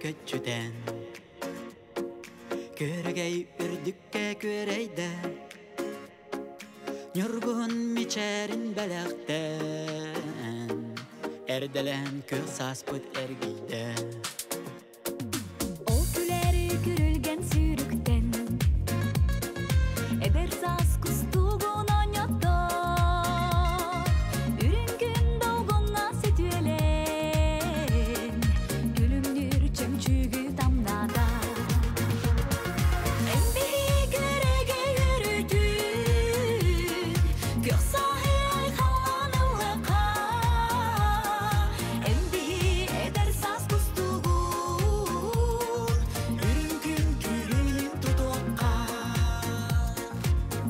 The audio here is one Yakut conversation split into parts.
Көччүтэн Күөрэгэй үрдүккэ күөрэйдэ Ньургуһун мичээрин бэлэхтээн Эрдэлээн күөх сааспыт эргийдэ Ол күлэри күрүлгэн сүүрүктэн Эдэр саас кустугун оонньотто Үрүҥ күн долгуҥҥа сөтүөлээн Күлүмнүүр чөмчүүгү тамнаата Эн биһиги эрэгэй өрүтүн Күөх сааһы айхаллаан ыллыха Эн биһи эдэр саас кустугун Үрүҥ күн күлүүнүн тутуохха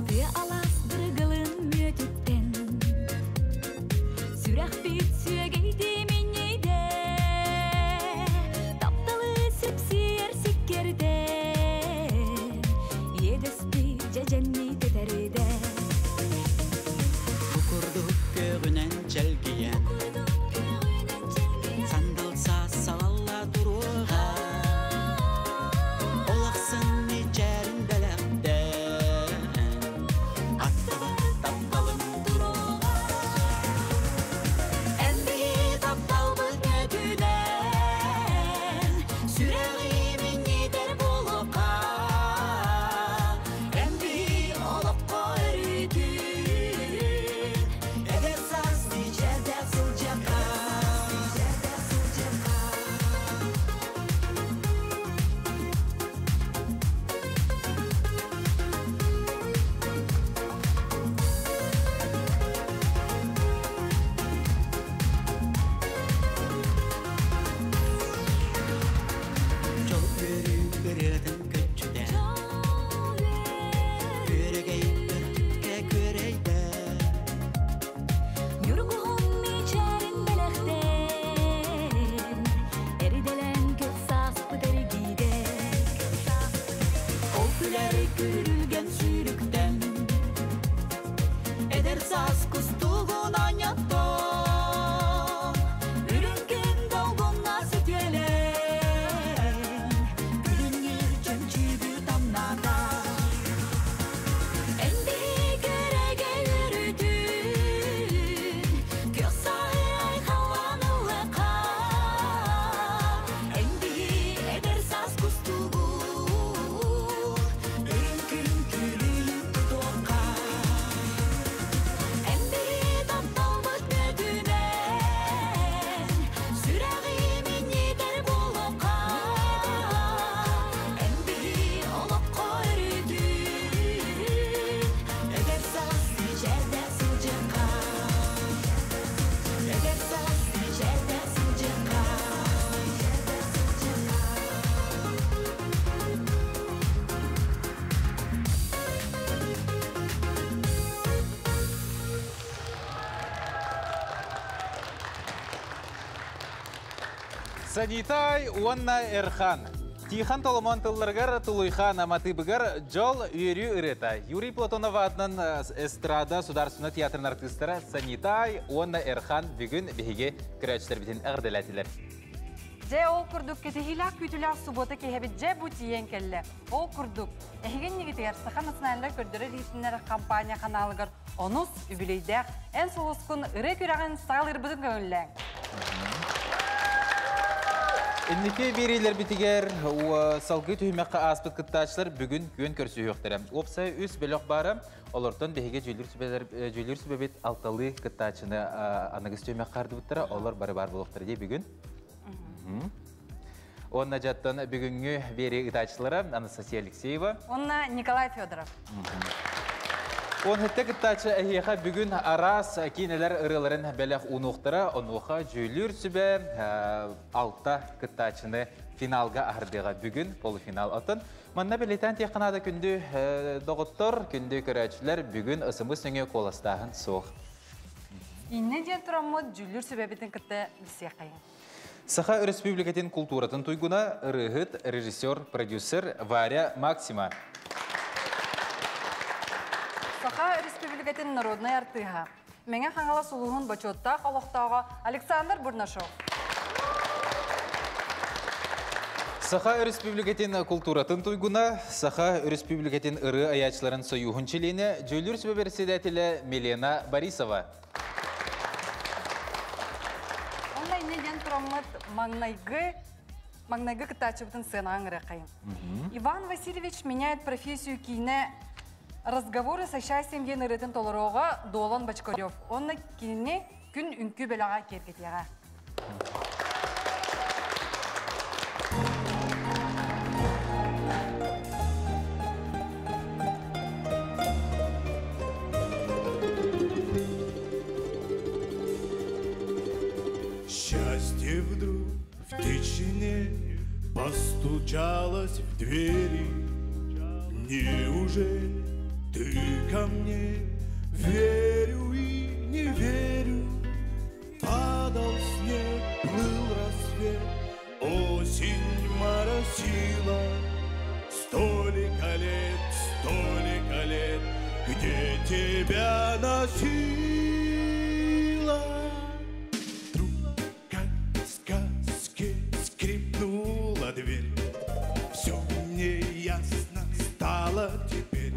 Тыа алаас дыргылын мүөтүттэн Сүрэхпит сүөгэйдии минньийдэ Тапталы сипсиэр сиккэрдэ Иэдэспи дьэдьэннии тэтэридэ Бу курдук көҕүнэн чэлгийэн Сандал саас салалла туруоҕа Ол ахсын мичээрин бэлэхтээн Аттыбар тапталым туруоҕа Эн биһи тапталбыт мүөтүнэн Сүрэҕи минньитэр буолуохха Эн биһи олоххо өрүүтүн Эдэр саас мичээрдээх сылдьыахха Дьол үөрүү ырыатын көччүтэ Күөрэгэй үрдүккэ күөрэйдэ Ньургуһун мичээрин бэлэхтээн Эрдэлээн күөх сааспыт эргийдэ Ол күлэр күрүлгэн сүүрүктэн Эдэр саас кустугун оонньотто Үрүҥ күн долгуҥҥа сөтүөлээн Күлүмнүүр чөмчүүгү тамнаата Эн биһиги эрэгэй өрүтүн Күөх сааһы айхаллаан ыллыха Эн биһи эдэр саас кустугун Үрүҥ күн күлүүнүн тутуохха Эн биһи тапталбыт мүөтүнэн Сүрэҕи минньитэр буолуохха Эн биһи олоххо өрүтүн Эдэр саас мичээрдээх сылдьыахха Эдэр саас мичээрдээх сылдьыахха Санитай уонна Эрхан. Тихон Толомон тылларыгар Тулуйхан матыыбыгар Дьол үөрүү ырыата. Юрий Платонов аатынан эстрада Сударственный театрын артыыстара Санитай уонна Эрхан бүгүн биһиги көрөөччүлэрбитин эҕэрдэлээтилэр. Дьэ, ол курдук кэтэһиилээх күүтүүлээх субуота киэһэбит дьэ бу тиийэн кэллэ. Ол курдук, эһигин нигитигэр Саха национальнай көрдөрөр-иһитиннэрэр компания ханаалыгар онус үбүлүөйдээх эн сулускун ырыа күрэҕин саҕалыырбытын көҥүллээҥ. Инники биэриилэрбитигэр салгыы түһүмэххэ ааспыт кыттааччылар бүгүн күөн көрсүһүөхтэрэ. Уопсай үс бөлөх баара. Олортон биһиги дьүүллүүр сүбэбит алталыы кыттааччыны аныгыс түһүмэххэ хардыбыттара. Олор бары баар буолуохтара дии бүгүн. Уонна дьаттан бүгүҥҥү биэрии ыытааччылара Анастасия Алексеева. Уонна Николай Федоров. Он хетте кыттааччы эһиэхэ бүгүн араас киинэлэр ырыаларын бэлэх уунуохтара, онуоха дьүүллүүр сүбэ алта кыттааччыны финалга аһардыаҕа бүгүн полуфинал атын. Манна бэлиэтээн тиэххэ күндү доҕоттор, күндү көрөөччүлэр бүгүн ысымыс өҥө куоластааһын суох. Иннэ диэн тураммыт дьүүллүүр сүбэбитин кытта билсиэххэйиҥ. Саха Өрөспүүбүлүкэтин култууратын туйгуна, ырыаһыт, режиссер, продюсер Варя Максима. Саха Өрөспүүбүлүкэтин народнай артыыһа, Мэҥэ Хаҥалас улууһун бочуоттаах олохтооҕо Александр Бурнашов. Саха Өрөспүүбүлүкэтин култууратын туйгуна, Саха Өрөспүүбүлүкэтин ырыа айааччыларын сойууһун чилиэнэ, дьүүллүүр сүбэ бэрэссэдээтэлэ Милена Борисова. Онно инньэ диэн тураммыт маҥнайгы маҥнайгы кыттааччыбытын сыанаҕа ыҥырыаххайын. Иван Васильевич меняет профессию киинэ «Разговоры со счастьем» диэн ырыатын толоруоҕа Дуолан Бочкарев. Онно кинини күн үҥкүү бөлөҕө киэргэтиэҕэ. Счастье вдруг в тишине постучалось в двери. Неужели ты ко мне? Верю и не верю. Падал снег, плыл рассвет, осень моросила. Столько лет, столько лет, где тебя носила? Вдруг, как в сказке, скрипнула дверь. Все мне ясно стало теперь.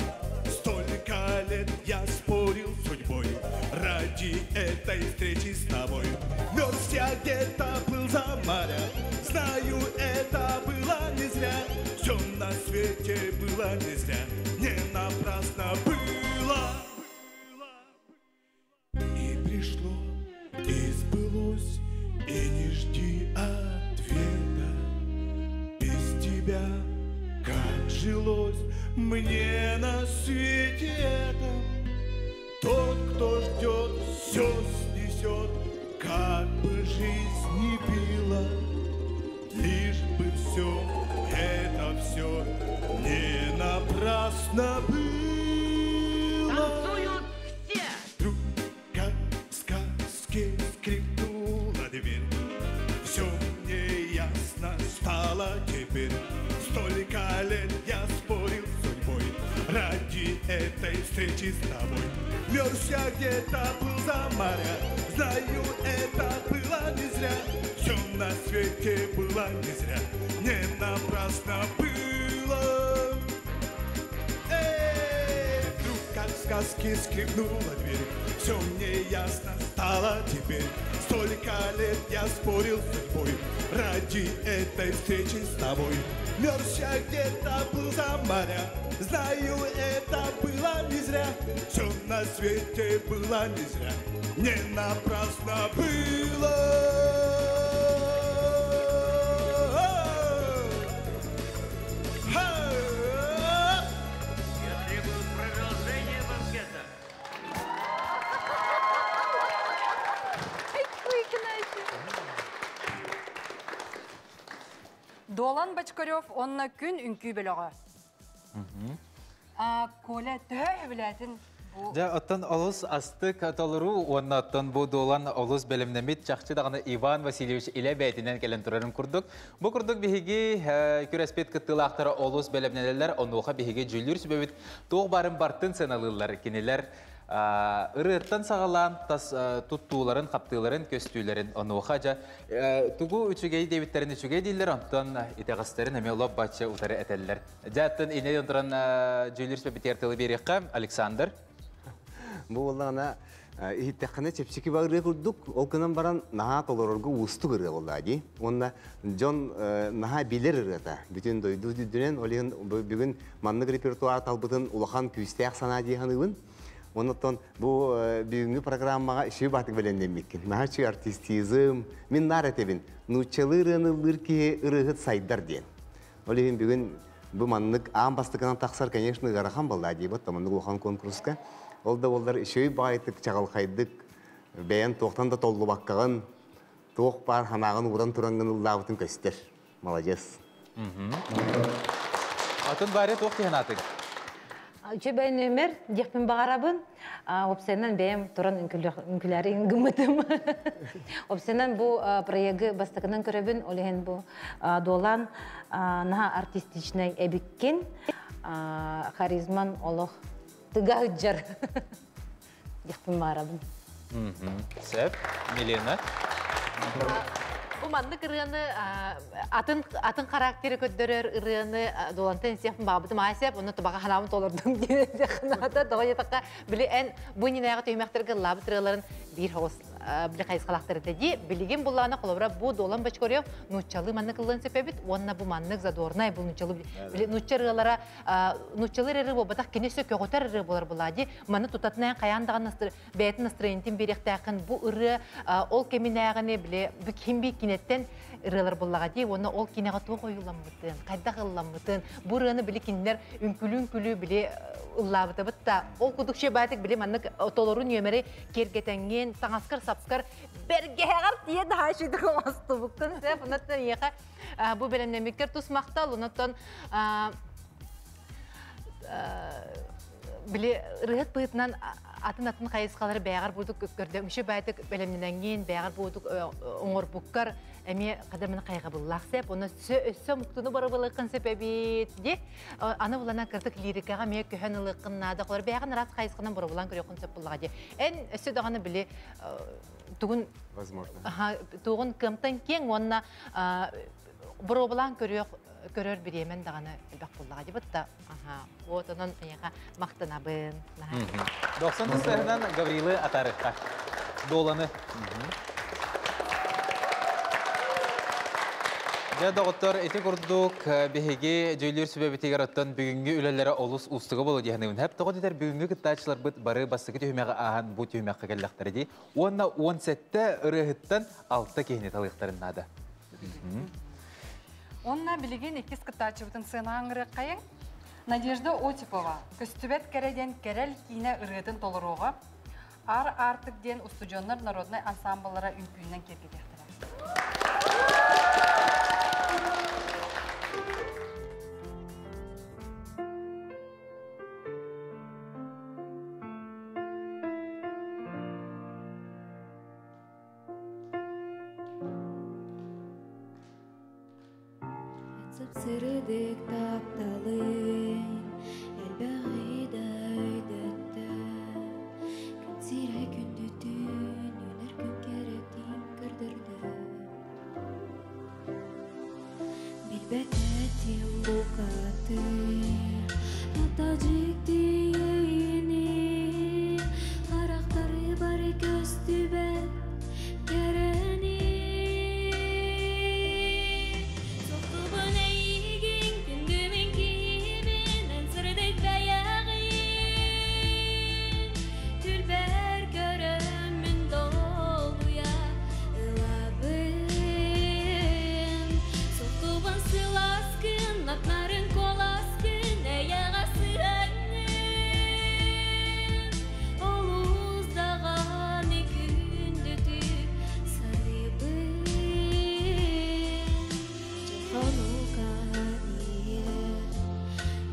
Столько лет я спорил с судьбой ради этой встречи с тобой. Мерз я где-то, был за моря. Знаю, это было не зря. Все на свете было не зря. Не напрасно было. И пришло, и сбылось, и не жди ответа. Без тебя как жилось мне на свете этом. Тот, кто ждет, все снесет, как бы жизнь не била. Лишь бы все, это все не напрасно было. Танцуют все! Вдруг, как в сказке, скрипнула дверь. Все мне ясно стало теперь. Столько лет я спорил с судьбой ради этой встречи с тобой. Мерз я где-то, был за моря. Знаю, это было не зря. Все на свете было не зря. Не напрасно было. Эй, вдруг, как в сказке, скрипнула дверь. Все мне ясно стало теперь. Столько лет я спорил с судьбой ради этой встречи с тобой. Мерз я где-то, был за моря. Знаю, это было не зря. Все на свете было не зря. Не напрасно было. Ха! Я требую продолжения банкета. Дуолан Бочкарев онно күн үҥкүү бөлөҕө. Коля төһө сөбүлээтин бу Дьэ, оттон олус астык толоруу уонна оттон бу Дуолан олус бэлэмнэммит чахчы даҕаны Иван Васильевич илэ бэйэтинэн кэлэн турарын курдук. Бу курдук биһиги күрэспит кыттыылаахтара олус бэлэмнэнэллэр, онуоха биһиги дьүүллүүр сүбэбит туох баарын бартын сыаналыыллар. Кинилэр ырыаттан саҕалаан тас туттууларын, хаптыыларын, көстүүлэрин онуоха дьэ тугу үчүгэй диэбиттэрин үчүгэй дииллэр, онтон итэҕэстэрин эмиэ лоп бачча утары этэллэр. Дьэ, оттон инньэ туран дьүүллүүр сүбэбитигэр тылы биэриэххэ, Александр. Бу буоллаҕына иһиттэххинэ чэпчэки ырыа курдук, ол гынан баран наһаа толорорго уустук ырыа буолла дии. Уонна дьон наһаа билэр ырыата. Бүтүн дойду үрдүнэн ол иһин бүгүн маннык репертуар талбытын улахан күүстээх санаа дии саныыбын. Оннуттан бу бүгүҥҥү программаҕа үчүгэй баатык бэлэмнэммиккин. Наһаа үчүгэй артистизм. Мин наар этэбин, нууччалыы ырыаны ыллыыр киһи ырыаһыт сайдар диэн. Ол иһин бүгүн бу маннык аан бастакынан тахсар, конечно, ыарахан буолла дии, вот маннык улахан конкурска. Ол да буоллар үчүгэй баҕайытык, чаҕылхайдык, бэйэн туохтан да толлубаккаҕын, туох баар санааҕын ууран тураҥҥын ыллаабытын көстөр. Молодец. Атын баары туох диэн аатыҥ? Үчүгэй нүөмэр диэхпин баҕарабын. Опсайынан бэйэм туран үҥкүлээри гыммытым. Опсайынан бу проегы бастакынан көрөбүн, ол иһин бу Дуолан наһаа артистичнай эбиккин. Харизман олох тыга сылдьар диэхпин баҕарабын. Сөп. Милена. Бу маннык ырыаны атын атын характері көддөрөр ырыаны долантан сиэхпин баабытым аасеп, онно табаға ханаабын толордум диэн ханаата тоҕо диэтэххэ били эн бу иннинээҕи түһүмэхтэргэ ыллаабыт ырыаларын биир хоҕус били хайысхалаахтар этэ дии. Билигин буллаҕына холобура бу Дуолан Бочкарев нууччалыы маннык ыллыан сөп эбит уонна бу маннык задорнай бу нууччалыы били нуучча ырыалара нууччалыы ырыа буолбатах кини өссө көҕүтэр ырыа буолар булаа дии. Маны тутатына хайаан даҕаны бэйэтин настроениетин биэриэхтээххин бу ырыа ол кэминээҕини били бу ким би кинэттэн ырыалар буллаҕа дии уонна ол кинэҕэ туох ойууламмытын хайдах ылламмытын бу ырыаны били кинилэр үҥкүлүү-үҥкүлүү били ыллаабытыбыт да ол кудук баатык били маннык толору нүөмэри киэргэтэҥҥин таҥаскар сапскар бэргэһэҕэр тиийэ даһаачыйдык оҥостубуккун сөп оннуттан эйиэхэ бу бэлэмнэммиккэр тус махтал оннуттан били ырыһыт быһыытынан атын-атын хайысхалары бэйэҕэр бурдук көрдө үчү баайтык бэлэмнэнэҥҥин бэйэҕэр бурдук оҥорбуккар эмиэ хадамын хайҕабыллаах сеп онно өссө муктуну барыбылыккын сөп эбит ди аны буланан кырдык лирикаҕа эмиэ көһөн ылыаххын наада холор бэйэҕин араас хайысханан боробулаан көрүөххүн сөп буллаҕа ди эн өссө даҕаны били тугун возможно тугун кыамтан киэҥ уонна боруобалаан көрүөх көрөр бириэмэн даҕаны элбэх буллаҕа дибит да аха вот онон эйиэхэ махтанабын. Дохсон тысыһынан Гаврилы атарыкка. Доланы. Дьэ, доҕоттор, ити курдук биһиги дьүүллүүр сүбэбитигэр оттон бүгүҥҥү үлэлэрэ олус уустуга буолуо диэхинэбин. Хэп тоҕо дэтэр бүгүҥҥү кыттааччыларбыт бары бастакы түһүмэҕи ааһан бу түһүмэххэ кэллэхтэрэ дии. Уонна 17 ырыаһыттан 6 киһини талыахтарын наада. Онна билигин иккис кыттааччыбытын сыанаҕа ыҥырыаххайыҥ. Надежда Осипова «Көстүбэт кэрэ» диэн кэрэл киинэ ырыатын толоруоҕа. Аар Аартык диэн устудьуоннар народнай ансаамбыллара үҥкүүнэн киэргэтиэхтэрэ. Сып-сырдык тапталын элбэҕи да өйдөттө. Күн сирэ күндүтүн үүнэр күн кэрэтин көрдөрдө. Билбэт этим букатын ата дьикти иэйиини харахтары бары көстүбэт кэрэни. Соқтубун эйигин күндүмүн киһибин эн сырдык бэйэҕин түлбэр көрөммүн долгуйа ылабын. Соқтубун сыласкын, напнарын коласкын, эйэҕэ сыһаҥҥын. Олус даҕаны күндүтүк саныыбын. Дьыл-хонук иһэр,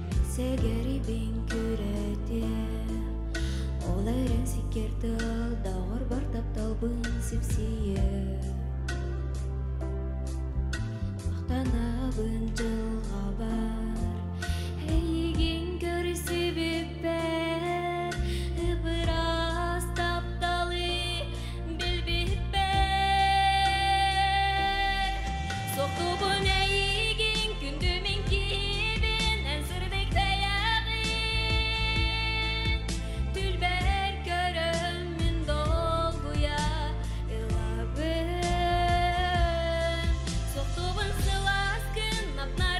мин сэгэрибин күрэтиэ. Ол эрэн сиккиэр тыал даҕар тапталбын сипсийэ. Махтанабын дьылҕабар, эйигин көрсүбүппэр, ып-ыраас тапталы билбиппэр. Соқтубун эйигин күндү мин киһибин, эн сырдык бэйэҕин. Түлбэр көрөммүн долгуйа ылабын. Соқтубун сыласкын, напнарын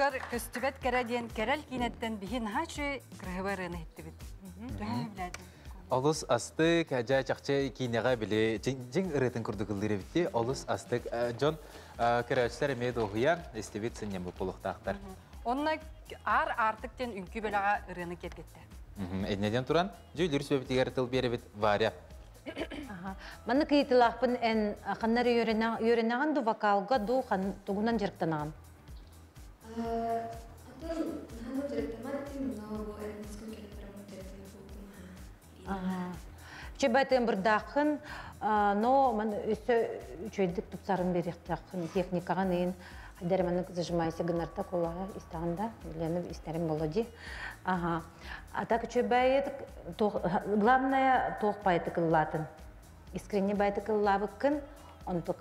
ортобутугар көстүбэт кэрэ диэн Кэрэл киинэттэн биһи наһаа үчүгэй кыраһыба ырыаны иһиттибит. Төһө сөбүлээтиҥ? Олус астык, дьэ чахчы киинэҕэ били дьиҥ ырыатын курдук ыллыыр эбитти. Олус астык дьон көрөөччүлэр эмиэ дуоһуйа истибит сынньаммыт буолуохтаахтар. Онно Аар Аартык диэн үҥкүү бөлөҕө ырыаны киэргэттэ. Инньэ диэн туран, дьүүллүүр сүбэбитигэр тыл биэрэбит Варя. Маннык ыйытыылаахпын эн ханна эрэ үөрэнэҕин ду вокалга ду тугунан дьарыктанаҕын? Атын наһаа дьарыктаммат этим, но бу эрнискин кэлэн бараммын дьарыктанар буолтум. Чебэтин бырдааххын, но ман өссө үчүгэйдик тупсарын биэриэхтээххин техникаҕын иин хайдары маннык зажимайся гынарта кулаҕа истэҕин да Лена истэрим боло ди. Ага. А так үчүгэйбайыт главное туох байытык ыллаатын. Искренне байытык ыллаабыккын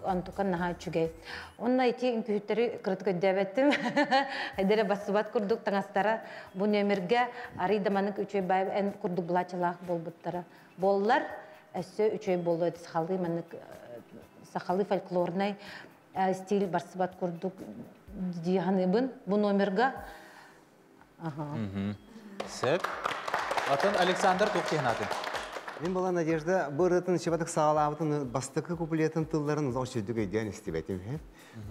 онтукан наһаа үчүгэй. Онно ити үҥкүүһүттэри кыратык өйдөөбөттүм. Хайдары бассыбат курдук таҥастара бу нөмергэ арый да маннык үчүгэй бай эн курдук былаачалаах буолбуттара. Буоллар өссө үчүгэй буолуо сахалыы маннык сахалыы фольклорнай стиль барсыбат курдук дии саныыбын бу номерга. Сөп. Атын Александр туох киһинатын? Мин була Надежда бу ырыатын шыбатык саҕалаабытын бастакы куплетын тылларын олох сүрдүк өйдөөн истибэтим.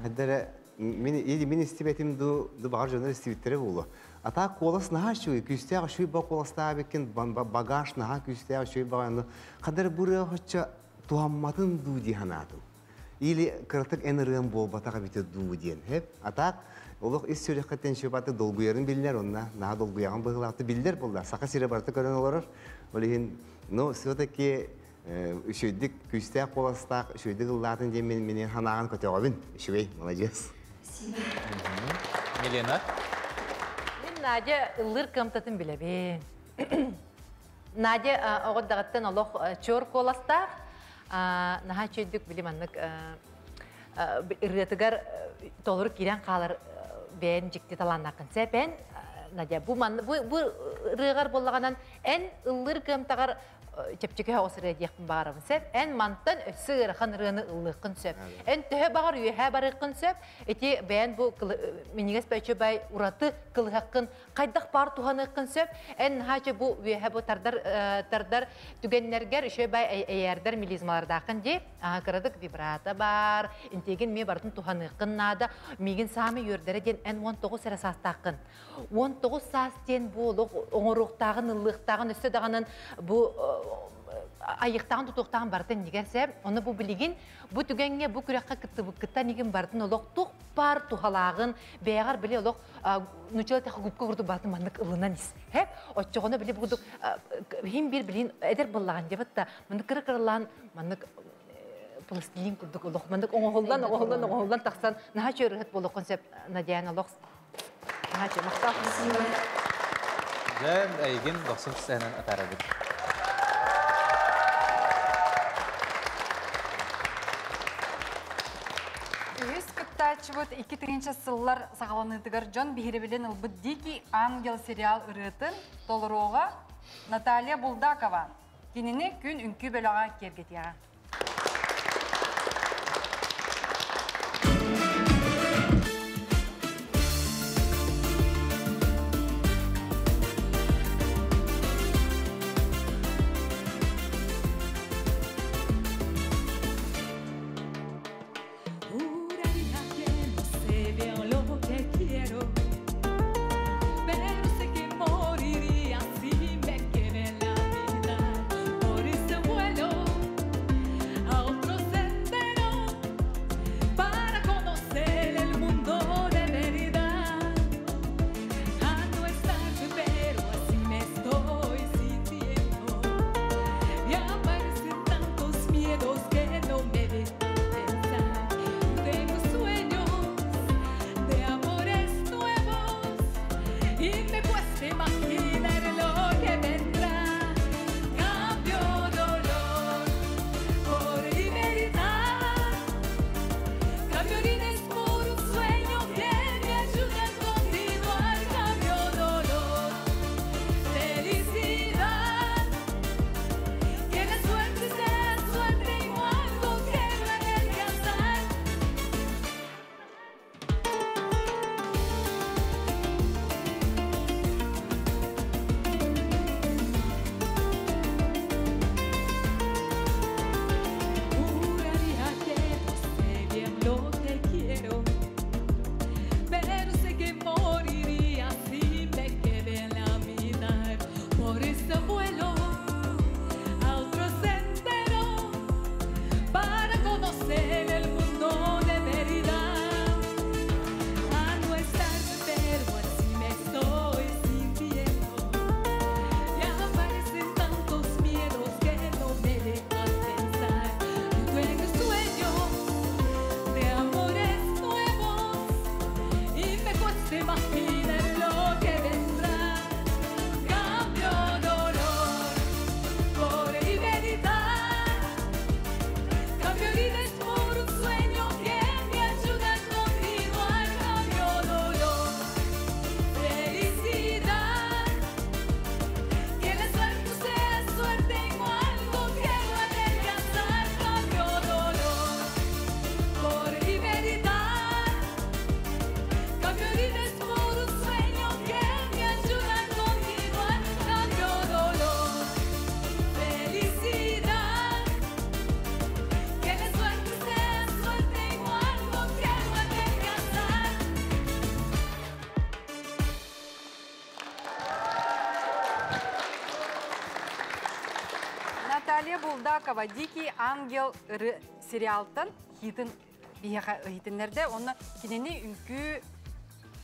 Хаддара мин или мин истибэтим ду ду баҕар дьоннор истибиттэрэ буолуо. А так куолас наһаа үчүгэй, күүстээх үчүгэй ба куоластаабыккын багаж наһаа күүстээх үчүгэй баҕайы. Хаддара бу ырыа хоччо туһамматын дуу дии санаатым. Или кыратык эн ырыам буолбатах эбитэ дуу диэн. Хеп. А так олох ис сүрэххиттэн шыбаты долгуйарын биллэр, онна наһаа долгуйаҕын быһыылаахты биллэр буолла. Саха сирэ барыта көрөн олорор. Ол иһин, ну, все-таки үчүгэйдик күүстээх куоластаах, үчүгэйдик ыллаатын диэн мин мини санааҕын көтөҕөбүн. Үчүгэй, молодец. Спасибо. Милена? Мин Надя ыллыыр кыамтатын билэбин. Надя оҕо олох чуор куоластаах, наһаа үчүгэйдик били маннык ырыатыгар толору киирэн хаалар бэйэн дьикти талааннааххын сэп эн Надя бу манны бу бу ырыаҕар буоллаҕынан эн ыллыыр кыамтаҕар чэпчэки соҕус ырыа диэхпин баҕарабын сөп эн мантан өссө ыарахан ырыаны ыллыаххын сөп эн төһө баҕар үөһээ барыаххын сөп ити бэйэн бу минньигэс бэчүбай ураты кылыһаххын хайдах баар туһаныаххын сөп. Эн наһаачы бу үөһэ бу тардар тардар түгэннэргэр үчүгэй бай эйээрдэр мелизмалардааххын дии. Кыратык вибрато бар, интигин ми барытын туһаныаххын наада. Миигин саамай үөрдэрэ диэн эн 19 эрэ саастааххын. 19 саас диэн бу олох оҥоруохтааҕын, ыллыахтааҕын өссө даҕанан бу айыктааҕын тутуохтааҕын барытын нигэр сэ. Оны бу билигин бу түгэҥҥэ бу күрэххэ кыттыбыккыттан игин барытын олох тух бар туһалааҕын бэйэҕэр били олох нучала тех губка курдук баатын маннык ылынан ис хеп оччоҕуна били курдук хим бир билин эдер быллаан дебет та маннык кыра кыралаан маннык пластилин курдук олох маннык оҥоһуллан оҥоһуллан оҥоһуллан тахсан наһаа чөрүһэт буолуоххун сөп Надяна олох наһаа чө махтал. Дьэ, эйигин дохсун сценан атаарабыт. Үһүс кыттааччыбыт 2000 сыллар саҕаланыытыгар дьон биһирэбилин ылбыт Дикий ангел сериал ырыатын толоруоҕа Наталья Булдакова. Кинини күн үҥкүү бөлөҕө киэргэтиэҕэ. Juraría que no sé bien lo que quiero, pero sé que moriría si me quedé en la mitad. Por ese vuelo Наталья Булдакова «Дикий ангел» сериалтан хитын биһиэхэ ыһитиннэрдэ. Онно кинини үҥкүү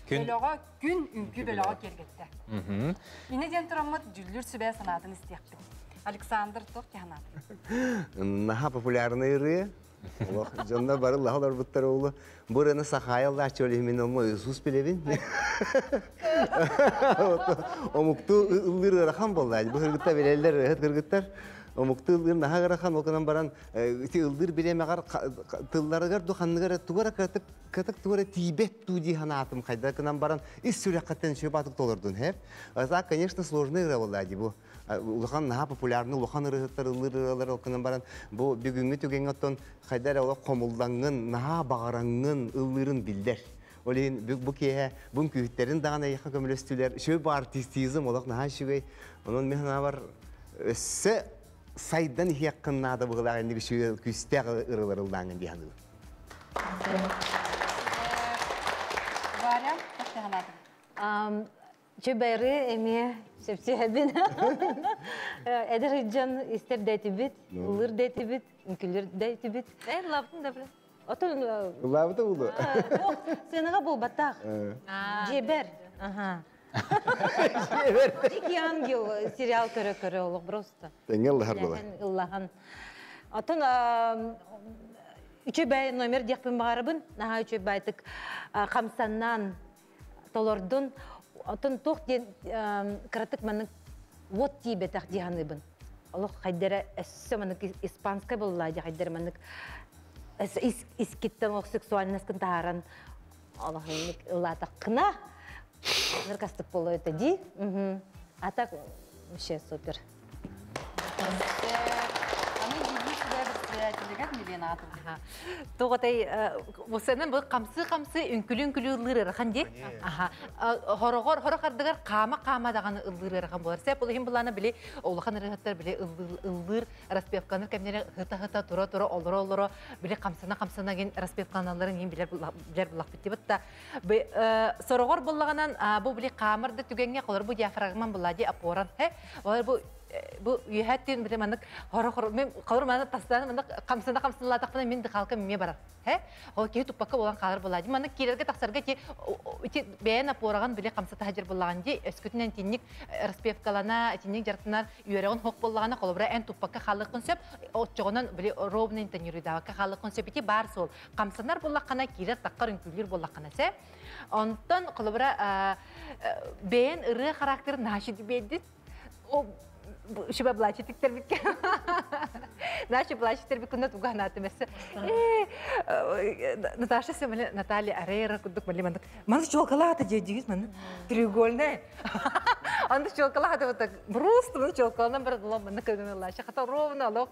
бөлөҕө күн үҥкүү бөлөҕө киэргэттэ. Инэ диэн тураммыт дьүллүр сүбэ санаатын истиэхпит. Александр туох санаатын? Наха популярный ырыа. Олох дьонно бары лаһалар олу. Бу ырыаны сахаайаллааччы олиһимин олмо Иисус билебин. Омукту ыллыр ыарахан болла. Бу кыргыттар билеллер, ыһыт кыргыттар. Омукту ыллыр наха ыарахан, ол гынан баран ити ыллыр билемеҕар тылларыгар духанныгар тугара кытык кытык тугара тиибет туу дии ханаатым хайда гынан баран ис сүрэххиттэн сүөбатык толордун хеп. А конечно, сложный ырыа болла ди бу. Улахан наһаа популярный улахан ырыһыттар ыллыр ырыалар ол гынан баран бу бүгүҥҥү түгэҥҥэ оттон хайда эрэ олох хомуллаҥҥын наһаа баҕараҥҥын ыллыырын биллэр. Ол иһин бу киэһэ бу үҥкүүһүттэрин даҕаны эйиэхэ көмөлөстүлэр. Үчүгэй бу артистизм олох наһаа үчүгэй. Онон мин санаабар өссө сайдан иһиэххин наада быһыылаах инник үчүгэй күүстээх ырыалар ыллааҥҥын дии саныыбын. Варя, туох санаатыҥ? Чөбәрі эмиэ сөпсүһэбин. Эдэр дьон истэр дэтибит, ылыр дэтибит, үҥкүлүр дэтибит. Э, лаптын да биле. Отон Ыллаабыта улу. сценаға болбаттах. Жебер. Ага. Дикий ангел сериал көрө-көрө олох просто. Тэҥҥэ ыллаһар буолар. Ыллаһан. Отон үчүгэй номер диэхпин баҕарабын. Наһаа үчүгэй байтык хамсаннан толордун. Отон туох диэн кыратык маннык вот тиийбэтэх дии саныыбын. Олох хайдара өссө маннык испанскай буолла дии хайдара маннык искиттен ох сексуальноскын таһааран олох ыллаатаххына ныркастык боло это ди. А так вообще супер. Тоҕотай бусанан бу камсы-камсы үҥкүлү-үҥкүлү ыллыыр ыарахан дии. Аха. Хорогор хорох ардыгар хаама-хаама даҕаны ыллыыр ыарахан буолар. Сеп ол иһин булаана били улахан ырыаһыттар били ыллыыр распевканы кэмнэри ыта-ыта тура-тура олоро-олоро били хамсана-хамсана гин распевканаларын иин билер билер булахпыт дибит та. Сороҕор буллаҕынан бу били хаамар да түгэҥҥэ холор бу диафрагман булла ди опоран. Хэ. Олор бу бу үөһэттин били маннык хоро-хоро мен холор маны тастан маннык хамсана хамсаналаатахпына мин дыхалка миме барар. Хэ. Ол киһи туппакка болан хаалар буолаа. Маннык киирэргэ тахсарга ти ити бэйэн опораҕын били хамсата хадьыр буллаҕын ди өскүтүнэн тинник распевкалана тинник дьарыктанар үөрэҕин хох буоллаҕына холобура эн туппакка хаалыаххын сөп оччоҕунан били ровно интонируйдаабакка хаалыаххын сөп ити баар суол хамсанар буоллаххына киирэр таххар үҥкүүлүүр буоллаххына сэ онтон холобура бэйэн ырыа характерын наша биэрдин Шуба блачитик тербикке. Наша блачит тербиккунна туга ханаатым эссе. Наташа семеле Наталья Арейра курдук мали мандык. Маны чолкалаата дии маны. Треугольная. Аны чолкалаата вот так просто маны чолкаланан бар долом маны кыгынылла. Хата ровно алох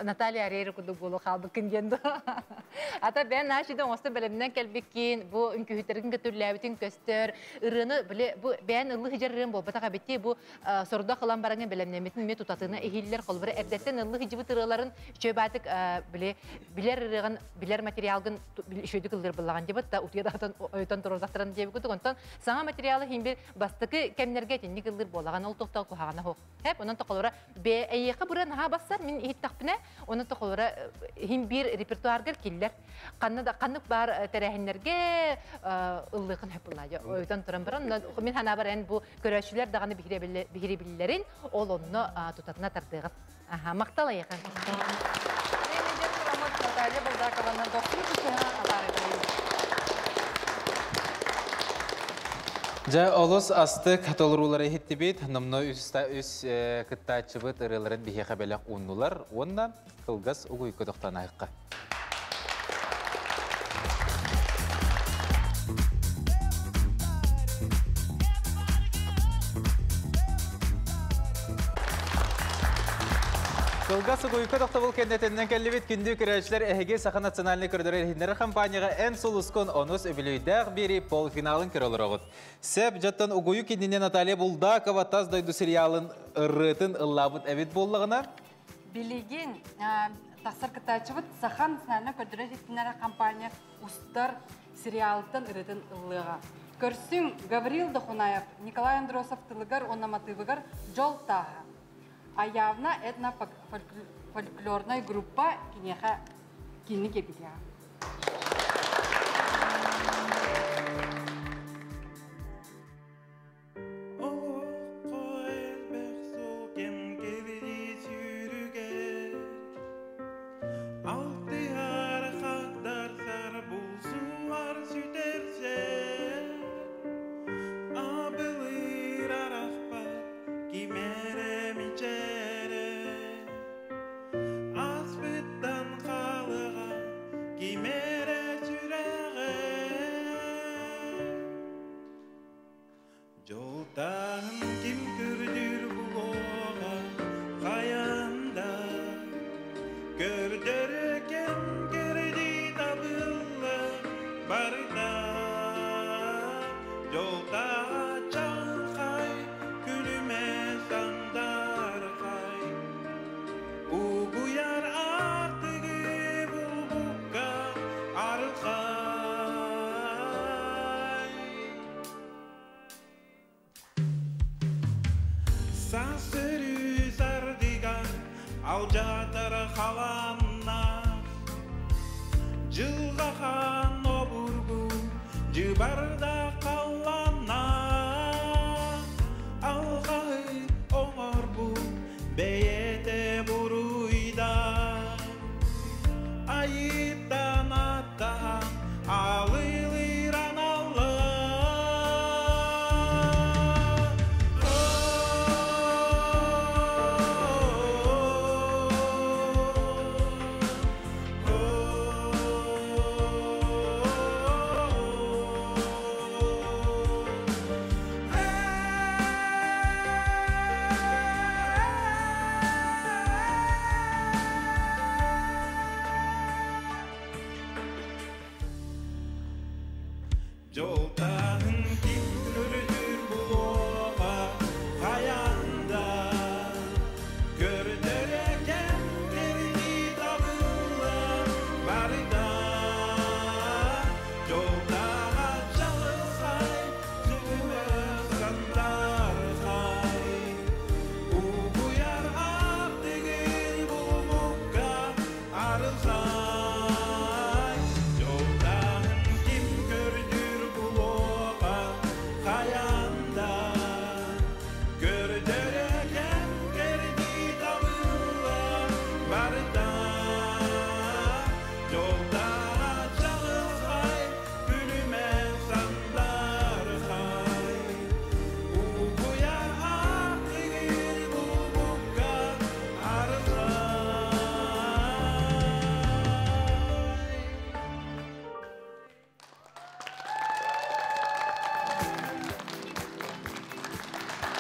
Наталья Арейра курдук болу хаалбыккын диэн. Ата бен нашидан оҥосто бэлэмнэн кэлбиккин, бу үҥкүүһүттэргин көтүрлээбитин көстөр, ырыаны биле бу бэйэн ыллы хыдьар ырыан буолбатах эбитти, бу сордох ылан бараҥын бэлэмнэммитин эмиэ тутатына иһиллэр, холобура эрдэттэн ыллы хыдьыбыт ырыаларын үчүгэй биле билэр ырыаҕын билэр материалгын үчүгэйдик ыллыыр буллаҕын диэбит да утуйа даҕатан ойутан туруордахтаран диэбит онтон саҥа материалы иһин бир бастакы кэмнэргэ итинник ыллыыр буолаҕын ол тохтоо куһаҕана суох. Хэп онон тохолоро бэ эйиэхэ быры наһаа бассар мин иһиттэхпинэ онон тохолоро иһин биир репертуаргар киллэр ханна да ханнык баар тэрээһиннэргэ ыллыахын хөп буллаа ойутан туран баран мин ханаабар эн бу көрөөччүлэр даҕаны биһирэбиллэрин ол онно тутатына тардыаҕын. Аха, махтал эйиэхэ. Наталья Булдакованы дохсун ытыһынан атаарыгын. Дьэ, олус астык толоруулары иһиттибит, номно үс үс кыттааччыбыт ырыаларын биһиэхэ бэлэх ууннулар уонна кылгас угуйка тохтоон аһыкка. Кылгас угуйка тохтобул кэннэтинэн кэллибит күндү көрөөччүлэр эһиги Саха национальнай көрдөрөр иһиннэрэр компанияҕа эн сулускун онус үбүлүөйдээх биэри полуфиналын көрө олороҕут. Сеп дьоттон угуйу кинини Наталья Булдакова тас дойду сериалын ырыатын ыллаабыт эбит буоллаҕына Билигин тахсар кыттааччыбыт Саха национальнай көрдөрөр иһитиннэрэр компания устар сериалтан ырыатын ыллыаҕа. Көрсүҥ Гаврил Дохунаев, Николай Андросов тылыгар уонна матыыбыгар Дьол тааһа. Аявна этно-фольклорная группа киниэхэ кини кэбиһиэҕэ. Олоххо элбэх суол кэм кэбилии сүүрүгэр Алтыһар хагдарсар булсуһар сүтэрсэр Абылыыр арахпат ким эрэ мичээрэ Ааспыттан хаалыаҕа ким эрэ сүрэҕэ Дьолтааһын ким көрдүүр булуоҕа хайаан да Көрдөрө кэм кэрдии табылла барыта Дьолтааҕа чаҕылхай күлүмэ сандаархай Угуйар аартыгы булбукка арылхай Саас өрүү сардыгар алдьатар халааннаах Дьылҕа хаан обургу дьыбарда халлааннаах Алҕаһы оҥорбут бэйэтэ буруйдаах Айыттан аттаһан алылыыр аналлаах Дьолтааһын ким көрдүүр булуоҕа хайаан да Көрдөрө кэм кэрдии табылла барыта Дьолтааҕа чаҕылхай сүрүнэ сандаархай Угуйар аартыгын булбукка арылхай Дьолтааһын ким көрдүүр булуоҕа хайаан да Көрдөрө кэм кэрдии табылла барыта Дьолтааҕа чаҕылхай күлүмэ сандаархай Угуйар аартыгын булбукка арылхай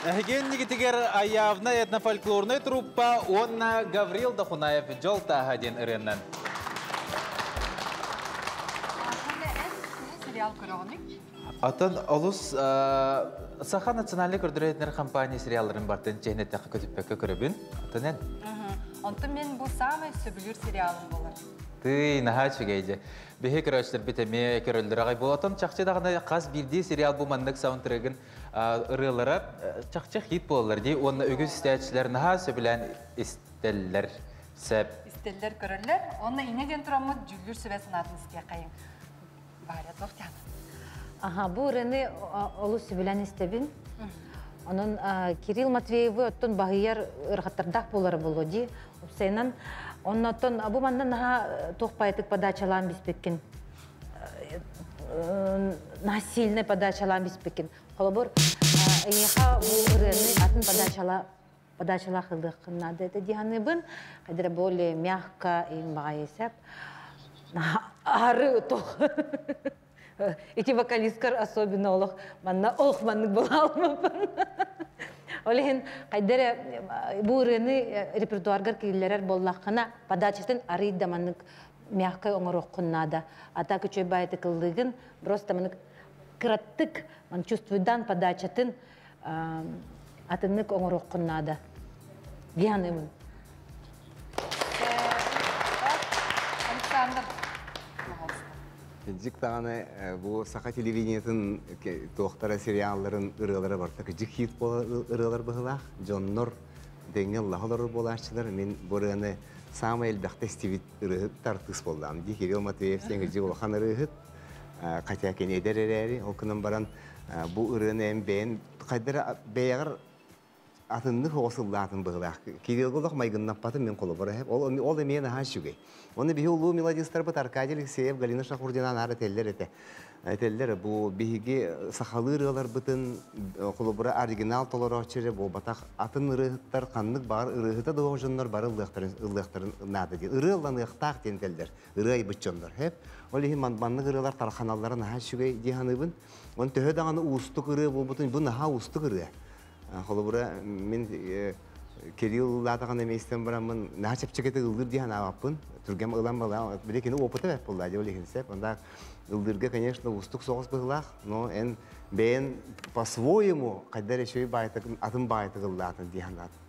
Эһиги иннигитигэр Аявна этнофольклорнай труппа уонна Гаврил Дохунаев Дьол тааһа диэн ырыаннан. Эн сериал көрөҕүнүй? Атын олус Саха национальнай көрдөрөр компания сериалларын бартын чэһинэттэххэ көтүппэккэ көрөбүн. Атын эн? Онтон мен бу самай сөбүлүүр сериалым болар. Тый, наһаа үчүгэй дьэ. Биһи көрөөччүлэрбит эмиэ көрөллөр аҕай буолатан чахчы даҕаны хас биирдии сериал бу маннык саундтрегын ырыалара чахчы хит буолалар дии уонна үгүс истээччилэр наһаа сөбүлээн истэллэр сөп. Истэллэр көрөллөр. Онно инньэ диэн тураммыт дьүүллүүр сүбэ санаатын истиэххэйиҥ. Варя туох диэн? Аха, бу ырыаны олус сөбүлээн истэбин. Онон Кирилл Матвеевы оттон баһыйар ырхаттардаах буолара буолуо дии. Упсайынан, оннотон бу манна наһаа туох паятык подачалаан биспиккин. Наһаа сильный подачалаан биспиккин. Холобур, эйиэхэ бу ырыаны атын подачала подачалаах ылыаххын наада этэ дии саныыбын. Хайдара более мягко им баҕайы Ары туох Ити вокалисткар особенно олох манна олох маннык буолаалмаппын. Ол иһин хайдара бу ырыаны репертуаргар киллэрэр буоллаххына подачатын арый да маннык мягкай оҥоруоххун наада. А так үчүгэй баайытык ыллыгын просто маннык кыраттык ман чувствуйдан подачатын атыннык оҥоруоххун наада. Дии саныыбын. Александр, пожалуйста. Дьик даҕаны бу саха телевидениетын туохтара сериалларын ырыалара барыта кыдьык хит буолар ырыалар быһыылаах. Дьоннор Дэҥҥэ ыллаһа олорор буолааччылар. Мин бу ырыаны саамай элбэхтэ истибит ырыаһыт артыыс буоллаҕым дии. Кирилл Матвеев диэн кырдьык улахан ырыаһыт. Хотя кини эдэр эрээри, ол гынан баран бу ырыаны эн бэйэн хайда эрэ бэйэҕэр атыннык оҕо сыллаатын быһыылаах. Кириллга олох майгыннаппатым мин холобура эһэп. Ол, ол эмиэ наһаа үчүгэй. Оны биһи улуу мелодистарбыт Аркадий Алексеев, Галина Шахурдина наар этэллэр этэ. Этэллэр бу биһиги сахалыы ырыаларбытын холобура оригинал толорооччу эрэ буолбатах атын ырыаһыттар ханнык баҕар ырыаһыта да дьоннор бары ыллыахтарын ыллыахтарын наада диэн ырыа ылланыахтаах диэн этэллэр ырыа айбыт дьоннор хэп ол иһин маннык ырыалар тарханаллара наһаа үчүгэй дии саныыбын он төһө даҕаны уустук ырыа буолбутун бу наһаа уустук ырыа. Холобура мин Кирилл ыллаатаҕына эмиэ истэн бараммын наһаа чэпчэкитик ыллыыр дии санаабаппын. Түргэм ылан балаан били кини опыта бэрт буолла дии ол иһин сөп. Онда ыллыырга, конечно, уустук соҕус быһыылаах, но эн бэйэн по-своему хайда эрэ үчүгэй баайтык атын баайтык ыллаатын дии санаатым.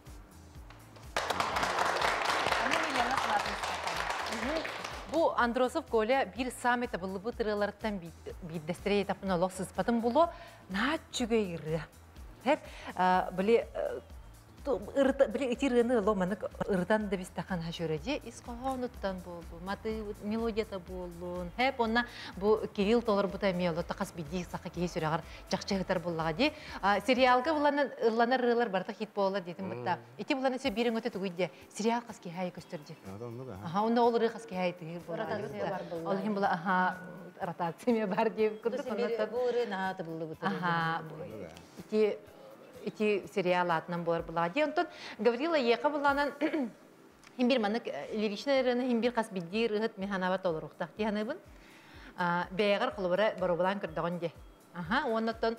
Бу Андросов Коля биир саамай табыллыбыт ырыаларыттан биирдэстэрэ етаппын олох сыспатын булуо наһаа үчүгэй ырыа. Хеп били били ити ырыаны олох маннык ырытан да бистэхан хашөрөдьи ис хоһоонуттан буоллун, маты мелодията буоллун. Хеп онна бу Кирилл толорбута эмиэ оло тахас бидии саха киһи сүрэҕэр чахчы ыһытар буллаҕа дии. Сериалга буланан ылланар ырыалар барыта хит буолар диэтим бытта. Ити булан өсө биир өҥөтө тугуй диэ. Сериал хас киһи көстөр дии. Аха, онно ол ырыа хас киһи тыһыр буолар. Ол иһин була аха ротация бар диэбит курдук. Бу ырыа наһаа табыллыбыт. Аха, ити ити сериал аатынан буолар булаа дии. Онтон Гаврила Еха булаанан хим бир маннык лиричный ырыаны хим бир хас биддии ырыһыт мин санаабар толоруохтаах дии саныыбын. Бэйэҕэр холобура боруобалаан көрдөҕүн дии. Аха, уоннаттан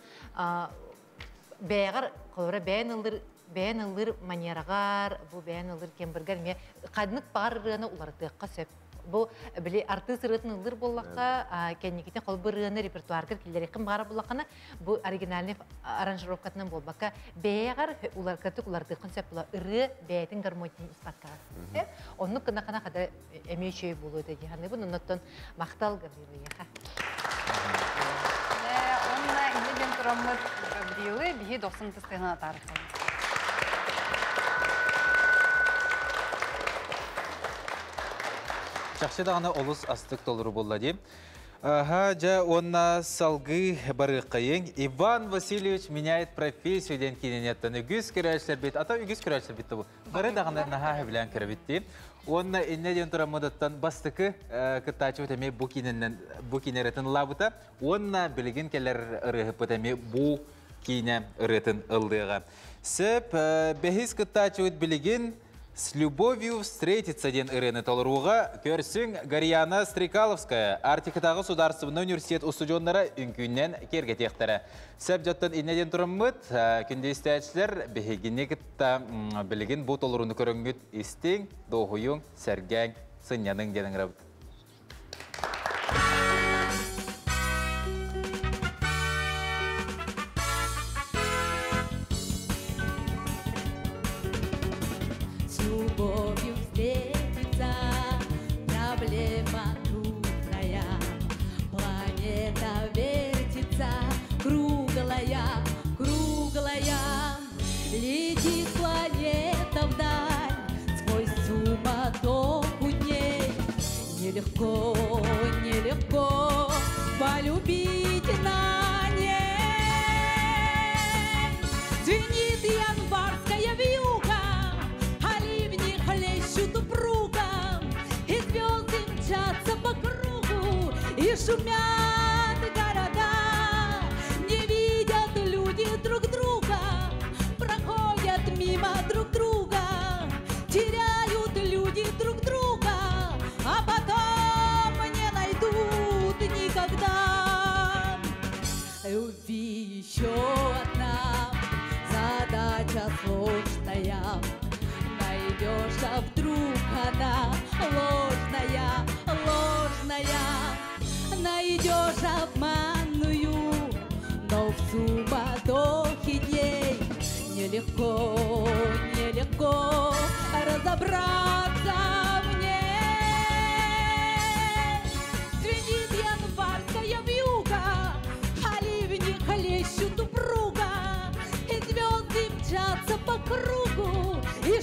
бэйэҕэр холобура бэйэн ыллыр бэйэн ыллыр манераҕар, бу бэйэн ыллыр кембргар эмиэ ханнык баҕар ырыаны уларытыахха сөп. Бу били артыыс ырыатын ыллыр буоллахха, кэнникитин холбу ырыаны репертуаргар киллэриэххин баҕарар буоллаххына, бу оригинальный аранжировкатынан буолбакка, бэйэҕэр уларкатык уларытыаххын сөп була ырыа бэйэтин гармониятын ыспакка. Оннук гына хата эмиэ үчүгэй буолуо этэ дии саныыбын. Оннуттан махтал Гаврилыйаха. Онна инне диэн тураммыт Гаврилы биһи дохсун тыстыһына атаарыкпын. Чахчы даҕаны олус астык толору буолла дии. Аха, дьэ, уонна салгыы барыаххайыҥ. Иван Васильевич меняет профессию диэн киинэнеттэн үгүс көрөөччүлэрбит, ата үгүс көрөөччүлэрбит да бу. Бары даҕаны наһаа сөбүлээн көрөбүт дии. Уонна иннэ диэн тураммытыттан бастакы кыттааччыбыт эмиэ бу киинэннэн бу киинэ ырыатын ыллаабыта. Уонна билигин кэлэр ырыаһыппыт эмиэ бу киинэ ырыатын ыллыаҕа. Сөп, бэһис кыттааччыбыт билигин «С любовью встретиться» диэн ырыаны толорууга көрсүҥ Гарьяна Стрекаловская, Арктикатааҕы судаарыстыбаннай университет устудьуоннара үҥкүүннэн киэргэтиэхтэрэ. Сөп дьоттон иннэ диэн тураммыт, күндү истээччилэр, биһигини кытта билигин бу толорууну көрөҥҥүт истиҥ, дуоһуйуҥ, сэргээҥ, сынньаныҥ диэн ыҥырабыт. С любовью встретиться проблема трудная. Планета вертится круглая, круглая. Летит планета вдаль сквозь суматоху дней. Нелегко, нелегко полюбить на ней. Звенит январская вьюга, а ливни хлещут упруго, и звезды мчатся по кругу, и шумят города. Не видят люди друг друга, проходят мимо друг друга, теряют люди друг друга, а потом не найдут никогда. Любви еще одна задача сложная. Найдешь, а вдруг она ложная, ложная. Найдешь обманную, но в суматохе дней нелегко, нелегко разобраться в ней. Звенит январская вьюга, а ливни хлещут упруго, и звезды мчатся по кругу, и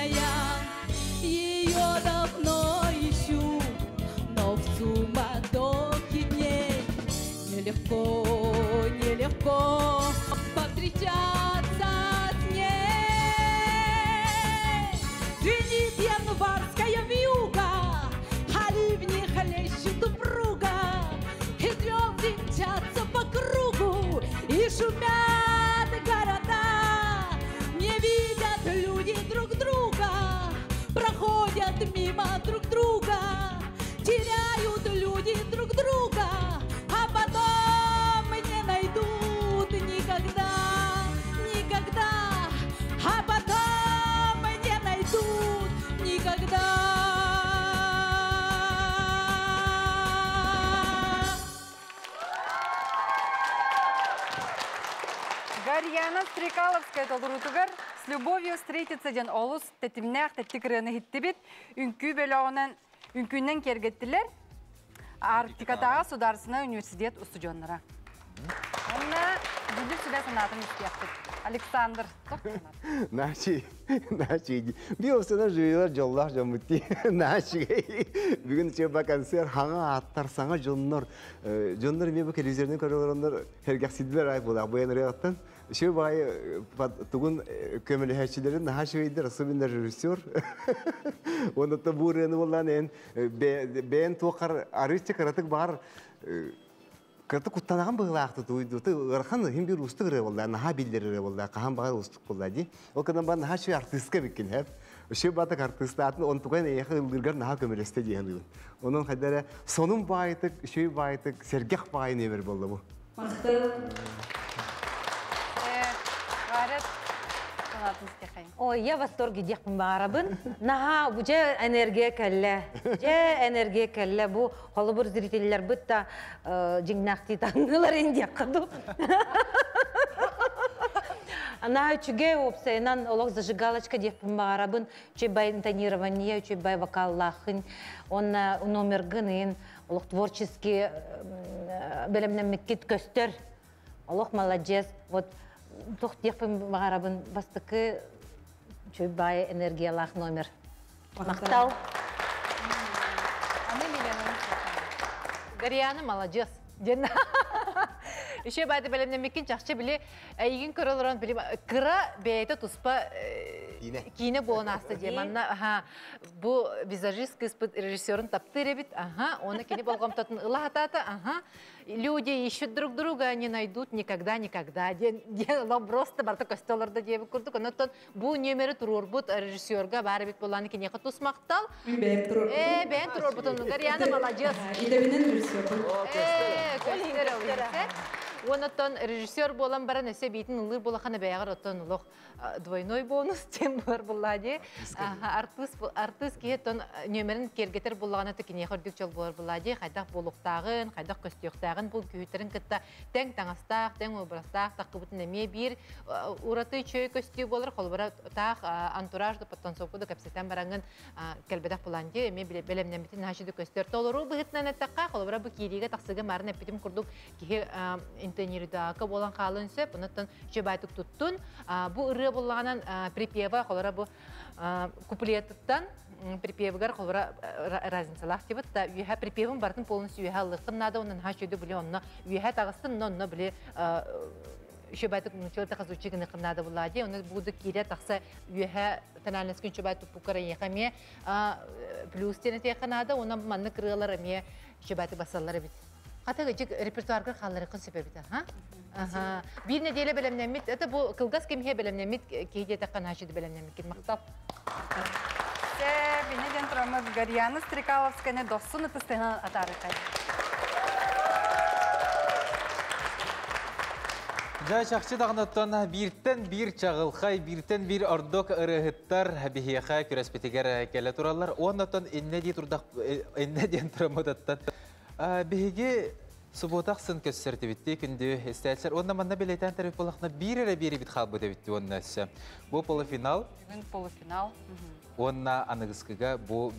я ее давно ищу, но в суматохе дней нелегко, нелегко повстречаться с ней. Звенит январская вьюга, а ливни хлещут упруга, и звезды мчатся по кругу, и шумят города. Не видят люди друг друга, проходят мимо друг друга, теряют люди друг друга, а потом не найдут никогда, никогда, а потом не найдут никогда. Гарьяна Стрекаловская толорутугар с любовью встретиться диэн олус тэтимнээх тэттик ырыаны иһиттибит. Үҥкүү бөлөҕүнэн үҥкүүнэн киэргэттилэр. Арктикатааҕы Сударственнай университет устудьуоннара. Онно дьүүллүүр сүбэ санаатын истиэхпит. Александр, туох санаат? Начи, начи. Би осына жүйелер жоллах жомутти. Начи. Бүгүн чөба концерт хаңа аттар саңа жоннор. Жоннор ме бу телевизордан көрөлөрөндөр хергексидлер ай була. Буян рыяттан. Шö бай тугун көмөлөһөчүлөрүн наха шөйдер, особенно режиссер. Онда та бурыны болан эн бен туокар арычы каратык бар кырты куттанаган быгылаакты туйду ты ырхан хим бир устук ыры болла наха билдер ыры болла кахан багар устук болла ди ол кынан бар наха шөй артистка биккин хеп шөй батык артистатын он туган эйхэ ылдыргар наха көмөлөстө диэн онон хайдара сонун баайтык шөй баайтык сергех баай небер болла бу. Мактал. Гарет, санаатын истиэххайын. Ой, я в восторге диэхпин баарабын. Наха, бу дьэ энергия кэллэ. Дьэ энергия кэллэ. Бу холобур зрителлэр бытта дьиҥнэхтии таҥнылар индиэххэ дуу. Наһаа үчүгэй уопсайынан олох зажигалочка диэхпин баарабын. Үчүгэй бай интонирование, үчүгэй бай вокаллаахын. Онна номергын иин олох творческий бэлэмнэммиккит көстөр. Олох молодец. Вот туох диэхпин баарабын бастакы үчүгэй бай энергиялаах номер. Махтал. Аны Миленаны истиэххайын. Гарьяна молодец. Диэн. Еще байды бэлэмнэммиккин чахчы били эйигин көрөлөрөн били кыра бэйэтэ туспа Киинэ. киинэ буолан ааста диэ. Манна аха бу визажист кыыспыт режиссерун таптыыр эбит. Аха, оны кини болҕомтотун ыла хатаата. Аха. Люди ищут друг друга, не найдут никогда, никогда. Диэн диэн олох просто барыта көстө олордо диэбит курдук. Онон бу нүөмэри туруорбут режиссерга баар эбит буоллааны киниэхэ тус махтал. Мин бэйэм туруорбутум. Ээ, бэйэн туруорбутун. Гарьяна молодец. Идэбинэн режиссербун. Ээ, көстөр ол иһитэ. Онон режиссер буолан баран өссө биитин ыллыыр буолахана бэйэҕэр оттон олох двойной бонус диэн буолар буоллаа дии. Аха, артыыс артыыс киһи оттон нүөмэрин киэргэтэр буоллаҕына то киниэхэ үрдүк дьол буолар буоллаа дии. Хайдах буолуохтааҕын, хайдах көстүөхтээҕин бу күүһүттэрин кытта тэҥ таҥастаах, тэҥ образтаах таххыбытын эмиэ биир ураты үчүгэй көстүү буолар. Холобура таах антураж да подтанцовку да кэпсэтэн бараҥҥын кэлбэтэх буолан дии эмиэ бэлэмнэммитин наһаа көстөр. Толору быһыытынан эттэххэ, холобура бу киириигэ тахсыга марын эппитим курдук киһи интонирдаакка буолан хаалын сөп. Онон үчүгэй туттун. Бу ырыа буоллаҕынан припева холобура бу куплетыттан припевыгар холобура разницалаах тибит та үөһэ припевин бартын полностью үөһэ ыллыххын наада онон наһаа үчүгэй били онно үөһэ таҕыстын онно били үчүгэй нуччалыы хазвучи гыныххын наада буоллаа дии. Онно буду киирэ тахса үөһэ тональностька үчүгэй туппуккар эйиэхэ эмиэ плюс диэн этиэххэ наада. Онон маннык ырыалар эмиэ үчүгэй басаллар эбит. Хата ычык репертуарга хаалларыххын сөп эбит, аха. Аха. Биир нэдиэлэ бэлэмнэммит, это бу кылгас кэмиһэ бэлэмнэммит киһи диэтэххэ наһаа үчүгэй бэлэмнэммиккин махтал. Дьэ, бини диэн тураммыт Гарьяна Стрекаловскаяны дохсун ытыстыһынан атаарыхай. Дьэ, чахчы даҕаны бииртэн биир чаҕылхай, бииртэн биир ордук ырыаһыттар биһиэхэ күрэспитигэр кэлэ тураллар. Уоннаттан иннэ дии турдах иннэ диэн тураммытыттан биһиги суббота ахсын көссөртүбүттии күндү истээччилэр. Уонна манна билетэн тариф буолахна биир эрэ биэрибит хаалбыт эбит уонна өссө. Бу полуфинал. Бүгүн полуфинал. Уонна аныгыскыга бу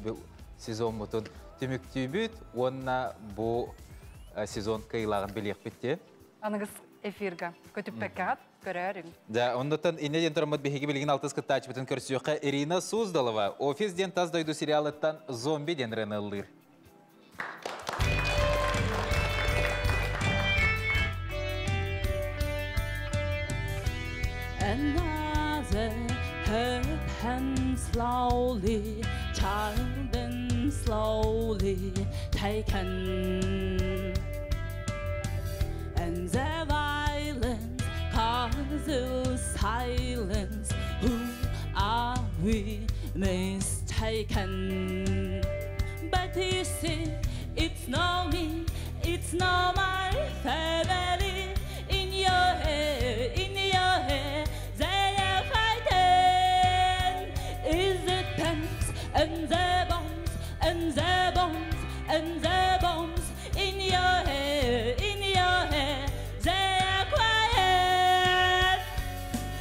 сезонмутун түмүктүүбүт уонна бу сезон кыйлагын билиэхпит. Аныгыс эфирга көтүппэккэҕит. Көрөөрүҥ. Дьэ, оннуттан инньэ диэн тураммыт биһиги билигин алтыс кыттааччыбытын көрсүөххэ Ирина Суздалова «Офис» диэн тас дойду сериалыттан «Зомби» диэн ырыаны ыллыыр. Another hurt hand slowly, child and slowly taken. And the violence causes silence. Who are we mistaken? But you see, it's not me, it's not my family. In your head, in your head, they are fighting. Is it tanks and the bombs and the bombs and the bombs in your head, in your head, they are quiet.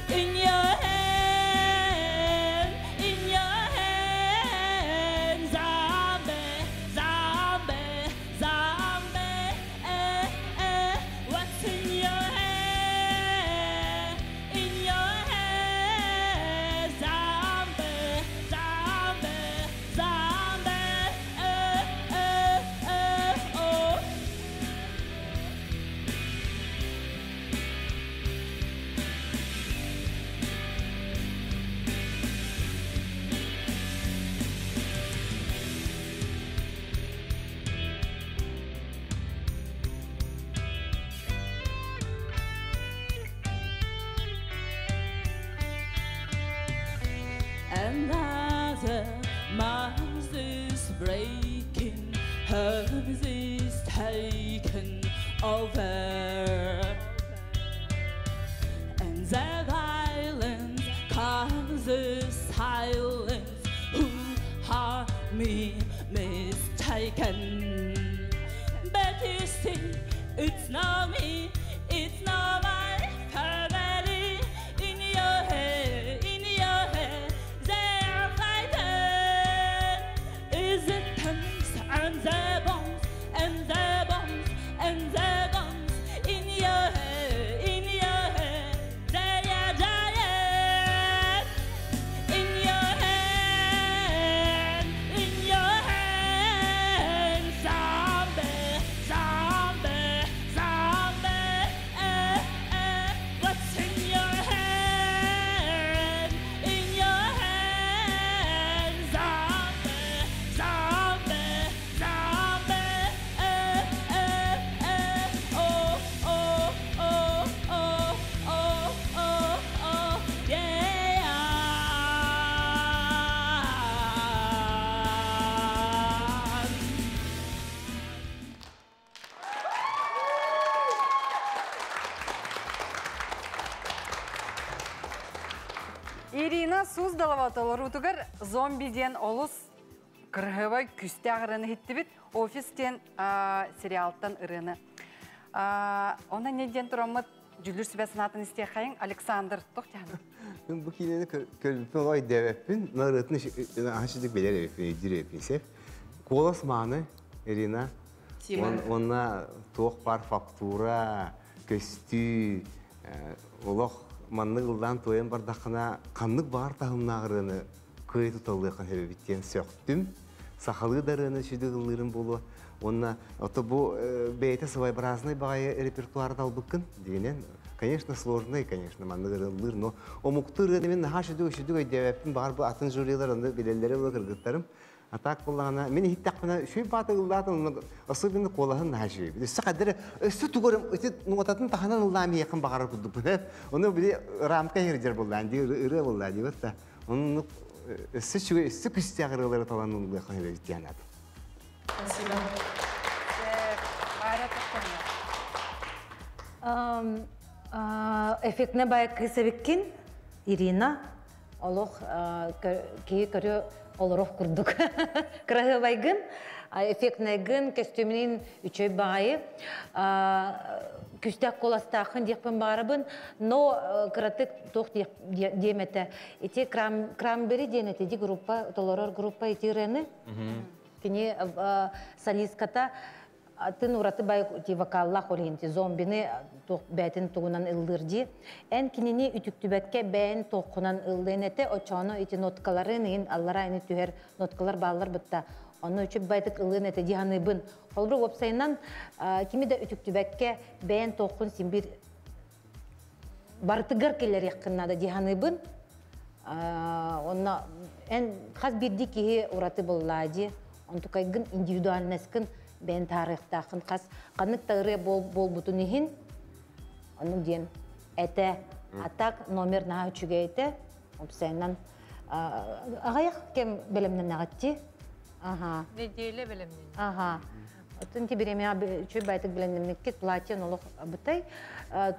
In your hand, in your hand, zombie, zombie, zombie, eh, eh, what's in your hand? In your hand, zombie, zombie, zombie, eh, eh, eh, oh. Another month is breaking, hers is taken over. And the violence causes silence. Who are me mistaken? But you see, it's not me, it's not my family. In your head, in your head, they are fighting. Is it tanks and the bombs and the bombs and the guns in your head, in your head, they are dying. In your hand, in your hand, zombie, zombie, zombie, eh, eh, what's in your hand? In your hand, zombie, zombie, zombie, eh, eh, eh, oh, oh, oh, oh, oh, oh, oh, yeah. Ирина Суздалова толоруутугар «Зомби» диэн олус кырыһыбай күстээх ырыаны иһиттибит. «Офис» диэн сериалтан ырыаны. Онон не диэн тураммыт дьүүллүүр сүбэ санаатын истиэххэйиҥ. Александр, туох диэххиний? Мин бу киинэни көрбүппүн олох өйдөөбөппүн. Но ырыатын аһаан билэр эбиппин, өйдүүр эбиппин сеп. Куолас мааны, Ирина. Онна туох бар фактура, көстүү, олох маннык ыллаан туойан бардаххына ханнык баар таһымнаах ырыаны кыайа туталлыаххын сөбүт диэн сөхтүм. Сахалыы да ырыаны сүдү ыллыырым буолуо. Онна ото бу бэйэтэ своеобразный баҕайы репертуар талбыккын дигинен. Конечно, сложный, конечно, маннык ырыаллыыр, но омуктуу ырыаны мин наһаа сүдүг сүдүг өйдөөбөппүн, баҕар бу атын жюрилар онно билэллэрэ буола кыргыттарым. А так буоллаҕына, мин иһиттэхпинэ, үчүгэй баата ыллаатын, особенно куолаһын наһаа үчүгэй. Өссө хаддары, өссө тугурым, ити нуотатын таһынан ыллаам иһиэххин баҕарар курдукпун. Ону били рамка иһирдьэр буоллаан дии, ырыа буоллаа дии да. Оннук өссө үчүгэй, өссө күстээх ырыалары талан ыллыахха сөбөбүт диэн аатым. Спасибо. Варя Токтонова. Эффектне бай кыыс эбиккин, Ирина. Олох киһи көрө олорох курдук. Кыраһыабайгын, эффектнайгын, костюмунун үчөй баҕайы. Күстээх куоластааххын диэхпин баҕарабын, но кыратык туох диэм этэ. Ити Крамбери диэн этэ, ди группа, толорор группа ити ырыаны. Кини солистката атын ураты бай вокаллаах ол иһин зомбины туох бээтин тугунан ыллыыр дии. Эн кинини үтүктүбэккэ бэйэн туоххунан ыллыан этэ, очооно ити ноткаларын иһин аллара ини түһэр ноткалар бааллар бытта. Онно үчүп байтык ылыан этэ дии саныыбын. Холобур, уопсайынан кими да үтүктүбэккэ бэйэн туоххун син бир барытыгар киллэриэххин наада дии саныыбын. Онно эн хас биирдии киһи ураты буоллаа дии. Онтукайгын индивидуальноскын бэйэн таарыахтааххын хас ханнык да ырыа буолбутун иһин ону диэн этэ. А так номер наһаа үчүгэй этэ. Уопсайынан аҕыйах кэм бэлэмнэнэҕитти. Ага. Неделя бэлэмнэнэ. Ага. Оттон ти биремя үчүгэй байтык бэлэмнэммиккит платье олох бытай.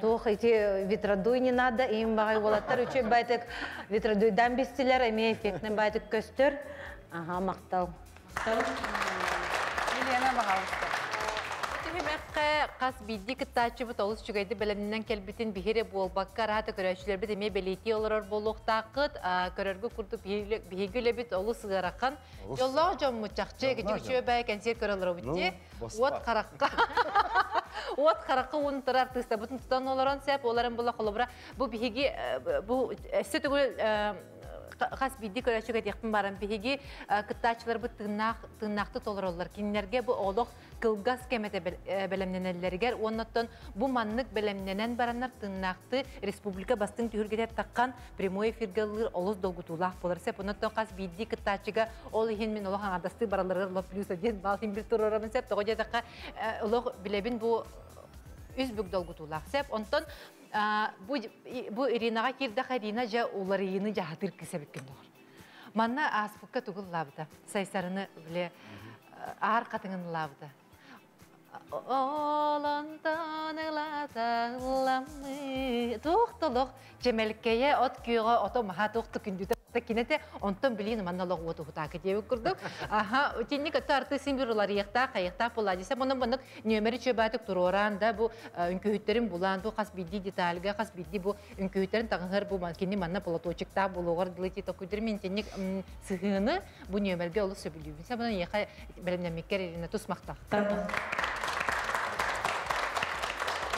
Туох ити ветродуй не надо, им багай уолаттар үчүгэй байтык ветродуйдан бистилер, эми эффектный байтык көстөр. Ага, мактал. Елена, пожалуйста. Түһүмэххэ хас биирдии кыттааччыбыт олус үчүгэйдик бэлэмнэнэн кэлбитин биһири буолбакка араата көрөөччүлэрбит эмиэ бэлиэтии олорор буолуохтааххыт. Көрөргө курдук биһиги үлэбит олус ыарахан. Дьоллоох дьоммут чахчы кичик үчүгэй бай кэнсиэр көрө олоробут дии. Уот харахха уот харахха уун турар артыыстабытын тутан олорон сеп оларын була холобура бу биһиги бу өссө төгүл хас биирдии көрөөччүгэ этиэхпин баран биһиги кыттааччыларбыт тыыннаах тыыннаахты толороллор. Кинилэргэ бу олох кылгас кэмэтэ бэлэмнэнэллэригэр уоннаттан бу маннык бэлэмнэнэн бараннар тыыннаахты республика бастыҥ түһүлгэтэ таххан прямой эфирге ыллыыр олус долгутуулаах буолар сеп. Оннаттан хас биирдии кыттааччыга ол иһин мин олох аҥардастыы бараларыгар олох плюс один балл иһин бир туруорабын сеп. Тоҕо диэтэххэ олох билэбин бу үс бүк долгутуулаах сеп. Онтон бу бу Иринаҕа киирдэхэ Ирина дьэ уларыйыыны дьаһатыр кысабиккин доҕор. Манна ааспыкка тугуллаабыта. Сайсарыны биле аар хатыҥынлаабыта. Олонтон ылаталламмы туох толох чэмэлкэйэ от күөҕэ ото маха туох күндүтэ кинете онтон билин манна олох уоту хутаакы диэбит курдук. Аха, тинник өттө артысын бир уларыйыктаах хайыктаах буолла десе онон маннык нүөмэри чөбаатык туруораан да бу үҥкүүһүттэрин булаан бу хас биирдии детальга хас биирдии бу үҥкүүһүттэрин таҥыһар бу кини манна платочектаах булуоҕар дылы ти токуйдур мин тинник сыһыаны бу нүөмэргэ олус сөбүлүүбүн. Сабынан иэхэ бэлэмнэммиккэр Ирина тус махтал.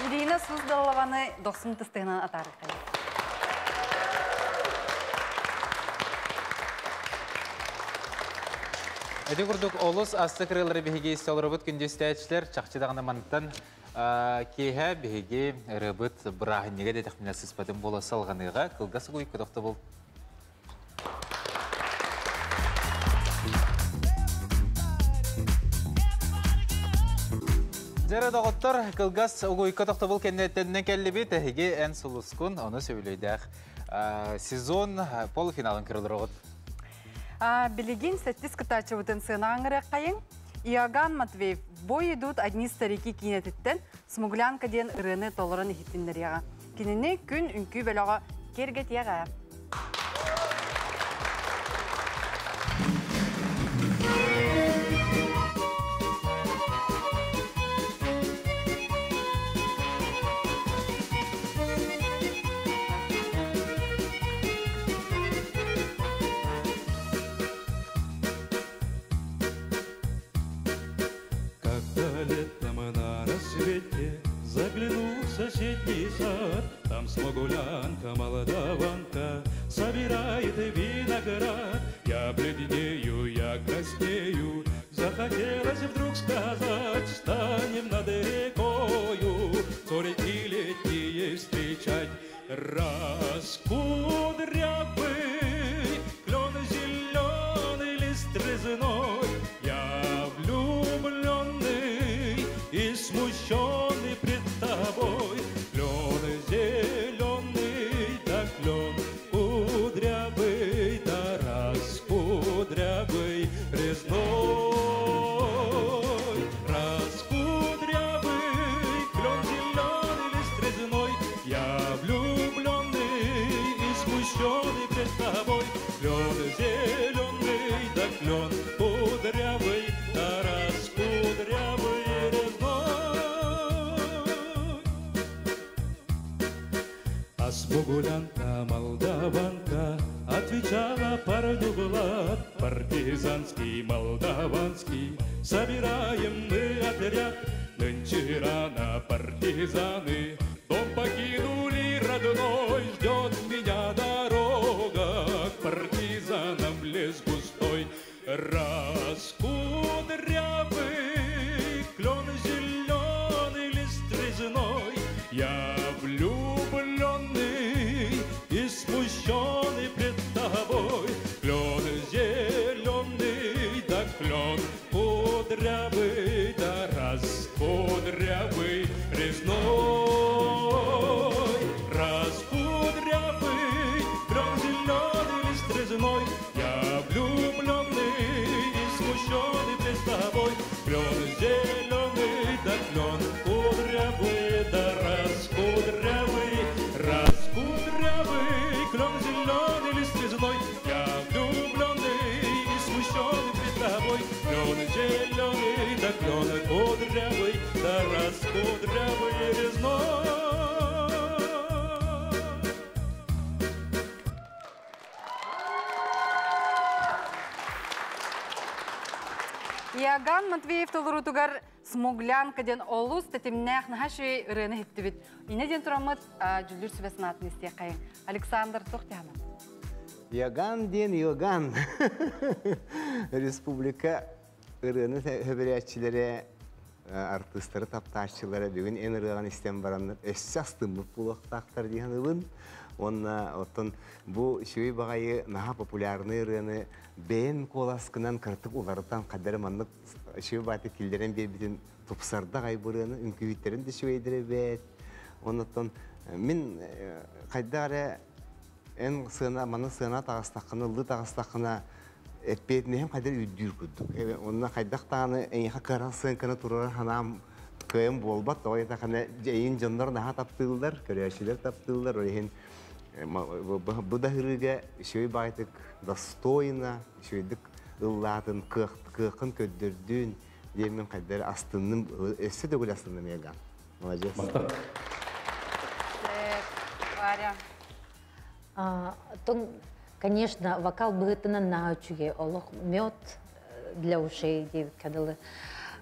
Ирина Суздалованы дохсун тыстыгынан атаарыккай. Эти курдук олус асты кырылары биһиги истолорубут күндүстээчилер чахчы мантан киэһэ биһиги ырыбыт бырааһынньыга дэтехминэ сыспатын буола салҕаныыга кылгас угуй көтөхтө Дьэрэ доҕоттор, кылгас угуйка тохтобул кэннеттеннен келлибит, эһиги эн сулускун, ону сөбүлөйдээх сезон полуфиналын кырылырыгыт. Билигин сэттис кытаачыбытын сыанааңыры қайын. Иоганн Матвеев «Бой идут одни старики» кинетиттен «Смуглянка» диэн ырыаны толорон иһиттиннэриэҕэ. Кинини күн үҥкүү бөлөҕө киэргэтиэҕэ. Как-то летом на рассвете заглянул в соседний сад. Там смуглянка, молдаванка собирает виноград. Я бледнею, я краснею, захотелось вдруг сказать: станем над рекою, зорьки летние встречать. Раскудрявый клен зеленый лист резной, я влюбленный и смущенный пред тобой. Клен зеленый, да клен кудрявый, да раскудрявый резной. Раскудрявый клен зеленый лист резной, я влюбленный и смущенный пред тобой. Клен зеленый, да клен кудрявый, да раскудрявый резной. А смуглянка, молдаванка отвечала парню Влад: партизанский, молдаванский, собираем мы отряд. Нынче рано партизаны покинули родной, ждет меня дорога к партизанам в лес густой. Раскудрявый клен зеленый лист резной, я влюбленный и смущенный пред тобой. Клен зеленый, да клен кудрявый, да раскудрявый резной. Раскудрявый, клен зеленый лист резной, я влюбленный и смущенный пред тобой. Клен зеленый, да клен кудрявый, да раскудрявый, раскудрявый, клен зеленый лист резной, я влюбленный и смущенный пред тобой. Клен зеленый, да клен кудрявый, да раскудрявый резной. Иоганн Матвеев толорутугар смуглянка ден олус тетимнээх наһаа үчүгэй ырыаны иһиттибит. Инэ диэн тураммыт дьүллүүр сүбэ санаатын истиэххэйиҥ. Александр туох диэххинэ? Иоганн диэн Иоганн. Республика ырыаны хөбүрээччилэрэ, артыыстары таптааччылара бүгүн эн ырыаҕын истэн бараннар өссө астыммыт буолуохтаахтар дии саныыбын. Уонна оттон бу үчүгэй баҕайы наһаа популярный ырыаны бэйэн куоласкынан кыратык уларытан хадары маннык үчүгэй баҕайытык киллэрэн биэрбитин тупсарда аҕай бу ырыаны үҥкүүһүттэрин да үчүгэйдэрэ эбээт. Оннуттан мин хайдах эрэ эн сыана маны сыана таҕыстаххына ыллыы таҕыстаххына эппиэтинэһим хайдах үрдүүр курдук. Онно хайдах даҕаны эйиэхэ кыра сыаҥканы турар санаам кыайан буолбат. Тоҕо диэтэххинэ эйин дьоннор наһаа таптыыллар, көрөөччүлэр таптыыллар. Ол иһин бу да ыһырыыга үчүгэй баҕайытык достойно, үчүгэйдик ыллаатын, кыаххын көрдөрдүн диэммин хайдах эрэ астынным, өссө төгүл астынным Еган. Молодец. Варя. Оттон, конечно, вокал быһыытынан наһаа үчүгэй. Олох мед для ушей диэбиккэ дылы.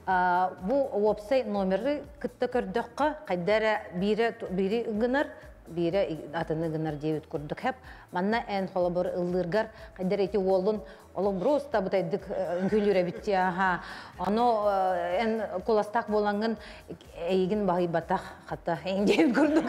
Бу уопсай номеры кытта көрдөххө, хайда эрэ биирэ биири гынар, биирэ атыны гынар диэбит курдук хэп. Манна эн холобур ыллыыргар хайда эрэ ити уолун олох просто бытайдык үҥкүүлүүр эбит дии, аха. Ону эн куоластаах буолаҥҥын эйигин баһыйбатах хата эйин диэбит курдук.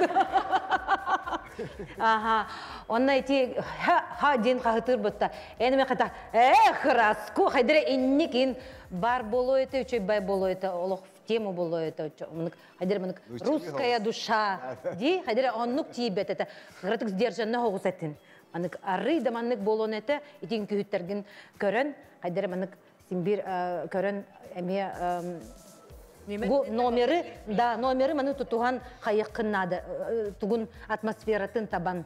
Аха. Онно ити ха ха диэн хаһытыыр бутта. Эн эме хата эх раску хайдара инникин бар болуо это үчүй бай болуо это олох в тему болуо это мынык хайдара мынык русская душа ди хайдара оннук тиийбэт это кыратык сдержанно хоҕус этин. Анык арый да маннык буолуон этэ итин күһүттэргин көрөн хайдара манык симбир көрөн эмиэ бу номеры да номеры маны тутуһан хайыаххын наада тугун атмосфератын табан.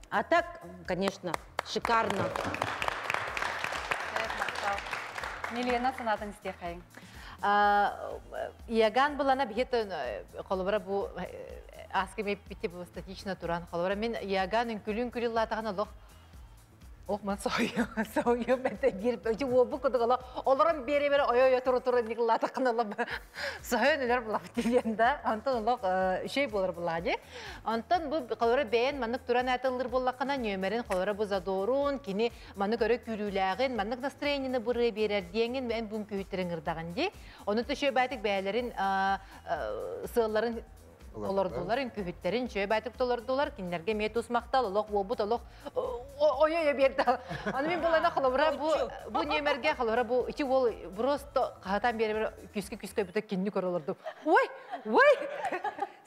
А так, конечно, шикарно. Милена санаатын истиэхэйиҥ. Иоганн булана биһиэт холобура бу ааскы бити бу статично туран холобура мин Иоганн үҥкүлүн күлүллаатаҕын олох Ох, ман соһуйуом, соһуйуом этэ диир. Ити уолбут курдук олох олорон биэрэ-биэрэ ойо-ойо тура-тура никылаатаххына олох соһуйан өлөр булабыт диэн да. Онтон олох үчүгэй буолар булаа дии. Онтон бу холоро бэйэн маннык туран аатыллыр буоллаххына нүөмэрин холоро бу задорун, кини маннык өрө күүрүүлээҕин, маннык настроениены бырыа биэрэр диэҥин эн бу үҥкүүһүттэрин ырдаҕын дии. Ону төшө баатык бэйэлэрин сыалларын толордулар, үҥкүүһүттэрин үчүгэй баайтык толордулар, кинилэргэ эмиэ тус махтал, олох буолбут олох ой-ой биэрдэ. Аны мин булана холобура бу бу нүөмэргэ холобура бу ити уол просто хаһатан биэрэ күскэ күскэ бүтэ кинини көрө олордум. Ой, ой!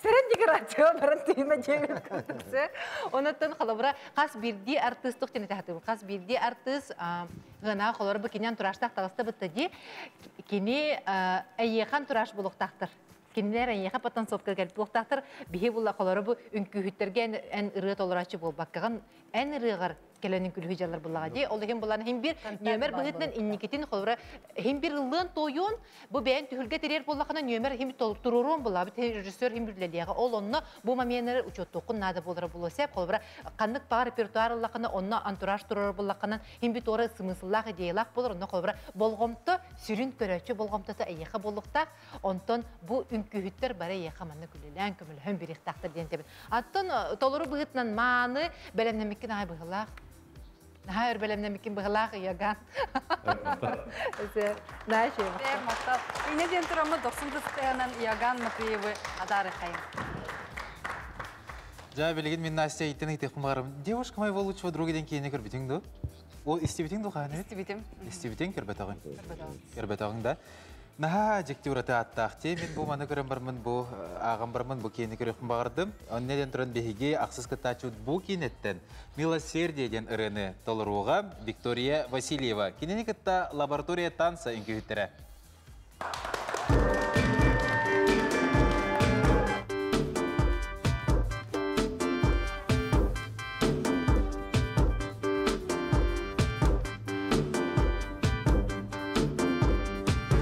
Сэрэн декорация баран тыына диэбит курдуксы. Онуттан холобура хас биирдии артыыс тух диэн этэ хас биирдии артыыс гына холобура бу кини антуражтаах таҕыста бытта дии. Кини эйиэхэ антураж булуохтаахтар. Кинилэр эйиэхэ потенциалка кэлбит буолуохтаахтар. Биһи була холоро бу үҥкүүһүттэргэ эн, эн ырыа толорооччу буолбаккаҕын, эн ырыаҕар Кэлэн үҥкүлүһү дьаллар буллаҕа дии. Ол иһин булан хим бир нүөмэр быһыытынан инникитин холобура хим бир ыллыан туойуон бу бэйэн түһүлгэ тириэр буоллахына нүөмэр хим туруоруон буллаабыт режиссер хим үлэлиэҕэ. Ол онно бу моменнары учуоттуоххун наада буолара буолуо сөп. Холобура ханнык баҕар репертуар ыллахына онно антураж турар буллаххынан хим би туора смысллаах идеялаах буолар. Онно холобура болҕомто сүрүн көрөөччү болҕомтото эйиэхэ буолуохтаах. Онтон бу үҥкүүһүттэр бары эйиэхэ манна күлүлээн көмөлөһөн бириэхтаахтар диэн тэбин. Аттон толору быһыытынан мааны бэлэмнэммиккин аай быһылаах. Наһаа өр бэлэмнэммиккин быһылаах Иоган. Наһаа Махтал. Инньэ диэн тураммыт дохсун тыстыһынан Иоган Матвеевы адары хайын. Жа билигин мин Настя иттен ыйтыахпын баҕарабын. Девушка моего лучшего друга диэн киинэ көрбүтүҥ дуо? Ол истибитиҥ дуо хаһан эбит? Истибитим. Истибитиҥ көрбөтөҕүҥ. Көрбөтөҕүҥ да. Наһаа дьикти ураты ааттаах дии. Мин бу маны көрөн бармын, бу ааҕан бармын, бу киини көрүөхпүн баҕардым. Онно диэн туран биһиги ахсыс кыттааччыбыт бу киинэттэн «Милосердие» диэн ырыаны толоруоҕа Виктория Васильева. Кинини кытта лаборатория танца үҥкүүһүттэрэ.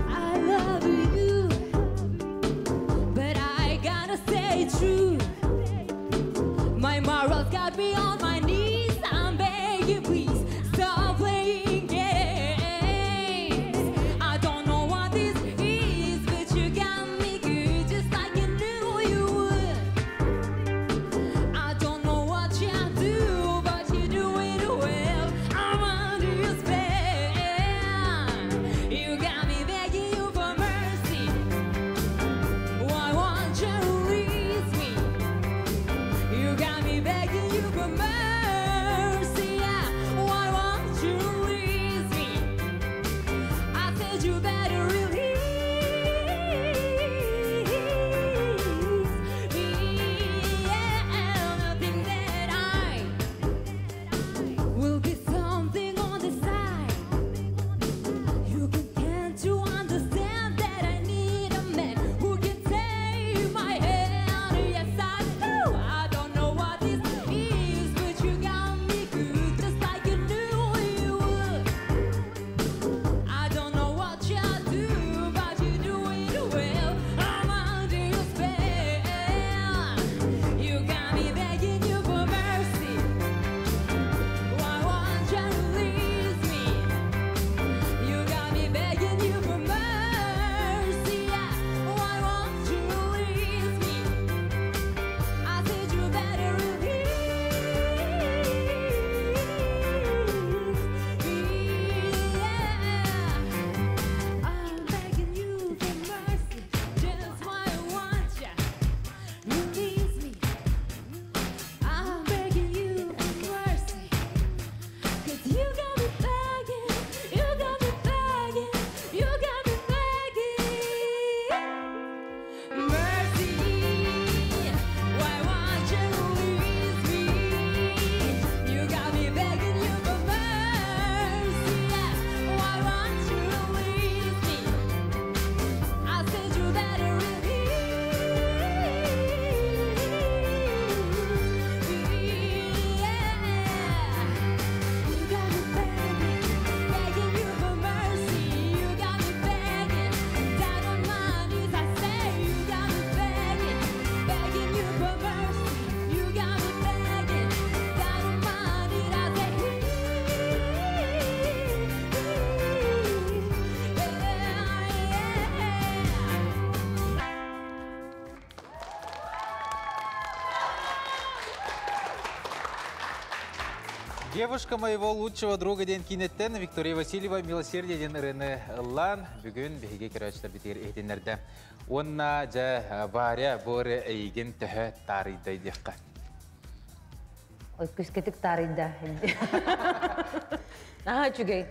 I love you, but I gotta say it's true. My morals got me on my knees. I'm begging, please stop playing games. I don't know what this is, but you got me good, just like you knew you would. I don't know what you do, but you do it well. I'm under your spell. You got me begging you for mercy. Why won't you release me? You got me begging you for mercy. Yeah. Why won't you release me? I said you better release me. Yeah, nothing that I will be something on the side. You can can't to understand that I need a man who can take my hand. Yes, I do. I don't know what this is, but you got me good, just like you knew you would. I don't know what you do, but you do it well. I'm under your spell. You got me begging you for mercy. Why won't you release me? You got me begging you for mercy. Yeah. Why won't you release me? I said you better release me. Yeah. I'm begging you for mercy. Just why I want ya. Release me. I'm begging you for mercy. 'Cause you got me begging, you got me begging, you got me begging. Mercy, why won't you release me? You got me begging you for mercy. Yeah. Why won't you release me? I said you better release me. Yeah. You got me begging, begging you for mercy. You got me begging, down on my knees I say. You got me begging, begging you for mercy. You got me begging, down on my knees I say. Yeah, yeah. Девушка моего лучшего друга диэн киинэттэн Виктория Васильева «Милосердие» диэн ырыаны ыллаан бүгүн биһиги көрөөччүлэрбитигэр иһитиннэрдэ. Уонна дьэ Варя бу ырыа эйигин төһө таарыйдай диэххэ. Ой, күүскэтик таарыйда. Наһаа үчүгэй.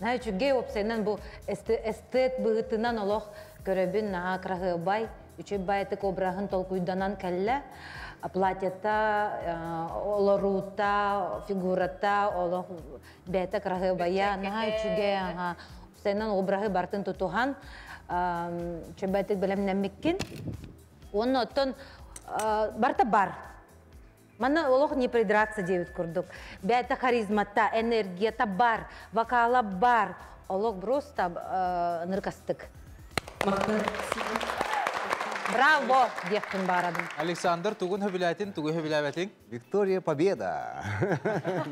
Наһаа үчүгэй уопсайынан бу эстет быһыытынан олох көрөбүн наһаа кыраһыабай, үчүгэй баайытык обраһын толкуйданан кэллэ. Платьета, олоруута, фигурата, олох бэйэтэ кыраһыабайа, наһаа үчүгэй, аха. Уопсайынан обраһы барытын тутуһан, үчүгэйдик бэлэмнэммиккин. Уонна оттон барыта бар. Манна олох не придраться диэбит курдук. Бэйэтэ харизмата, энергията бар, вокала бар. Олох просто ныркастык. Браво! Диэхпин баарабын. Александр, тугун хөбүлээтин, тугу хөбүлээбэтиҥ? Виктория Победа.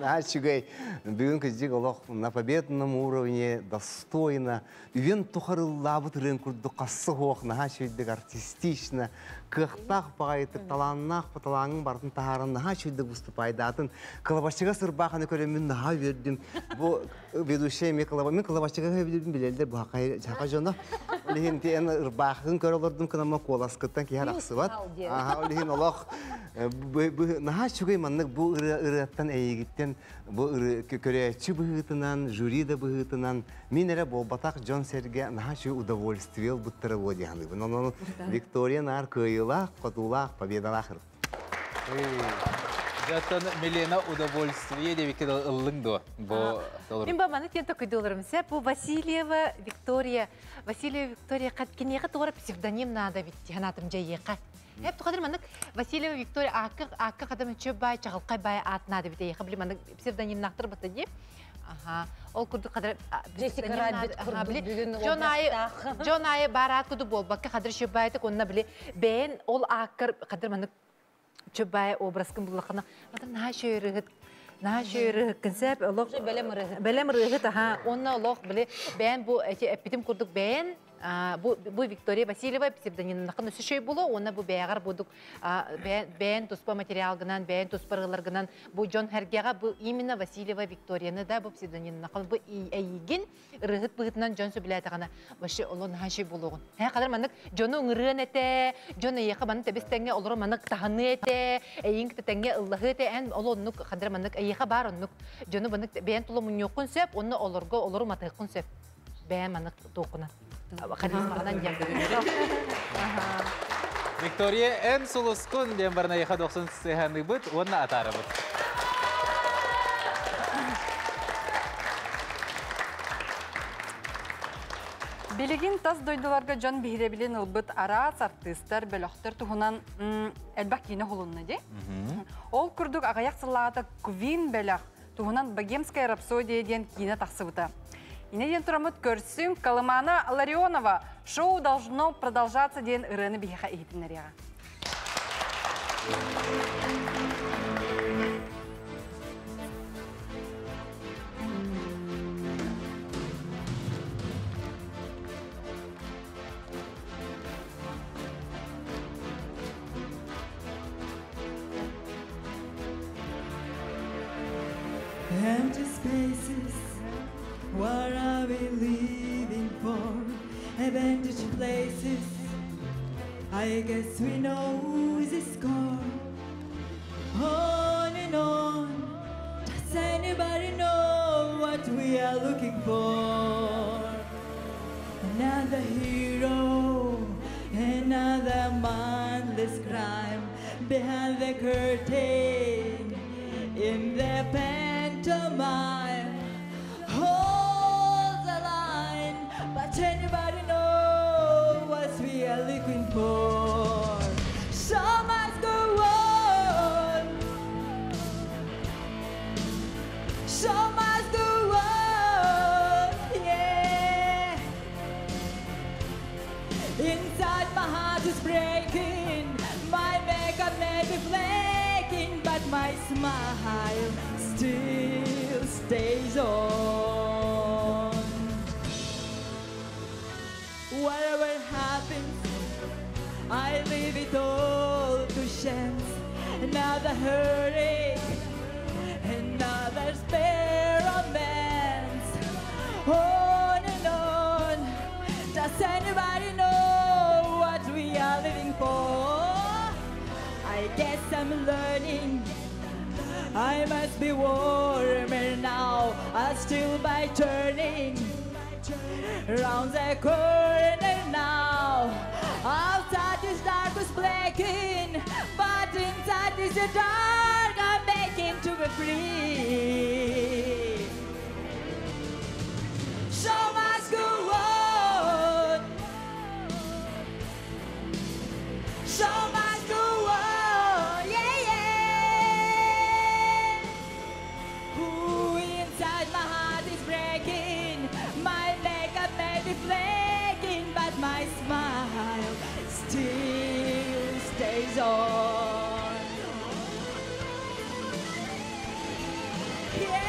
Үчүгэй. Бүгүн кырдьык олох на победном уровне достойно. Үйэн тухары ыллаабыт ырыаҥ курдук хассы суох, наһаа үчүгэйдик артистично, кыахтаах баҕайытык, талааннаах талааҥҥын барытын таһааран наһаа үчүгэйдик выступайдаатын. Кылабаччыга сырбааханы көрөммүн наһаа үөрдүм. Бу ведущая эмиэ кылаба, мин кылабаччыга сөбүлүүрбүн билэллэр бу саха дьоно. Ол иһин ити эн ырбаахыгын көрө олордум кынама куоласкыттан киһи арахсыбат. Аха, ол иһин олох наһаа үчүгэй маннык бу ырыа ырыаттан эйигиттэн бу көрөөччү быһыытынан, жюри да быһыытынан мин эрэ буолбатах дьон-сэргэ наһаа үчүгэй удовольствие ылбыттара буо дии саныыбын. Онон Виктория наар кыайыылаах, хотуулаах, победалаах ырыт. Дьоттон Милена удовольствие диэбиккэ ыллыҥ дуо? Бу толору. Мин ба маны тиэн токуйдууларым сеп. Бу Васильева Виктория, Васильева Виктория киниэхэ тугара псевдоним наада бит ханатым дьайыаха. Эп тухадыр маннык Васильева Виктория аакка аакка хадам чөп бай чаҕылхай бай аат наада бит эйиэхэ били маннык псевдонимнаахтар бата дии. Аха. Ол курдук хадыр Джессика Раббит курдук бүгүн Дьон аайы дьон аайы баар аат курдук буолбакка хадыр чөп байтык онна били бэйэн ол ааккар хадыр маннык чөп бай образкын буллахына мата наһаа чөйрыһыт наһаа чөйрыһыккын сеп олох бэлэм ырыһыт бэлэм ырыһыт аха онна олох били бэйэн бу эти эппитим курдук бэйэн бу бу Виктория Васильева псевдонимнахын өссө шөй булу уонна бу бэйэҕэр будук бэйэн туспа материалгынан бэйэн туспа ырыаларгынан бу дьон хэргэҕэ бу именно Васильева Викторияны да бу псевдонимнахын бу эйигин ырыһыт быһыытынан дьон сөбүлээтэҕинэ вообще олон наһаа шөй буолуоҕун һэ хадар маннык дьону ыҥырыан этэ дьон эйиэхэ маннык тэбис тэҥҥэ олоро маннык таһыныа этэ эйиҥ тэҥҥэ ыллаһыа этэ эн ол оннук хадар маннык эйиэхэ баар оннук дьону маннык бэйэн тула мунньуоххун сөп онно олорго олору матыаххын сөп бэйэм маннык туоххунан харизмаҕынан диэн Виктория, эн сулускун диэн баран эйиэхэ дохсун сыһаныыбыт уонна атаарабыт. Билигин тас дойдуларга дьон биһирэбилин ылбыт араас артыыстар, бөлөхтөр туһунан элбэх киинэ уһулунна дии. Ол курдук аҕыйах сыллааҕыта Квин бөлөх туһунан «Богемская рапсодия» диэн киинэ тахсыбыта. Инэ диэн тураммыт көрсүҥ Колымана Ларионова «Шоу должно продолжаться» диэн ырыаны биһиэхэ иһитиннэриэҕэ. Empty spaces, what are we living for? Abandoned places, I guess we know the score. On and on, does anybody know what we are looking for? Another hero, another mindless crime behind the curtain in the pantomime. Hold the line, but anybody know what we are looking for? Show must go on. Show must go on, yeah. Inside my heart is breaking, my makeup may be flaking, but my smile still stays on. Whatever happens, I leave it all to chance. Another heartache, another spare romance. On and on, does anybody know what we are living for? I guess I'm learning. I must be warmer now. I still by turning round the corner now. Outside is dark was blacking, but inside is the dark. I'm making to be free. Show must go on. Show must go on. Yeah, yeah. still stays on. Yeah.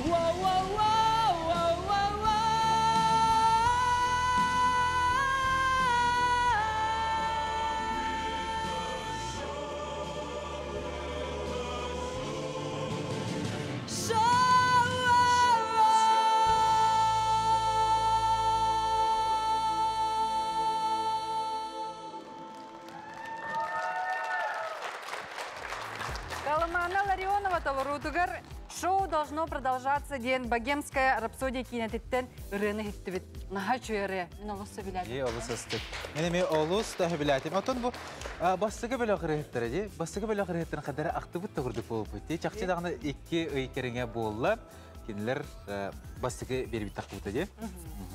Whoa, whoa, whoa, whoa, whoa, whoa. Колымана Ларионова толоруутугар «Шоу должно продолжаться» диэн «Богемская рапсодия» киинэтиттэн ырыаны иһиттибит. Наһаа үчүгэй ырыа. Мин олус сөбүлээтим. Е, олус астык. Мен эми олус да сөбүлээтим. Отон бу бастакы бөлөх ырыһыттара ди. Бастакы бөлөх ырыһыттарын хадара ахтыбыт да курдук буолбут. Чахчы даҕаны 2 ый кэриҥэ буолла. Кинилэр бастакы биэрбит тахтыбыта ди.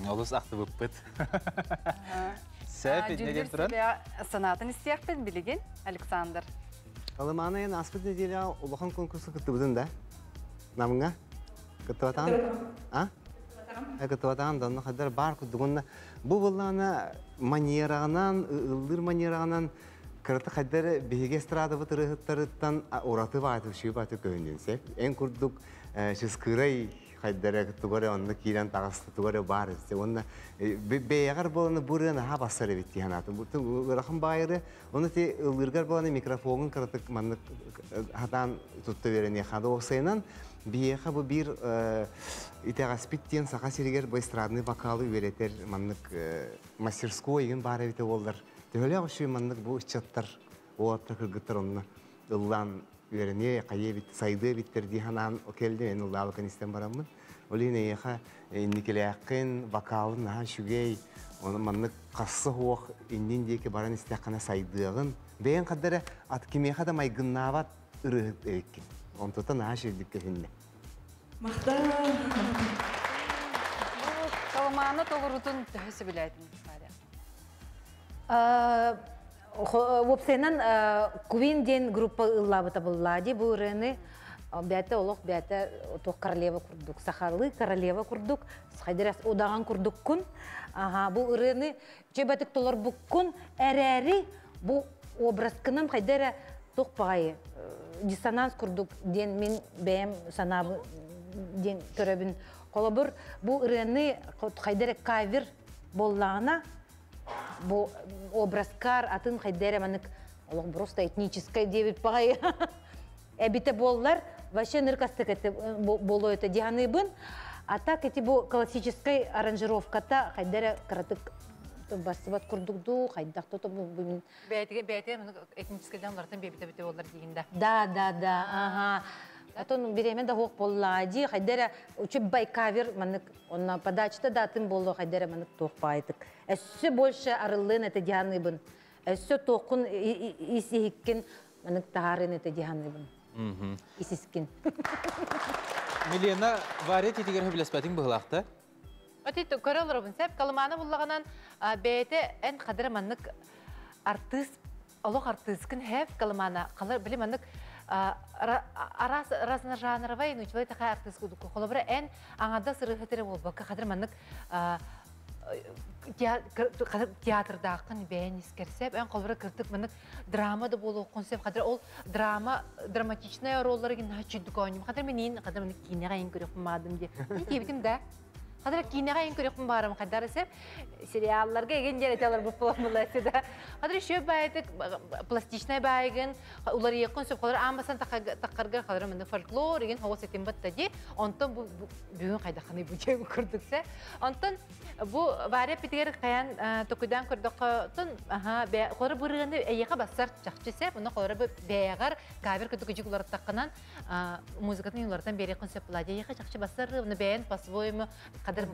Олус ахтыбыппыт. Сәп иннеген туран. Санаатын истиэхпит билигин, Александр. Колымана эн ааспыт нэдиэлэҕэ улахан конкурска кыттыбытын да? Намҥа? Кыттыбатаҕын? А? Кыттыбатаҕын да, онно хайдар баар курдук. Онно бу буоллаҕына манераҕынан, ыллыыр манераҕынан кырата хайдар биһиги эстрадабыт ырыаһыттарыттан ураты бааты, үчүгэй бааты көһүннүн сеп. Эн курдук чыскыырай хайдара тугу эрэ онно киирэн таҕыста тугу эрэ баар этэ уонна бэйэҕэр буоланы бу ырыа наһаа бассар эбит дии санаатым ыарахан баайыры ону ти ыллыыргар буоланы микрофоҥун кыратык маннык хатаан тутта үөрэниэхэ уопсайынан биһиэхэ бу биир итэҕэспит диэн Саха сиригэр бу эстрадный вокалы үөрэтэр маннык мастерской игин баар эбитэ буоллар төһөлөөх үчүгэй маннык бу ыччаттар уолаттар кыргыттар онно ыллаан үөрэниэ, хайа эбит, сайдыа эбиттэр дии санаан кэллим, эн ыллаабыккын истэн бараммын. Ол иһин эйиэхэ инникилээххин, вокалын наһаа үчүгэй, ону маннык хасса суох иннин диэки баран истэххинэ сайдыаҕын. Бэйэҥ хадда эрэ ат кимиэхэ да майгыннаабат ырыаһыт эбиккин. Онтута наһаа үчүгэйдик көһүннэ. Махтал! Колымаана толорутун төһө сөбүлээтиҥ, Варя? Уопсайынан Квин диэн группа ыллаабыта буллаа дии бу ырыаны бэйэтэ олох бэйэтэ туох королева курдук сахалыы королева курдук хайдырас удаҕан курдуккун аха бу ырыаны чөбөтүк толорбуккун эрээри бу образкынан хайда эрэ туох баҕайы диссонанс курдук диэн мин бэйэм санаабын диэн көрөбүн холобур бу ырыаны хайда эрэ кавер буоллаҕына бу образкар атын хайда эрэ манык олох просто этническай диэбит баҕайы эбитэ буоллар вообще ныркастык это боло это дианыбын а так эти бу классическай аранжировката хайда эрэ кыратык бассыбат курдук дуу хайдах то бу Бэйэтигэ бэйэтэ этническайдан уларытан биэбитэ бите боллар диигин да. Да, да, да, ага. Отон биреме да хуох боллаа дии, хайда эрэ учеббай кавер маннык онно подачата да атын боллоо хайда эрэ маннык туох баайтык. Өссө больше арыллыын это дианыбын. Өссө туохкун ис иһиккин маннык таһаарын это дианыбын. Исискин. Милена, Варя титигэр хөбүлэспэтиҥ быһылаахта? Оти көрө олоробун сеп Колымана буллаганан бэйэтэ эн хадыра маннык артыыс олох артыыскын хэп Колымана қалар били маннык арас разножанровай ну человек такая артыыс кудуку холобура эн аңада сырыһытыры болбакка хадыр маннык театрдааххын бэйэн искерсеп эн холобура кыртык маннык драма да буолуоххун сеп хадыр ол драма драматичная роллары гин чүйдүк оонньум хадыр минин хадыр маннык киинэҕэ ин көрөхпүн маадым ди диэбитим да Хадыр киинэҕэ ин көрөхпүн баарым хайдар сеп сериалларга эгин диэн этэлэр бу да. Хадыр еще баайтык пластичный баайгын уларыйыккын сөп холор аамбасан таккаргар хадыр мында фольклор еген хоос этим батта ди. Онтон бу бүгүн хайдаханы бу жей курдукса. Онтон бу варя питигер каян токудан көрдөккө тон аха холор бурыганы эйеха бассар чакчы сеп уну холор бу бээгар кавер көтүк жик улар такканан музыкатын улартан берекин сөп була. Эйеха чакчы бассар уну бэйэн по-своему кадыр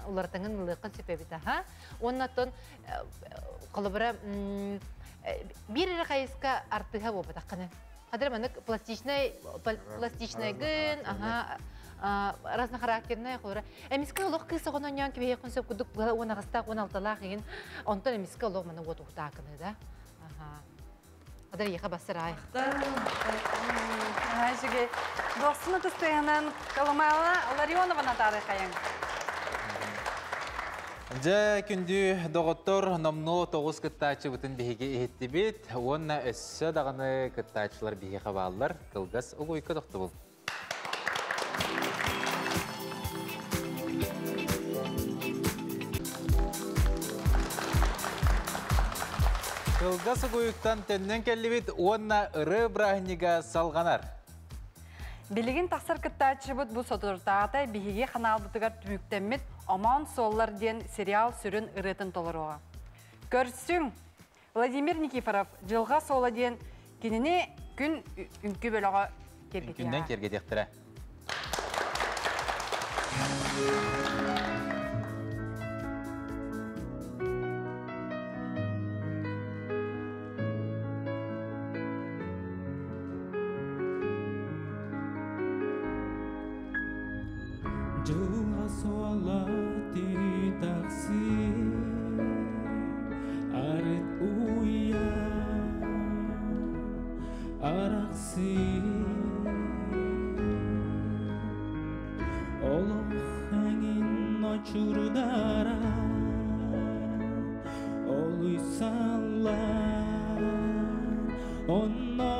улартаңын ылыкын сөпөбүт аха. Оннотон холобура бир эрэ хайыска артыха буолбат акканы. Хадыр манык пластичный пластичный гын, аха разнохарактерная холора. Эмиске олох кыз оҕонон ньон кибиһиэххин сөп курдук 18-таах, 16-лаах игин. Онтон эмиске олох маны уот ухтаакыны да. Аха. Хадыр еха бассарай. Үчүгэй. Дохсуна тыстыһынан Колымана Ларионова Наталья Хаян. Дьэ, күндү доҕоттор, номнуо тоҕус кыттааччыбытын биһиги иһиттибит уонна өссө даҕаны кыттааччылар биһиэхэ бааллар. Кылгас угуйка тохтобул. Кылгас угуйуктан төннөн кэллибит уонна ырыа бырааһынньыга салҕанар. Билигин тахсар кыттааччыбыт бу соторутааҕыта биһиги ханаалбытыгар түмүктэммит Омоон суоллар диэн сериал сүрүн ырыатын толоруоҕа. Көрсүҥ! Владимир Никифоров Дьылҕа суола диэн кинини күн үҥкүү бөлөҕө киэргэтиэҕэ. Күннэн киэргэтиэхтэрэ. Дьылҕа суола тахсыы арыт уйа арахсыы Олох эҥин очурдара олуйсаллар онно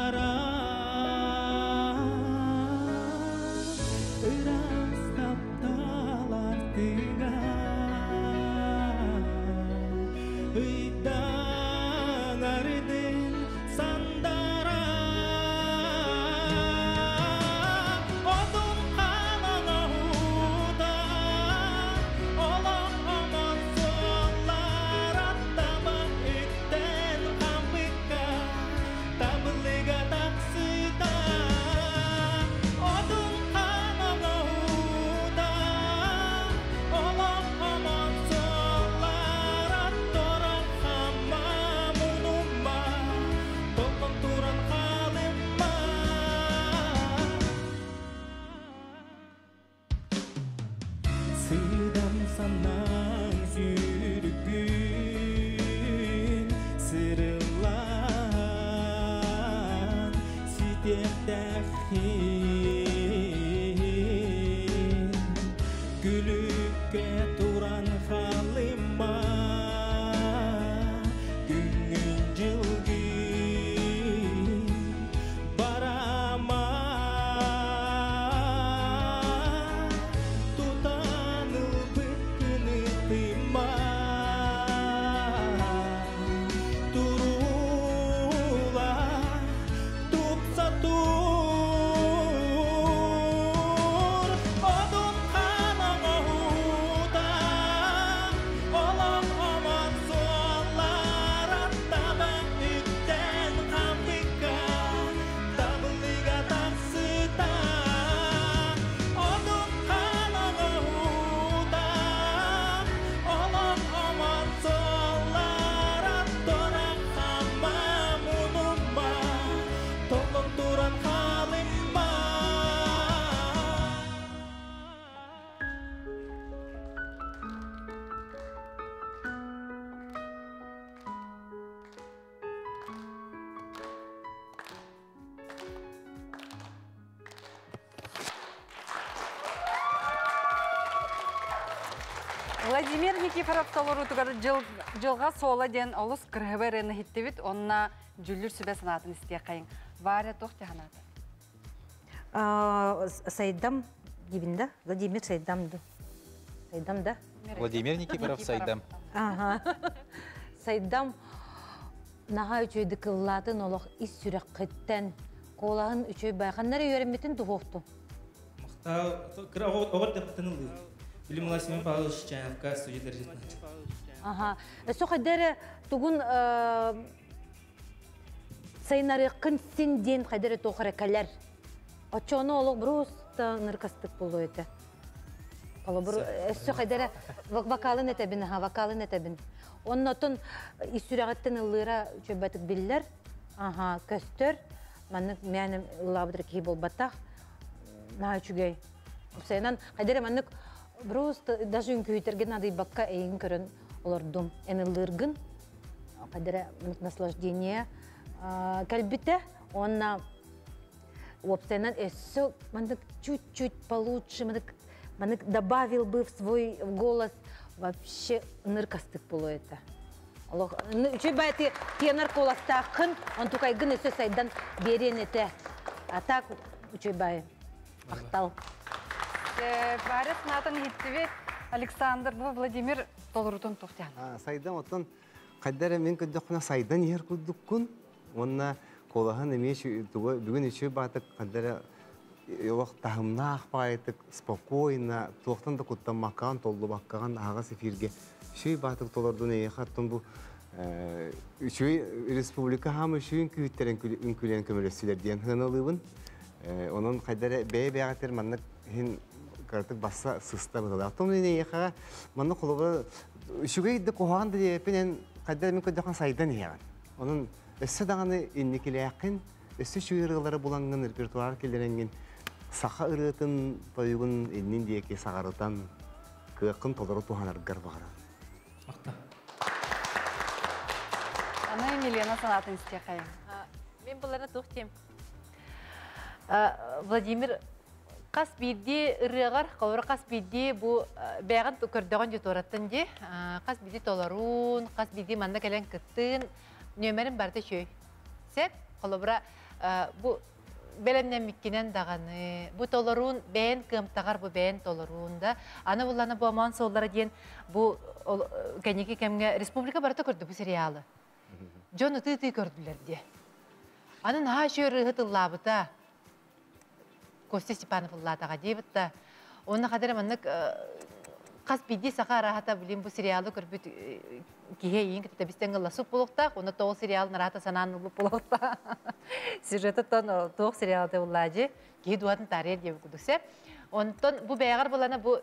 ара ыраас таптал артыга ыйдан ардын сандара Одун хаан оҥоһуута олох омон суоллар аттама үттэн хампыкка табыллыга тахсыта Одун хаан оҥоһуута олох омон суоллар атторон хамма мунумма толкон туран хаалымма Сыдам санаан сүүрүккүн сырылаан ситиэхтээххин күлүккэ туран халыма күҥҥүн дьылгын барама тутан ылбыккын ытыма туруула тупса тур одун хаан оҥоһуута олох омон суоллар аттама үттэн хампыкка табыллыга тахсыта одун хаан оҥоһуута олох омон суоллар аттора хамма мунумма толлон туран хаалымма Владимир Никифоров толоруутугар дьылҕа суола диэн олус кырыһыба ырыаны иһиттибит, онно дьүллүр сүбэ санаатын истиэххэйиҥ. Варя туох дьаһанаата? Сайдам диибин да? Владимир Сайдам да? Сайдам да? Владимир Никифоров Сайдам. Ага. Сайдам наһаа үчүгэйдик ыллаатын олох ис сүрэххиттэн куолаһын үчүгэй байханнары үөрэммитин туһуохту. Махтал кыра оҕо дэхтэн ылыы. Билим Семен Павлович Чаевка студия Ага. Өссө хайдары тугун сайынарыаккын син диэн хайдары туох эрэ кэлэр. Оччону олох просто ныркастык буолуо этэ. Холобур, өссө хайдары вокалын этэбин, аха, вокалын этэбин. Оннотон ис сүрэҕиттэн ыллыыра үчүгэйбэтик биллэр, аха, көстөр. Маннык мээнэ ыллаабытыр киһи буолбатах. Наһаа үчүгэй. Сайынан хайдары маннык просто даже үҥкүүтэргэ надыйбакка эйигин көрөн олордум. Эн ыллыыргын хайдары маннык наслаждение кэлбитэ. Уонна уопсайынан өссө маннык чуть-чуть получше, маннык, маннык добавил бы в свой голос. Вообще ынырык астык буолуо этэ. Олох үчүгэй баайы тенор куоластааххын, онтукайгын өссө сайдан биэриэн этэ. А так үчүгэй баайы. Махтал. Варя санаатын иһиттибит. Александр, бу Владимир толорутун туохтаан. Сайдан оттон хайда эрэ мин көрдөхпүнэ сайдан иһэр курдуккун. Уонна куолаһын эмиэ бүгүн үчүгэй баатык хайда эрэ олох таһымнаах баайытык спокойно туохтан да куттаммаккаҕын, толлубаккаҕын аһаҕас эфиргэ үчүгэй баатык толордун эйиэхэ оттон бу үчүгэй республика хаама үчүгэй үҥкүүһүттэрин үҥкүүлээн көмөлөстүлэр диэн сыаналыыбын. Онон хайда эрэ бэйэ-бэйэҕитигэр маннык иһин кыратык басса сыста быһыылаах. Оттон мин эйиэхэҕэ маннык холобура үчүгэй да куһаҕан да диэбиппин эн хайда эрэ мин көрдөххө сайдан иһэҕин. Онон өссө даҕаны инникилээххин, өссө үчүгэй ырыалары булаҥҥын репертуар киллэрэҥҥин саха ырыатын тойугун иннин диэки саҕарытан кыаххын толору туһанаргар баҕарабын. Аны Милена санаатын истиэхэйиҥ. Мин буларна туох диэм. Владимир хас биирдии ырыаҕар, холобура хас биирдии бу бэйэҕин көрдөҕүн дии туораттан дии, хас биирдии толоруун, хас биирдии манна кэлэн кыттыын, нүөмэрин барыта үчүгэй. Сөп, холобура бу бэлэмнэммиккинэн даҕаны, бу толоруун бэйэн кыамтаҕар бу бэйэн толоруун да, аны буллана бу омоон суоллара диэн бу кэнники кэмҥэ республика барыта көрдө бу сериалы. Дьон ытыы-ытыы көрдүлэр диэ. Аны наһаа үчүгэй ырыаһыт ыллаабыта. Костя Степанов ыллаатаҕа диэбит да. Онно хадара маннык хас биирдии саха араһата билин бу сериалы көрбүт киһи эйиин кытта бистэн ылласып буолуохтаах, онно тоҕо сериалын араата санаан ылбыт буолуохтаах. Сюжетыттан туох сериалата ыллаажы киһи дууһатын таарыйар диэбит курдук сэ. Онтон бу бэйэҕэр булана бу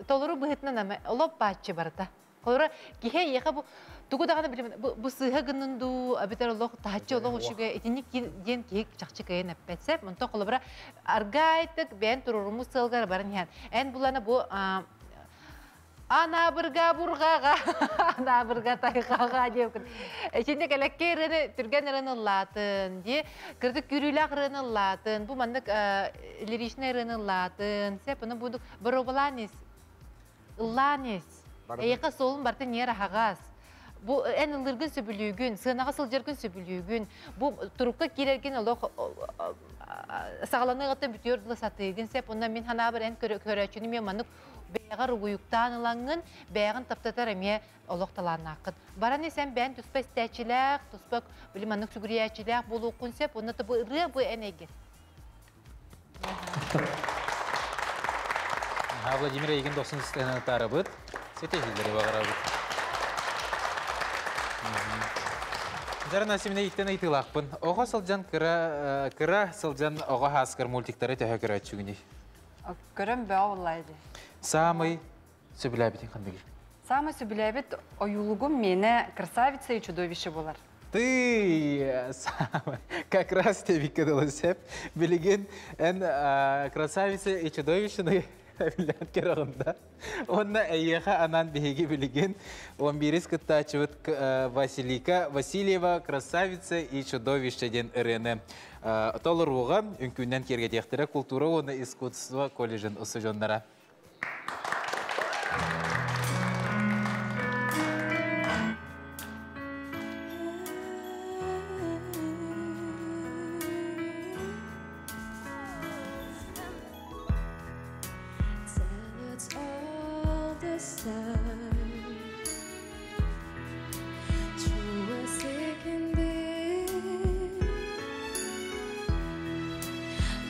толору быһыытынан ама олоп бааччы барыта. Холобура, киһи эйиэхэ бу тугу даҕаны билим бу сыыһа гыннын дуу, эбэтэр олох таһыччы олох үчүгэй итинник диэн киһи чахчы кыайан эппэт сөп. Онтон холобура, аргаайтык бэйэн туруоруммут сыалгар баран иһэн, эн булана бу Анаабырга бурҕаҕа, анаабырга тайҕаҕа диэбит. Итинник элэккэй ырыаны түргэн ырыаны ыллаатын, дии. Кырдык күүрүүлээх ырыаны ыллаатын, бу маннык лиричный ырыаны ыллаатын. Сеп, ону будук боруобалаан ис. Ыллаан ис. Эйиэхэ суолун барыта ньиэр аһаҕас. Бу эн ыллыыргын сөбүлүүгүн, сыанаҕа сылдьаргын сөбүлүүгүн. Бу турукка киирэргин олох саҕаланыаҕыттан бүтүөр дылы сатыыгын сөп. Онно мин санаабар эн көрөөччүнү мен маннык бэйэҕэр угуйуктаан ылаҥҥын, бэйэҕин таптатар эмиэ олох талааннааххын. Баран ис эн бэйэн туспа истээччилээх, туспа били маннык сүгүрүйээччилээх буолуоххун сөп. Онно бу ырыа бу эн эйгин. Владимир эйигин дохсун таарабыт. Ситиһиилэри баҕарабыт. Дьара Насимина иттен ыйтыылаахпын. Оҕо сылдьан кыра кыра сылдьан оҕо хааскар мультиктары төһө көрөөччүгүнүй? Көрөн бөҕө буоллаа дии. Саамай сөбүлээбитиҥ ханныгый? Саамай сөбүлээбит ойуулугум миэнэ «Красавица и чудовище» буолар. Ты самый, как раз тебикке дылы сеп. Билигин эн красавица и чудовище билэн кераҕында. Онна эйиэхэ анаан биһиги билигин 11 кыттааччыбыт Василика Васильева «Красавица и чудовище» диэн ырыаны толоруоҕа үҥкүүнэн киэргэтиэхтэрэ култуура уонна искусство колледжын устудьуоннара. Tell it's all the sun, true as it can be.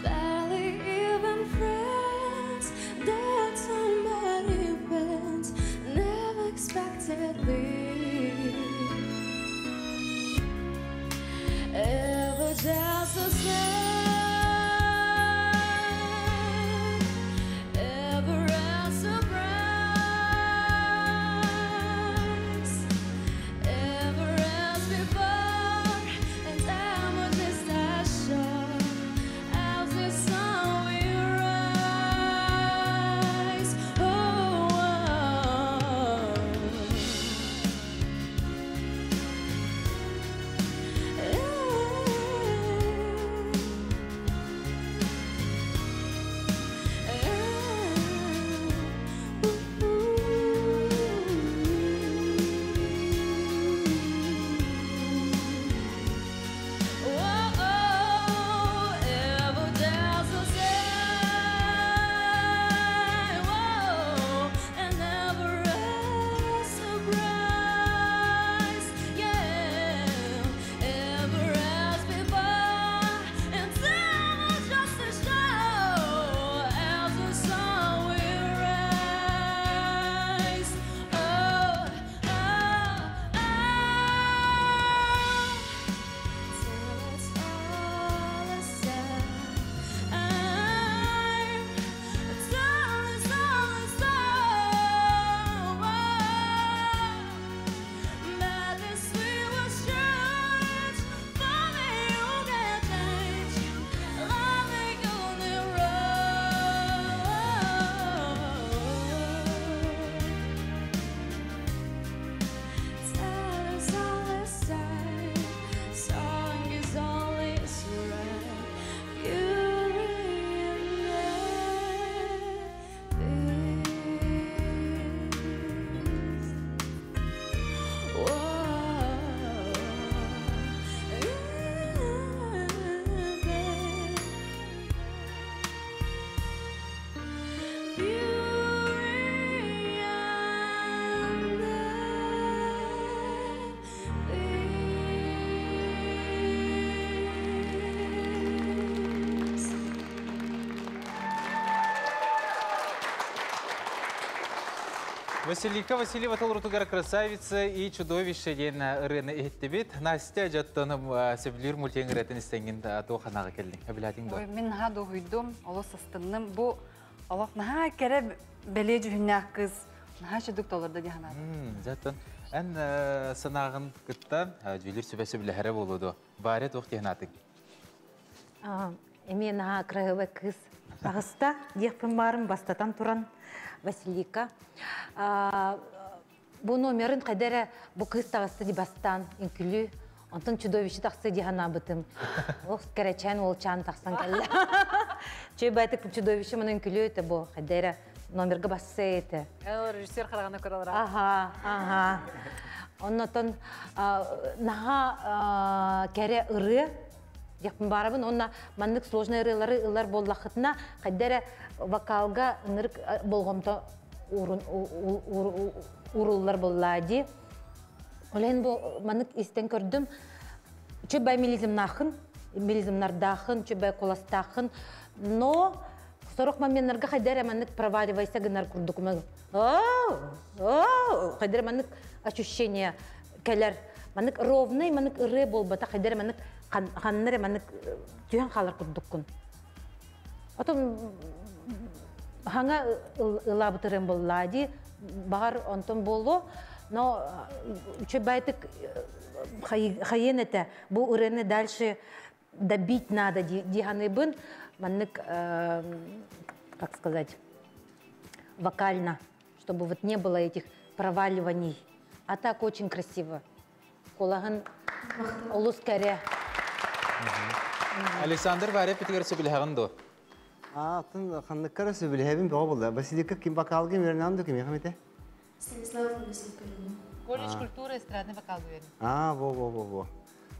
Barely even friends, Василика Васильева толорутугар «Красавица и чудовище» диэн ырыаны иһиттибит. Настя дьоттон сөбүлүүр мультиҥ ырыатын истэҥҥин туох санааҕа кэллиҥ? Өбүлээтиҥ дуо? Ой, мин наһаа дуоһуйдум, олус астынным. Бу олох наһаа кэрэ бэлиэ дьүһүннээх кыыс наһаа үчүгдүк толордо дии санаатым. Дьоттон эн санааҕын кытта дьүүлүр сүбэ сөбүлэһэрэ буолуо дуо? Варя туох дии санаатыҥ? Эмиэ наһаа кыраһыабай кыыс таҕыста диэхпин баарым бастатан туран Василика. Бу номерын хайда эрэ бу кыыс таҕыста дии бастаан үҥкүлүү. Онтон чудовище тахса дии санаабытым. Ох, кэрэчээн уолчаан тахсан кэллэ. Чөй байтык чудовище маны үҥкүлүү этэ бу хайда эрэ номерга басса этэ. Режиссер хараҕына көрөлөр. Аха, аха. Оннотон наһаа кэрэ ырыа диэхпин баарабын уонна маннык сложный ырыалары ылар буоллаххытына хайда эрэ вокалга ынырык болҕомто ууруллар буоллаа дии. Ол иһин бу маннык истэн көрдүм. Чөбай мелизмнаахын, мелизмнардаахын, чөбай куластаахын, но сорох моменнарга хайда эрэ маннык проваливайся гынар курдук хайда эрэ маннык ощущение кэлэр маннык ровный маннык ырыа буолбата хайда эрэ маннык ханна эрэ маннык түһэн хаалар курдуккун отон хаҥа ылаабыт ырыам буоллаа дии баҕар онтон буолуо но үчүгэйдик хайыан этэ бу ырыаны дальше добить надо дии саныыбын маннык как сказать вокально чтобы вот не было этих проваливаний а так очень красиво кулаһын олус кэрэ. Александр Варя питигэр сөбүлэһэҕин дуо? Атын ханныккара сөбүлэһэбин бөҕө буолла. Василика ким вокалга үөрэнэн да кимиэхэ эмитэ? Станислав Васильевич. Колледж культуры эстрадный вокал үөрэн. А, во во во во.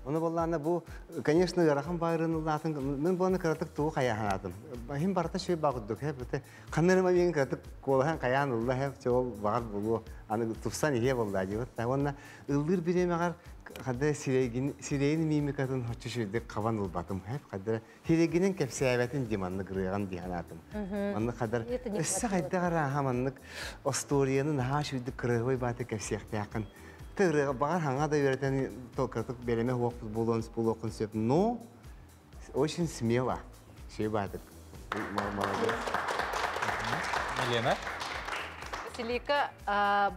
Оны боллаана бу, конечно, ыарахан байрынылаатын, мен буаны кыратык тугу хайаһанаатым. Хим барта шөй багыддык, хеп, бите, ханнарыма биен кыратык куолахан хайаан ылла, хеп, чол багар болуо, аны тупсан ихе болла дибит. Онна ыллыр биремегар хадда сирейгин сирейин мимикатын хоччу шүрдик кабан ылбатым, хеп, хадда сирейгинен кепсээбэтин диманны гырыган диханатым. Манны хадар өссө хайдагара хаманнык остуоруйаны наһаа шүрдик кырыгыбай бааты кепсиэхтээххин. Тырыга багар хаңа да үйрәтен толкатык береме хуоппут болуон болуокун сөп, но очень смело. Шей баатык. Молодец. Елена? Василика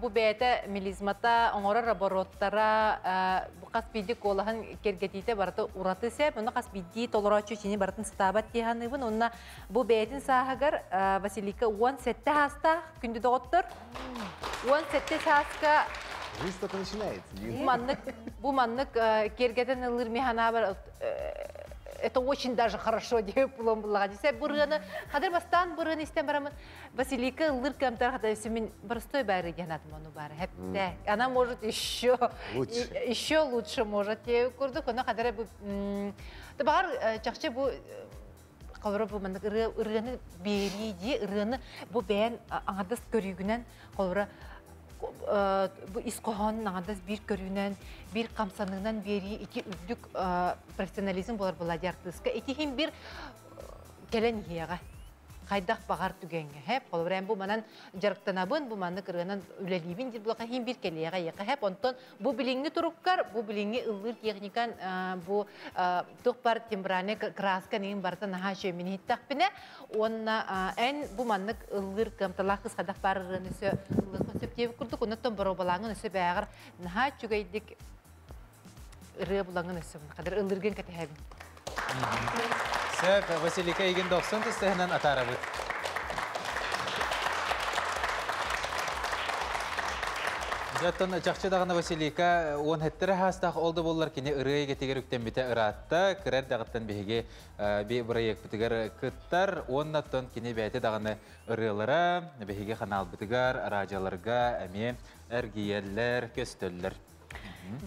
бу бэйэтэ мелизмата оҥорор обороттара бу хас биирдии куолаһын кэргэтиитэ барыта ураты сэп, онно хас биирдии толорооччу ичини барытын сатаабат дии саныыбын. Онно бу бэйэтин сааһыгар Василика 17 саастаах күндү доҕоттор. 17 сааска Жизнь только начинается. Бу маннык бу маннык киэргэтэн ылыр механабар это очень даже хорошо деп булан буллаға десе бу ырыаны хадыр бастаан бу ырыаны истен барамын Василика ыллыр кэмтэр хата мин простой бары генатым ону бары хепте она может еще лучше еще лучше может курдук ону хадыр бу багар чахчы бу холоро бу маннык ырыаны биэрии дии ырыаны бу бэйэн аҥардас көрүүгүнэн холоро бу ис хоһоонун аҥардас биир көрүүнэн биир хамсаныынан биэрии ити үрдүк профессионализм буолар буолаа артыыска ити иһин бир кэлэн иһиэҕэ хайдах баҕар түгэҥҥэ хэп холобура бу манан дьарыктанабын бу маннык ырыанан үлэлиибин диир булаха иһин бир кэлиэҕэ иэхэ хэп онтон бу билиҥҥи туруккар бу билиҥҥи ыллыыр техникан бу туох бар тембральный краска нигин барыта наһаа үчүгэй иһиттэхпинэ уонна эн бу маннык ыллыыр кыамталаах кыс хайдах баар ырыаны өссө ыллыаххын сөп диэбит курдук оннуттан боруобалааҥын өссө бээҕэр наһаа үчүгэйдик ырыа булаҥын өссө хадыр ыллыргын кэтэһэбин. Сөп, Василика игин дохсун тустаһынан атаарабыт. Жаттан чахчы даҕаны Василика 17 хаастаах ол да буоллар кини ырыа эйгэтигэр үктэммитэ ыраатта, кырар даҕыттан биһиги би бырайыакпытыгар кыттар, уоннаттан кини бэйэтэ даҕаны ырыалара биһиги ханаалбытыгар, радиоларга эмиэ эргийэллэр, көстөллөр.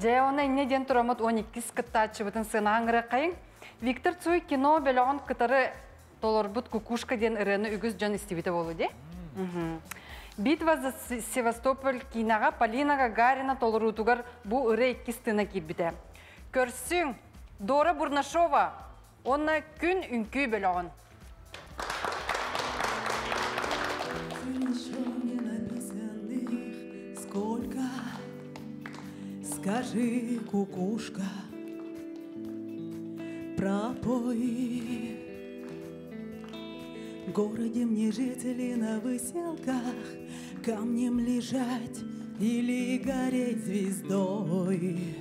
Дьэ, оны инне диэн тураммыт 12 кыттааччыбытын сыанаҕа ыҥырыаххайыҥ. Виктор Цой кино бөлөҕүн кытары толорбут «Кукушка» диэн ырыаны үгүс дьон истибитэ буолуо дии. Битва за Севастополь киинэҕэ Полина Гагарина толоруутугар бу ырыа иккис тыына киирбитэ. Көрсүҥ, Дора Бурнашова уонна Күн үҥкүү бөлөҕүн. Еще не написанных. Скажи, кукушка, пропой. В городе мне жить или на выселках, Камнем лежать или гореть звездой,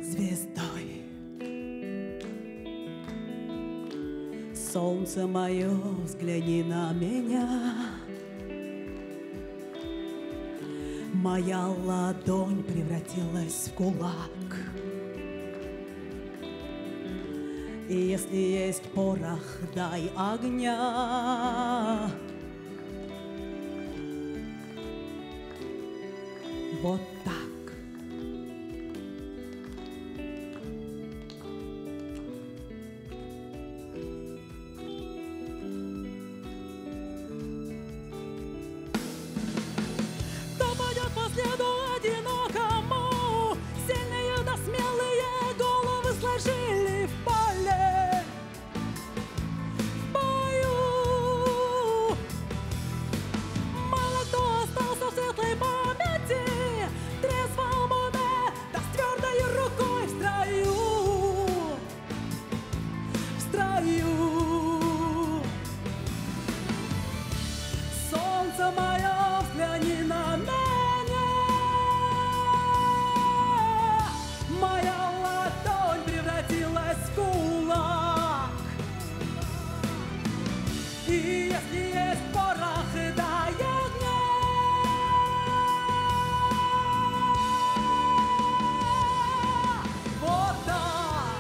звездой. Солнце мое, взгляни на меня. Моя ладонь превратилась в кулак. И если есть порох, дай огня. Вот так. Кто пойдет по следу одинокому? Сильные да смелые головы сложили в поле, в бою. Мало кто остался в светлой памяти, трезвом уме, да с твердой рукой в строю, в строю. Солнце мое, взгляни на меня. Моя ладонь превратилась в кулак. И если есть порох, дай огня. Вот так.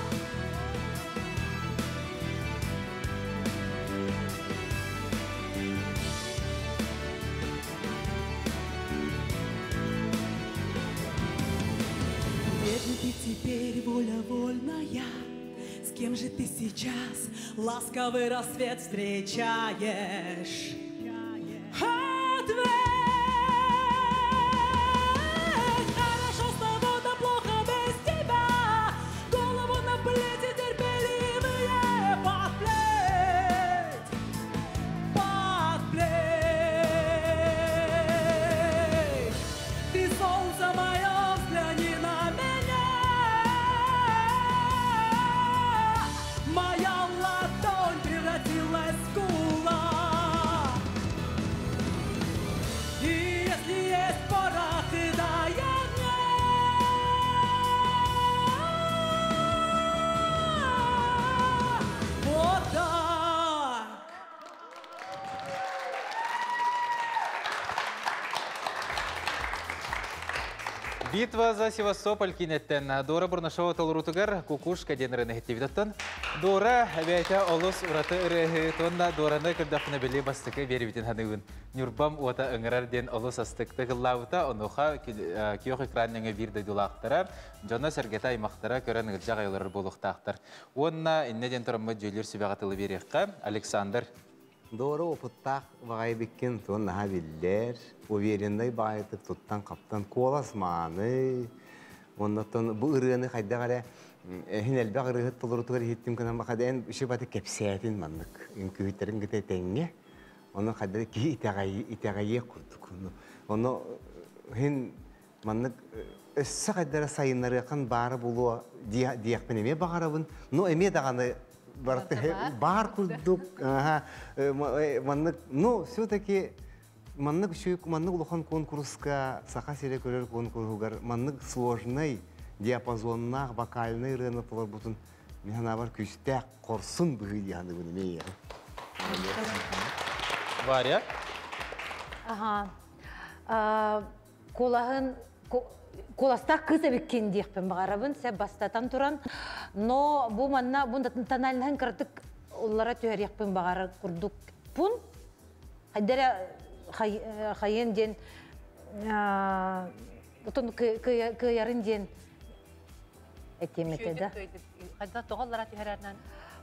Где же ты теперь, воля вольная? С кем же ты сейчас ласковый рассвет встречаешь? Ответь! Хорошо с тобой, да плохо без тебя. Голову на плети терпеливые подплеть, подплеть. Ты, солнце мое, взгляни на меня. Моя ладонь превратилась в кулак. И если есть порох, дай огня. Вот так. Битва за Севастополь кинеттен Дора Бурнашова толрутугар кукушка денрene хеттибитаттан. Дора әбәйті олус ураты ырыһы тонна Дораны кырдақына били бастыкы берибитин ханыгын. Нюрбам уота ыңырар ден олус астыкты кыллабыта онуха киох экранныңы бир дойдулаақтара, жона сәргета аймақтара көрін ылжақ айлар болуқтақтар. Онна инне ден тұрамы жөйлер сүбәғатылы береққа Александр. Дора опыттақ бағай біккен тон наха биллер, уверенный бағайтып туттан қаптан колас мааны. Оннан бу ырыаны хайда қара хин элбэх ырыһыт толорутугар иһиттим кынан бахада эн үшү баты кепсээтин маннык үҥкүүттерин гыта тэҥҥэ ону хайда ки итэҕэйиэ курдук ону хин маннык өссө хайдара сайыннарыахан баара булуо диэхпин эмиэ баҕарабын, но эмиэ даҕаны бар курдук маннык, но все-таки маннык шүйүк маннык улахан конкурска саха сире көрөр конкурсугар маннык сложный диапазоннаах вокальный ырыаны толорбутун мин бар күстээх корсун быһыы диһаныгын эмиэ. Варя? Ага. Кулаһын куластах кыз эбиккен диэхпин баҕарабын сэ бастатан туран, но бу манна бу тональныһын кырдык уллара түһэриэхпин баҕара курдук пун хайдара хайын диэн отон кыярын диэн этиэмете да. Хайда тоҕоллара түһэрэрнэн.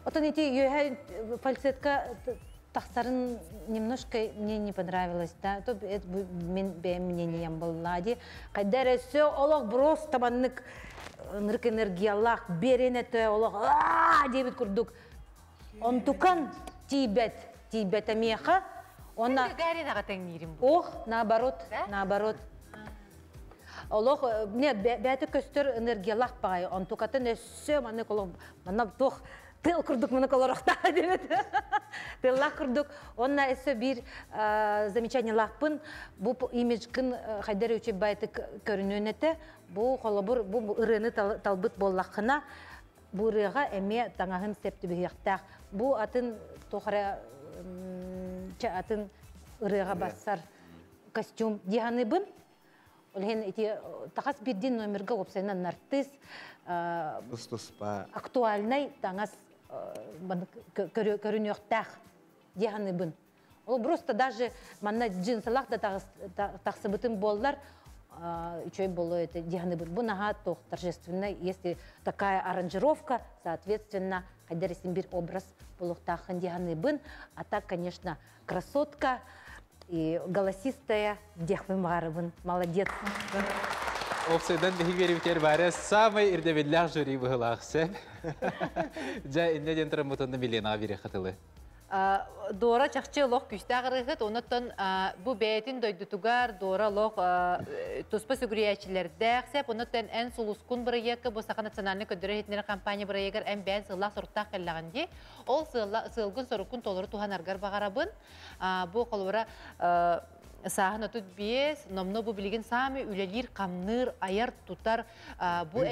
Отон ити юһэ фальцетка тахсарын немножко мне не понравилось, да, то это мен бэм мнением была, ди. Кайдара все олох брос табаннык нырк энергиялах беренете олох аа дебит курдук. Онтукан тибет, тибет амеха. Она Гаринаға теңнирим. Ох, наоборот, наоборот. Олох не бәті көстөр энергиялах бағай. Онтукатын өссө маны колох мана тух тыл курдук маны колорохта дебет. Тыллах курдук. Онна өссө бир замечание лахпын. Бу имиджкин хайдар үчү байты көрүнүнете. Бу холобур бу ырыны талбыт боллахына бу ырыга эме таңаһын септүбүһүөхтаах. Бу атын тохара атын ырыга бассар костюм диханыбын. Олхен ити тахас бирдин номерга опсайнан артист Тус-туспа. актуальный таңас көрүнүөхтаах диханыбын. Ол просто даже манна джинсалах да тахсыбытын боллар үчөй болу это диханыбын. Бу наха тох торжественно, если такая аранжировка, соответственно, хайдаресин бир образ болуктахын диханыбын. А так, конечно, красотка и голосистая дехвым гарыбын. Молодец. Опсайдан бихи берибитер бары самый ирдебиллах жюри быһылаах сеп. Жа инне ден трамутонна Милена бире хатылы. Дора чахчы лох күстә гырыгыт, онотон бу бәйтин дойдутугар Дора лох туспа сүгүрүячилердәк сеп, онотон эн сулускун бырыякы бу саха национальный көдөрө хитнер компания бырыягар эн бән сыллах соруктах келлаган ди. Ол сылгын сорукун толору туханаргар багарабын. Бу колура сааһын отут биэс, номно бу билигин саами үлелир, камныр, аяр тутар, бу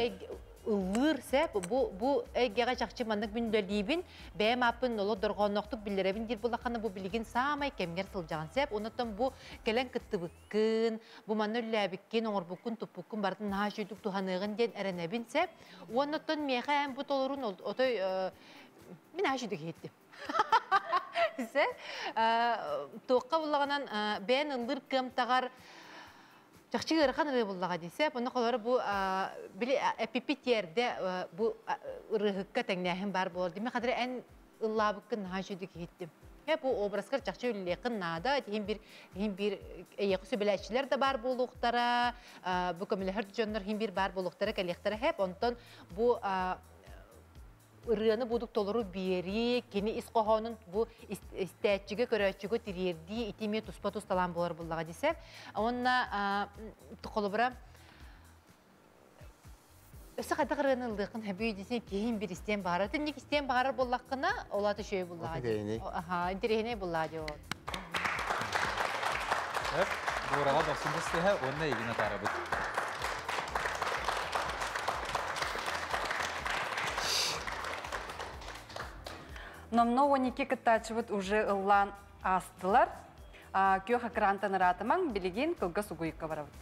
ыллыр сәп, бу әйгәгә чакчы маннык мин үлелибин, бәйм апын ноло доргонноктук билеребин дир булаканы бу билигин самай кемгер сылжаган сәп, онотон бу келен кыттыбыккын, бу манны үлләбиккин, оңорбуккун, туппуккун бартын наха шүйдүк туханыгын ден эренебин сәп, онотон меха әм бу толорун отой мин наха шүйдүк хеттим. Сәп, тоққа буллаганан бәйн ыллыр кым тагар Чакчы ырхан ыры буллага десе, бұны қолары бу били эпипитерде бу ырыхыкка тәңнәһен бар болар. Деме қадыр ән ыллабыккын наха шүйдүк хеттим. Хе бу образкар чакчы үллекин нада, хим бир эйе сүбеләчиләр дә бар булуктара, бу көмөләр дьоннор хим бир бар булуктара, кәлехтара хеп, онтон бу ырыаны будук толору биери, кини ис кохонун бу истәчиге көрөчүгө тириерди, итиме туспа тусталан болар буллага десе. Онна колобура Өсө кайда кырыны ылдыкын хөбүй десен кийин бир истен баарар. Тинник истен баарар боллаккына олаты шөй буллага. Аха, интересный буллага дио. Хөп, Дурага доксун дестеһе, онна игине тарабыт. Номно 12 кыттачыбыт уже ыллан астылар. Көх экрантан ыратымаң билигин кылга сугуйка барабыт.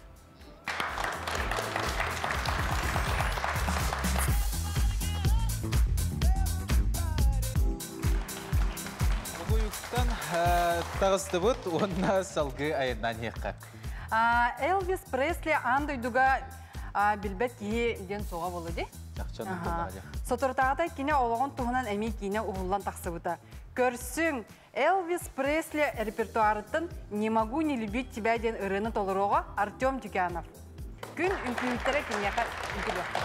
Угуйуктан тагыстыбыт, онна салгы айынан хекка. Элвис Пресли андойдуга билбет киһи ден соға болу ди. Сотуртаата кине ологон туһунан эми кине уһуллан тахсыбыта. Көрсүң, Элвис Пресли репертуарыттан «Не могу не любить тебя» ден ырыны толоруга Артем Тюкянов. Күн үмкүнүттере кинеха үмкүлөктөр.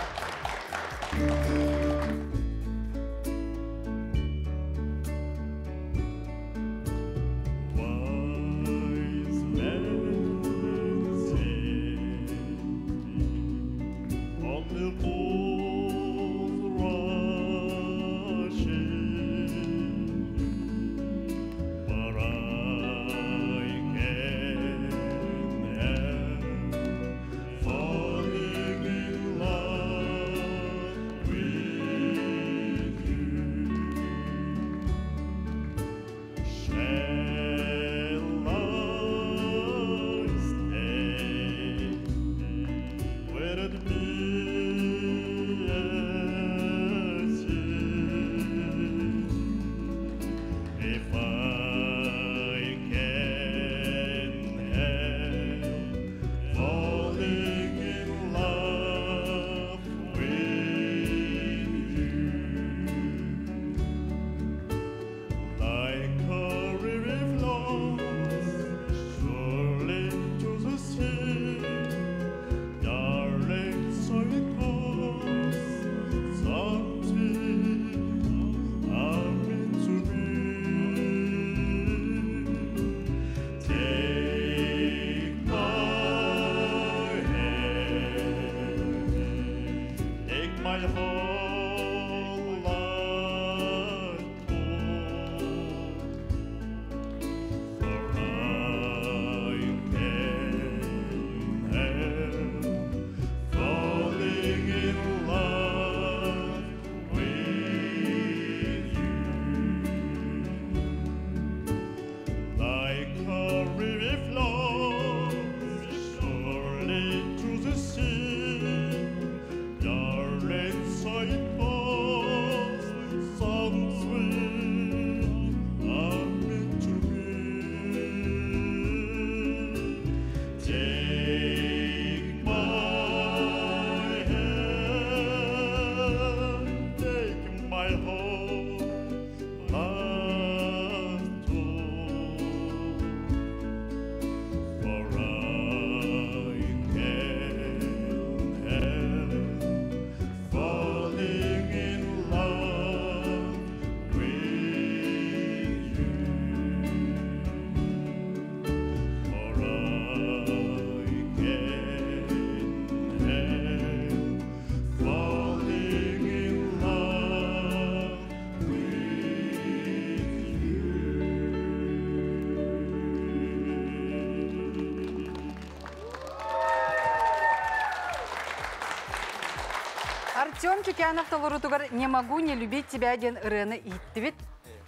Артем Тюкянов толорутугар «Не могу не любить тебя» диэн ырыаны иһиттибит.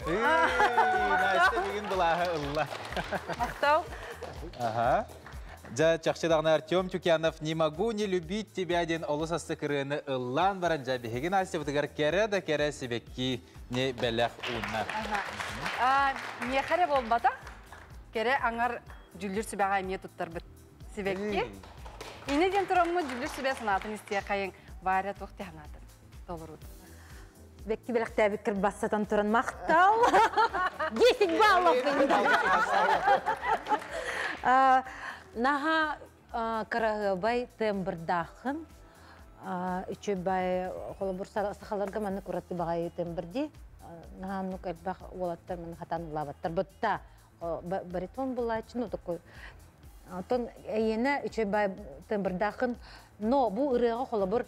Настя бүгүн былааһы ылла. Махтал. Ага. Дьэ, чахчы даҕаны Артем Тюкянов «Не могу не любить тебя» диэн олус астык ырыаны ыллаан баран, дьэ, биһиги Настябытыгар кэрэ да кэрэ сибэкки не бэлэх уунна. Миэхэ эрэ буолбатах, кэрэ аҥар дьүллүр сүбэҕэ эмиэ туттарбыт сибэкки. Инньэ диэн тураммыт дьүллүр сүбэ санаатын истиэхэйиҥ. Варя туох дии санаатын толорут. Бэкки бэлэхтээбит кырбассатан туран махтал. 10 баллов. Наһаа кыраһыабай тембрдааххын. Үчүгэй холобур сахаларга маннык ураты баҕайы тембр дии. Наһаа оннук элбэх уолаттар маны хатан ылаабаттар. Бытта баритон булааччы, ну такой Оттон эйиэнэ үчүгэй тембрдааххын, но бу ырыаҕа холобур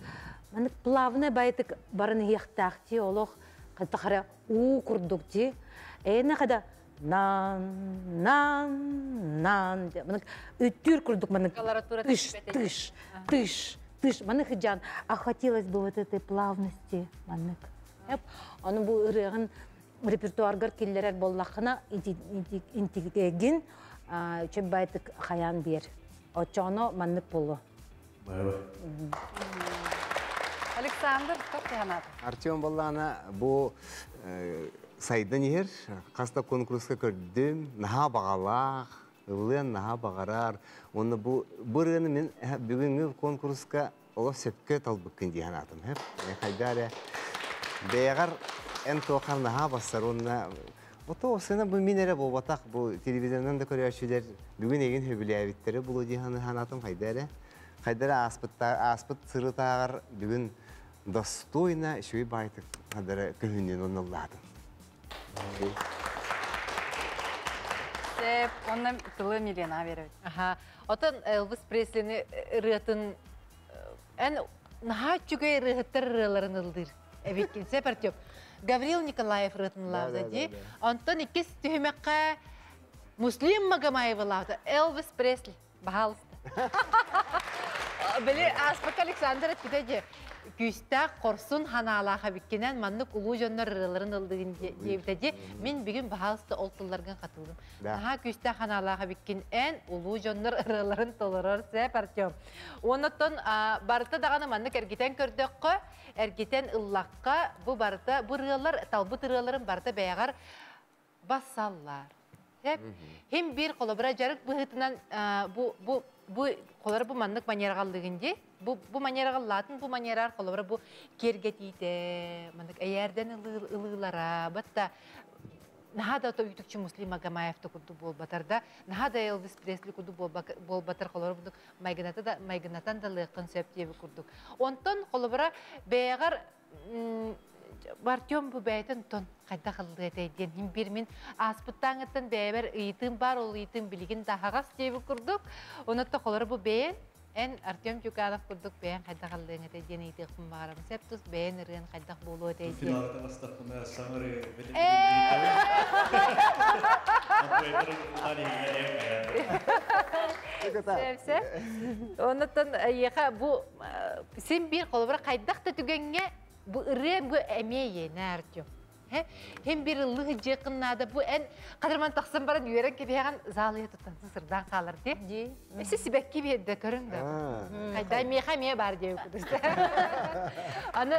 маннык плавный байтык баран иһиэхтээх дии олох хара уу курдук дии. Эйиэнэ хада нан нан нан маннык үттүүр курдук маннык тыш тыш тыш тыш маннык хыдьаан а хотелось бы вот этой плавности маннык. Ону бу ырыаҕын репертуаргар киллэрэр буоллаххына интигин үчүгэй хайаан биэр. Оччоҕуна маннык буолуо. Александр, туох санаата? Артем буоллаҕына бу сайдан иһэр, хас да конкурска көрдүм, наһаа баҕалаах, ыллыан наһаа баҕарар. Уонна бу ырыаны мин бүгүҥҥү конкурска олох сөпкө талбыккын дии санаатым. Хайда эрэ бэйэҕэр эн туоххар наһаа бассар уонна ото сына бу мин эрэ буолбатах бу телевизорынан да көрөөччүлэр бүгүн эйигин сөбүлээбиттэрэ булу дии санаатым хайда эрэ хайда эрэ ааспыт сырытааҕар бүгүн достойно үчүгэй баайтык хайда эрэ көһүннүн оннуллаатым. Сеп, онно тылы Милена беребит. Аха. Отон Элвис Преслини ырыатын эн наһаа үчүгэй ырыаһыттар ырыаларын ыллыыр эбиккин сеп Артем. Гаврил Николаев ырыатын ылаабыта дии. Онтон иккис түһүмэххэ Муслим Магомаев ылаабыта. Элвис Пресли. Баһаалыста. Били ааспакка Александр эппитэ дьэ күүстээх хорсун ханаалаах эбиккинэн маннык улуу дьоннор ырыаларын ыллыгын диэбитэ дии. Мин бүгүн баһаалыста ол тылларгын хатылым. Наһаа күүстээх ханаалаах эбиккин эн улуу дьоннор ырыаларын толорор сеп Артем. Оннуттан барыта даҕаны маннык эргитэн көрдөххө, эргитэн ыллахха бу барыта бу ырыалар талбыт ырыаларын барыта бэйэҕэр бассаллар. Хим бир холобура дьарык быһыытынан бу бу бу холобура бу маннык манераҕаллыгын дии. Бу бу манераҕаллаатын бу манераар холобура бу киэргэтиитэ маннык эйээрдэн ылыылара батта наһаа да үтүкчү Муслим Магомаев да курдук буолбатар да наһаа да Элвис Пресли курдук буолбатар холобура курдук майгыната да майгынатан да лыаххын сөп диэби курдук. Онтон холобура бэйэҕэр Артем бу бэйэтин тон хайдах ыллыа этэй диэн хим бир мин ааспыттааҥыттан бэйэбэр ыйытыым баар ол ыйытыым билигин да аһаҕас диэбит курдук. Онон холоро бу бэйэн эн Артем Тюканов курдук бэйэн хайдах ыллыаҥ этэй диэн ыйытыахпын баҕарабын. Сеп тус бэйэн ырыан хайдах буолуо этэй диэн. Финалга бастахпына саҥары Сеп сеп. Оннуттан эйиэхэ бу син биир холобура хайдах да түгэҥҥэ бу ырыа бу эмиэ иэнэ Артем. Хем бир ыллыы дьиэкин наада бу эн кадырман тахсан баран үөрэн кэбиһэҕин заалыйа туттан сырдаан хаалар дии. Эси сибэкки биэрдэ көрүҥ да. Хайда миэхэ эмиэ бар диэбит курдук. Аны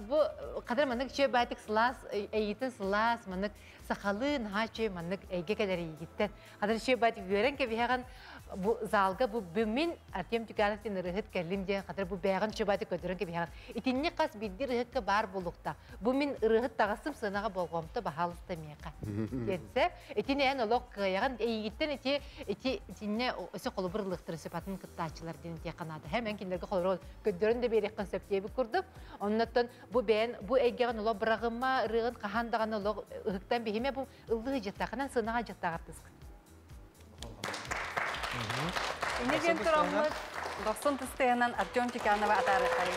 бу кадыр маннык үчүгэй баайтык сылаас эйиитин сылаас маннык сахалыы наһаа үчүгэй маннык эйгэ кэлэр эйигиттэн. Хадыр үчүгэй баайтык үөрэн кэбиһэҕин бу залга бу мин Артем Тюканов диэн ырыһыт кэллим диэн хатыр бу бэйэҕин чубаты көдөрөн кэбиһэҕин. Итинник хас биирдии ырыһыкка баар буолуохтаах. Бу мин ырыһыт таҕасым сыанаҕа болҕомто баһаалыста миэхэ. Диэнсэ, итини эн олох кыайаҕын эйигиттэн ити ити итиннэ өсө холобур ылыахтарын сөп атын кыттааччылар диэн этиэххэ наада. Һэм эн кинилэргэ холобур көддөрөн да биэриэххин сөп диэбит курдук. Оннуттан бу бэйэн бу эйгэҕин олох быраҕымма ырыаҕын хаһан даҕаны олох ыһыктан биһиме бу ыллыы дьыттаахынан сыанаҕа дьыттаах артыскын. Инньэ диэн тураммыт, дохсун тыстыһынан Артем Тиканова атаарыаххайын.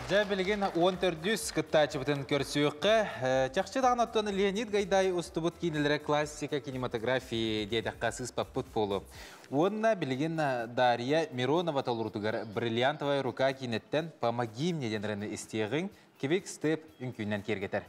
Дьэ, билигин 14-үс кыттааччыбытын көрсүөххэ. Чахчы даҕаны оттон Леонид Гайдай устубут киинэлэрэ классика кинематографии диэтэххэ сыыспаппыт буолуо. Уонна билигин Дарья Миронова толорутугар «Бриллиантовая рука» киинэттэн «Помоги мне» диэн ырыаны истиэҕиҥ, Квик Степ үҥкүүнэн киэргэтэр.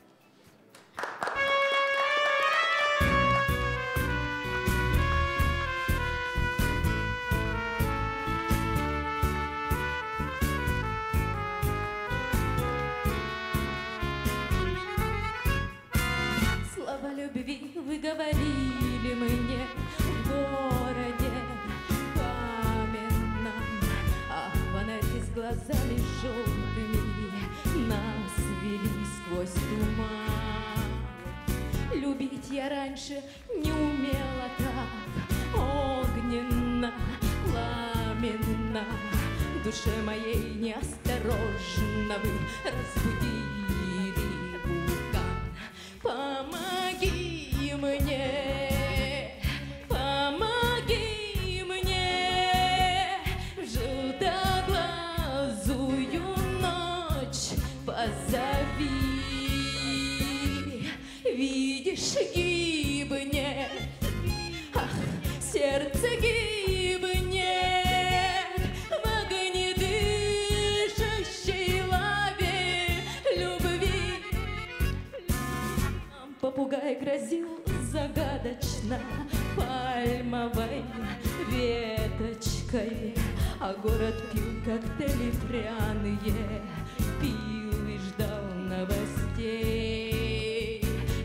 Слова любви вы говорили мне в городе каменном, А фонари с глазами желтыми нас вели сквозь туман. Любить я раньше не умела так огненно, пламенно. В душе моей неосторожно вы разбудили вулкан. Помоги мне, помоги мне в желтоглазую ночь позови. Видишь, гибнет, ах, сердце гибнет в огнедышащей лаве любви. Попугай грозил загадочно пальмовой веточкой, а город пил коктейли пряные, пил и ждал новостей.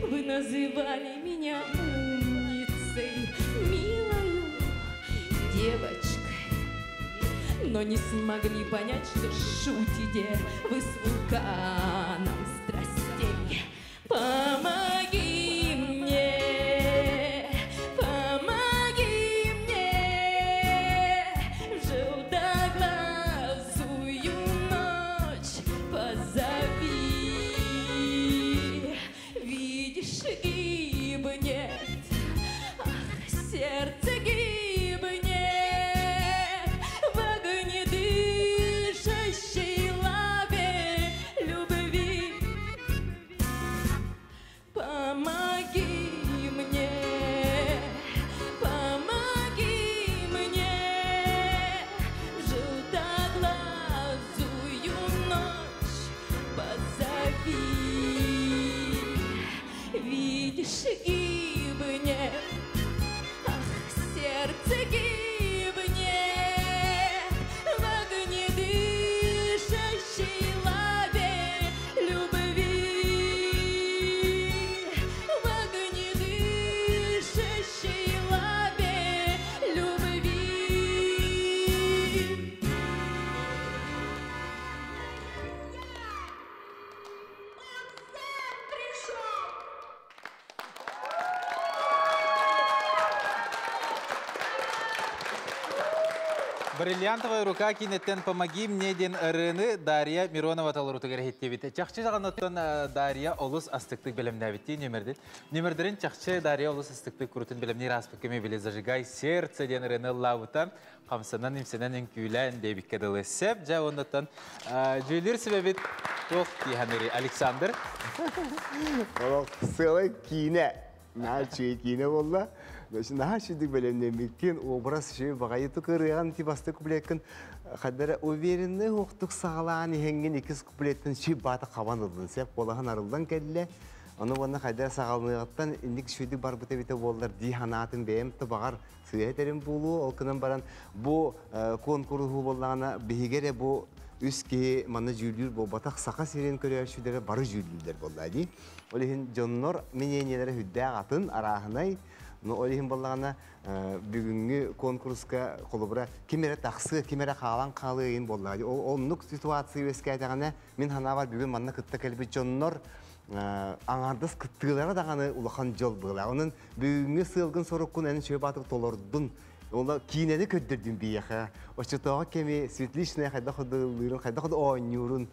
Вы называли меня умницей, милою девочкой, но не смогли понять, что шутите вы с вулканом страстей. Помоги мне, помоги мне в желтоглазую ночь позови. Видишь, гибнет, ах, сердце гибнет в огнедышащей лаве любви. Помоги мне, помоги мне в желтоглазую ночь позови. Видишь, гибнет, ах, сердце гибнет в огнедышащей лаве любви, в огнедышащей лаве любви. Бриллиантовая рука киинэттэн «Помоги мне» диэн ырыаны Дарья Миронова толорутугар иһиттибит. Чахчы даҕаны Дарья олус астыктык бэлэмнээбиттии нүөмэрдин. Нүөмэрдэрин чахчы Дарья олус астыктык курутун бэлэмниир ааспыт кэми били «Зажигай сердце» диэн ырыаны ыллаабыта. Хамсанан имсэнэн үҥкүүлээн диэбиккэ дылы сөп. Дьэ оннуттан дьүүллүүр сүбэбит туох дии саныырый Александр? Олох сыалай киинэ. Наһаа үчүгэй киинэ буолла. Наһаа үчүгдүк бэлэмнэммиккин, образ үчүгэй баҕайытык ырыаҕын ити бастакы куплеккин хадара уверенный уохтук саҕалаан иһэҥҥин иккис куплеттан сүй баата хабан ыллын сөп куолаһын арыллан кэллэ. Ону уонна хайда саҕаланыаҕыттан инник үчүгдүк барбыта эбитэ буоллар дии санаатын бэйэм да баҕар сыыһа этэрим буолуо. Ол гынан баран бу куонкуруһу буоллаҕына биһиги эрэ бу үс киһи манна дьүүллүүр буолбатах Саха сирин көрөөччүлэрэ бары дьүүллүүллэр буолла дии. Ол иһин дьоннор мнениелэрэ сүрдээх атын, арааһынай. Но ол иһин буоллаҕына бүгүҥҥү конкурска холобура ким эрэ тахсыа, ким эрэ хаалан хаалыа иһин буоллаҕа дии. Ол оннук ситуация үөскээтэҕинэ мин санаабар бүгүн манна кытта кэлбит дьоннор аҥаардас кыттыылара даҕаны улахан дьол быһыылаах. Онон бүгүҥҥү сыалгын-соруккун эн үчүгэй баатык толордун. Ола киинэни көрдөрдүм биһиэхэ. Оччотооҕу кэми Светличная хайдах ыллыырын, хайдах оонньуурун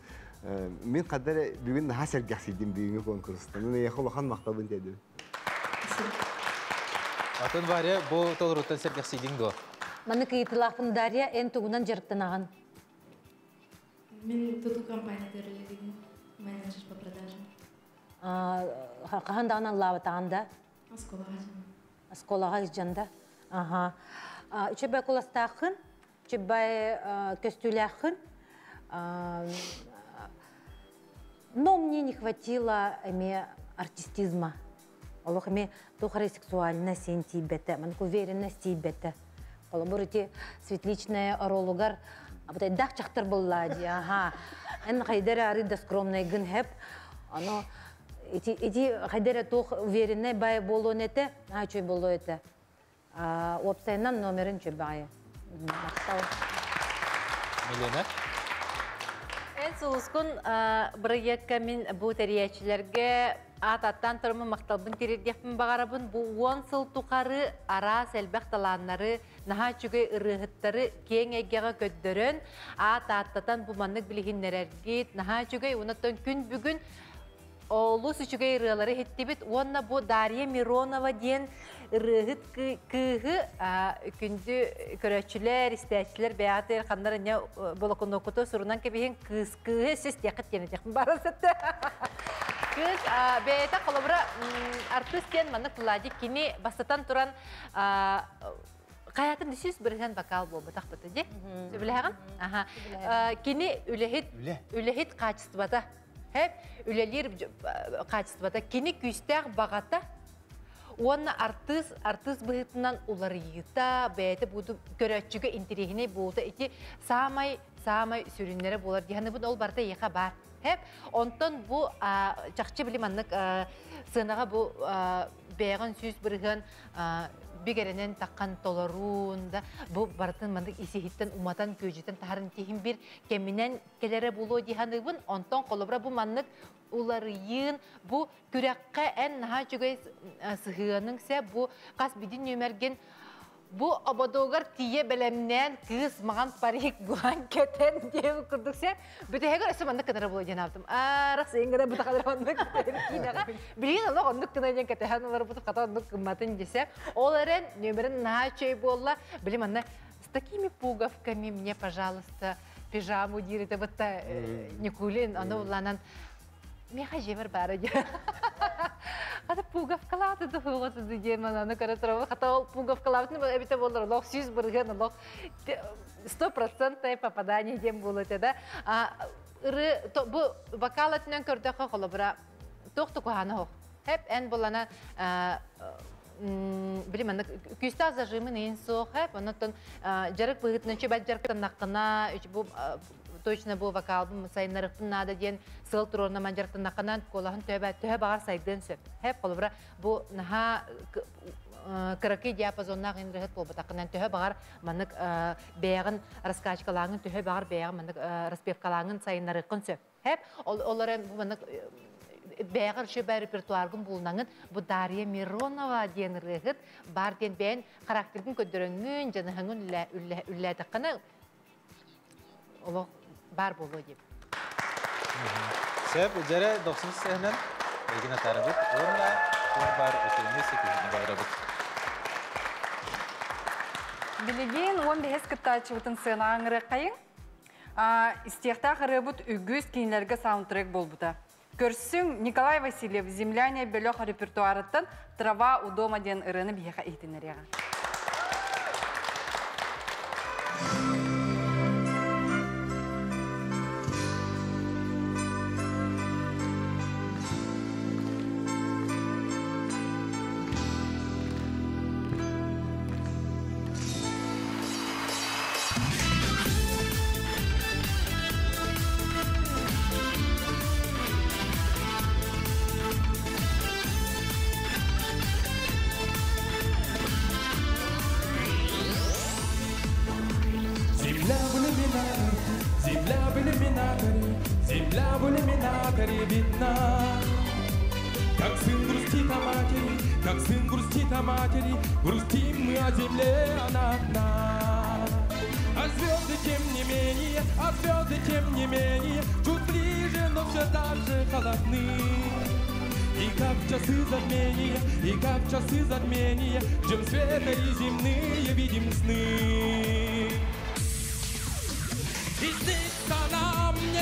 мин хадда эрэ бүгүн наһаа сэргэхсийдим бүгүҥҥү конкурстан. Мин эйиэхэ улахан махталбын тиэрдэбин. Атын Варя, бу толоруттан сэргэхсийдиҥ дуо? Маннык ыйытыылаахпын Дарья, эн тугунан дьарыктанаҕын? Мин тутуу компаниятыгар үлэлиибин, менеджер по продажам. Хаһан даҕаны ыллаабатаҕын да? Оскуолаҕа дьон. Оскуолаҕа сылдьан да? Аха. Үчүгэй куластааххын, үчүгэй көстүүлээххин. Но мне не хватило эмиэ артистизма. Олох эмиэ туох эрэ сексуальность син тиийбэтэ, маннык уверенность тиийбэтэ. Холобур, ити светличная оруолугар абытайдаах чахтар буолла дии, аха. Эн хайда эрэ арый да скромнайгын хэп. Ону ити, ити хайда эрэ туох увереннай бай буолуон этэ, наһаа үчүгэй буолуо этэ. Уопсайынан номерын үчүгэй баҕайы. Махтал. Милена. Эн сулускун бырайыакка мин бу тэрийээччилэргэ аат аттаан туруммун махталбын тириэрдиэхпин баҕарабын. Бу 10 сыл тухары араас элбэх талааннары, наһаа үчүгэй ырыаһыттары киэҥ эйгэҕэ көрдөрөн, аат ааттатан бу маннык билиһиннэрэргит наһаа үчүгэй. Онон күн бүгүн олус үчүгэй ырыалары иһиттибит уонна бу Дарья Миронова диэн ырыаһыт кыыһы күндү көрөөччүлэр, истээччилэр бэйэҕитигэр ханнар инньэ болокунуоккуту сурунан кэбиһин кыыс кыыһы сис диэххит диэн этиэхпин баара сытта. Кыыс бэйэтэ холобура артыыс диэн маннык Владик кини бастатан туран хайатын 100% вокал буолбатах быта ди. Сөбүлэһэҕин? Аха. Кини үлэһит үлэһит качествота Хэп үлэлиир качествота кини күүстээх баҕата уонна артыыс артыыс быһыытынан уларыйыыта бэйэтэ буду көрөөччүгэ интэриэһинэй буолута ити саамай саамай сүрүннэрэ буолар диһаныбын ол барыта эйиэхэ баар. Хэп онтон бу чахчы били маннык сыанаҕа бу бэйэҕин 100% бигэрэнэн таххан толоруун да бу барытын маннык исиһиттэн уматан күөдьүтэн таһарын тиһин бир кэминэн кэлэрэ буолуо дии саныыбын. Онтон холобура бу маннык уларыйыын, бу күрэххэ эн наһаа үчүгэй сыһыаныҥ сэ, бу хас бидин нүөмэргин бу ободугар тиийэ бэлэмнээн кыыс маҕан парик гуан кэтэн диэн курдук сэ бүтэһигэр өссө маннык гынара буолуо диэн аабытым. Аарах сыйын бутахалар оннук киинэҕэ билигин олох оннук гына диэн кэтэһэн олорбут хата оннук гымматын десе. Ол эрэн нүөмэрин наһаа үчүгэй буолла. Били манна с такими пуговками мне, пожалуйста, пижаму диир этэ бытта Никулин, аны улланан миэхэ дьиэбэр баара диэ. Хата пуговкалааты да хуоҕа диэн аны көрө турабын. Хата ол пуговкалаабытын эбитэ буоллар олох 100% олох стопроцентное попадание диэн буолуо этэ да. Ыры бу вокал өттүнэн көрдөххө холобура туох да куһаана суох. Хеп эн булана били маннык күүстээх зажимын иин суох хэп оннуттан дьарык быһыытынан чүбэт дьарыктаннаххына бу точно бу вокалбын сайыннарыахпын наада диэн сыал туруорна ман дьарыктаннаххына куолаһын төһө төһө баҕар сайдыан сөп. Хэп холобура бу наһаа кыракый диапазоннаах инрыһыт буолбатаххынан төһө баҕар маннык бэйэҕин раскачкалааҥын төһө баҕар бэйэҕин маннык распевкалааҥын сайыннарыаххын сөп. Хэп ол эрэн бу маннык бэйэҕэр үчүгэй репертуаргын булнаҥын бу Дарья Миронова диэн ырыаһыт бар диэн бэйэн характергын көрдөрөҥҥүн дьаныһаҥын үллээтэххинэ олох бар буолуо диэбит. Сөп, дьэрэ дохсун сыһынан эйгин атаарабыт уонна туох баар үтүөнү ситиһиини баҕарабыт. Билигин 15 кыттааччыбытын сыанаҕа ыҥырыаххайыҥ. Истиэхтээх ырыабыт үгүс киинэлэргэ саундтрек буолбута. Көрсүҥ Николай Васильев «Земляне» бөлөх репертуарыттан «Трава у дома» диэн ырыаны биһиэхэ иһитиннэриэҕэ. Земля в иллюминаторе, земля в иллюминаторе, земля в иллюминаторе видна. Как сын грустит о матери, как сын грустит о матери, грустим мы о земле, она одна. А звезды тем не менее, а звезды тем не менее, чуть ближе, но все так же холодны. И как в часы затмения, и как в часы затмения, ждем света и земные видим сны. И снится нам не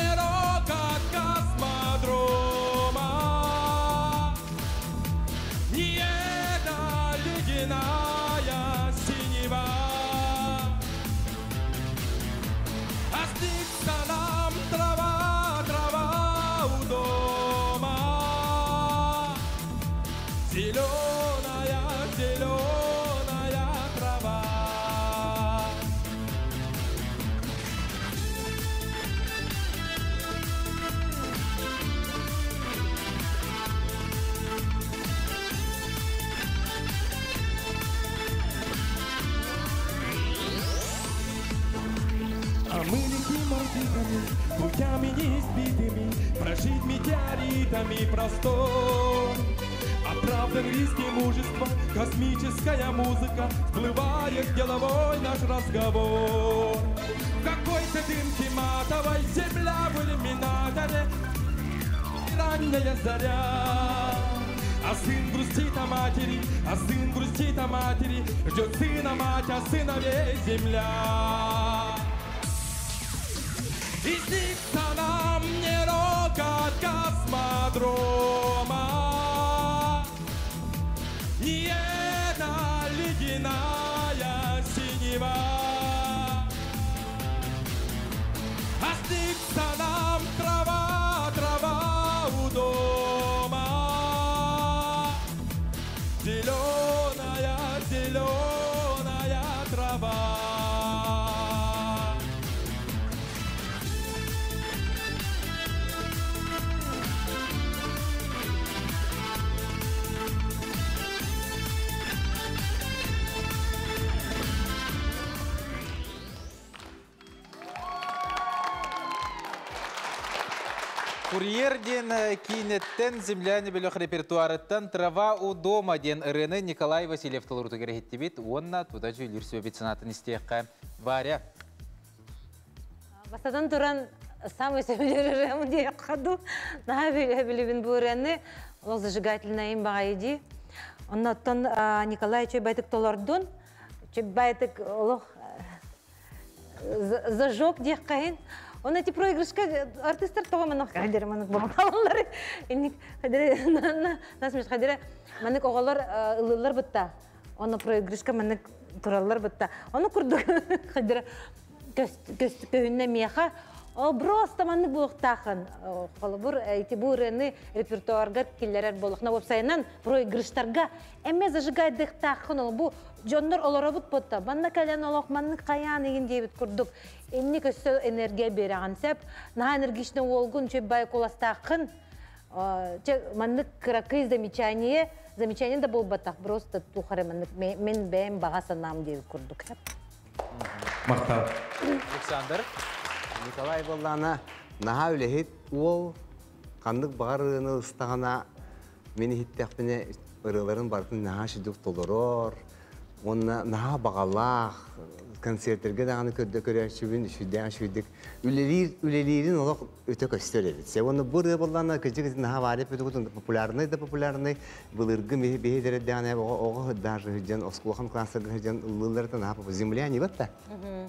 Зеленая, зеленая трава. А мы летим орбитами, путями неизбитыми, Прожить метеоритами простор. Оправдан риски мужества, космическая музыка, Всплывает деловой наш разговор. В какой-то дымке матовой земля в иллюминаторе, Ранняя заря. А сын грустит о матери, а сын грустит о матери, Ждет сына мать, а сыновей земля. И снится нам не рокот космодрома, Не эта ледяная синева, А снится нам трава, трава у дома, Зеленая, зеленая трава. Курьер диэн киинэттэн земляне бөлөх репертуарыттан «Трава у дома» диэн ырыаны Николай Васильев толорутугар иһиттибит уонна тута дьүүллүүр сүбэбит санаатын истиэххэ. Варя. Бастатан туран, самый сөбүлүүр диэххэ дуу. Наһаа билибин бу ырыаны. Ол зажигательная им баҕайы дии. Оннуттан Николай үчүгэй толордун. Үчүгэй олох зажег диэххэ. Он эти проигрышка артисттар тоҕо маннык хадера маннык бомбалалар. Инник хадера нас хадера маннык оҕолор ылыллар бытта. Оны проигрышка маннык тураллар бытта. Оны курдук хадера көһүннэ миэхэ. Ол просто маннык буолуохтаахын. Холобур, ити бу ырыаны репертуарга киллэрэр буоллахна уопсайынан проигрыштарга эмме зажигайдыктаахын ол бу дьоннор олоробут ботта. Манна кэлэн олох маннык хайаан игин диэбит курдук. Инник өссө энергия бераҕын сеп. Наһаа энергичный уолгун чөй куластаахын. Маннык кыракый замечание, замечание да буолбатах, просто тухары маннык мен бэйэм баҕа санаам диэбит курдук. Махтал. Александр. Николай буоллаҕына наһаа үлэһит уол, ханнык баҕар ырыаны ыстаҕына мин иһиттэхпинэ ырыаларын барытын наһаа сүдүк толорор, уонна наһаа баҕалаах концерттерге даҕаны көрдө көрөөччүбүн сүрдээх үчүгэйдик үлэлиир үлэлиирин олох өтө көстөр эбит. Се уонна бу ырыа буоллаҕына кырдьык наһаа варя популярный да популярный былыргы биһи дэрэддэҕинэ оҕо даже сылдьан оскуолахан класстарга сылдьан ыллыылларыта наһаа земля не батта.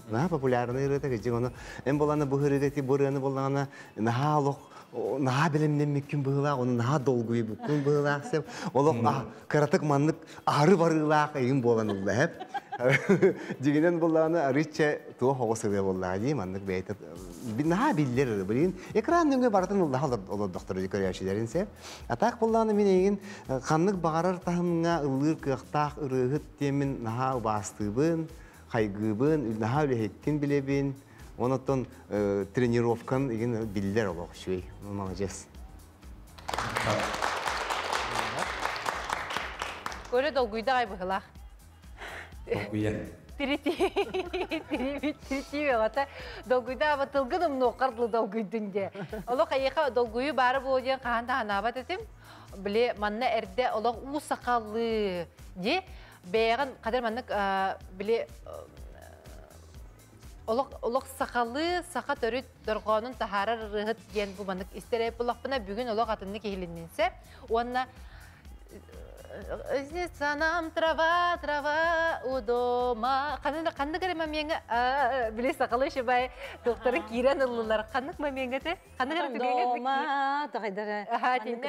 Наһаа популярный ырыата кырдьык ону эн буоллаҕына бу ырыага ти бу ырыаны буоллаҕына наһаа олох наһаа билимнэммиккин быһыылаах, ону наһаа долгуйбуккун быһыылаах сеп. Олох кыратык маннык аһары барыылаах эйин буолан ылла хеп. Дигинен буллаҕына арыычча туох оҕо сырыа буоллаҕа дии маннык бэйэтэ наһаа биллэр билин экран нөҥүө барытын ыллаха олордохторо көрөөчүлэрин сеп. А так буллаҕына мин эйигин ханнык баҕарар таһымҥа ыллыыр кыахтаах ырыаһыт диэммин наһаа убаастыыбын, хайгыыбын, наһаа үлэһиккин билэбин. Онотон тренировкан игин биллэр олох үчүгэй. Молодец. Коля долгуйда ай быһылаах. Долгуйа. Тирити, тирити бата долгуйда аба тылгын умнуоххар долгуйдун де. Олох айыха долгуйу бары буол диэн хаһан да ханаабат этим. Биле манна эрдэ олох уу сакаллыы ди бэйэҕин қадыр маннык биле олох олох сахалыы саха төрүт дорҕоонун таһаарар ырыаһыт диэн бу маннык истэрэй буллахпына бүгүн олох атыннык иһилиннинсэ уонна Санам трава, трава у дома. Ханнык ханнык эрэ момеҥҥа били сахалыы шыбай доктора киирэн ыллылар. Ханнык момеҥҥа те? Ханнык эрэ түгэҥҥэ Дома, тахайдара.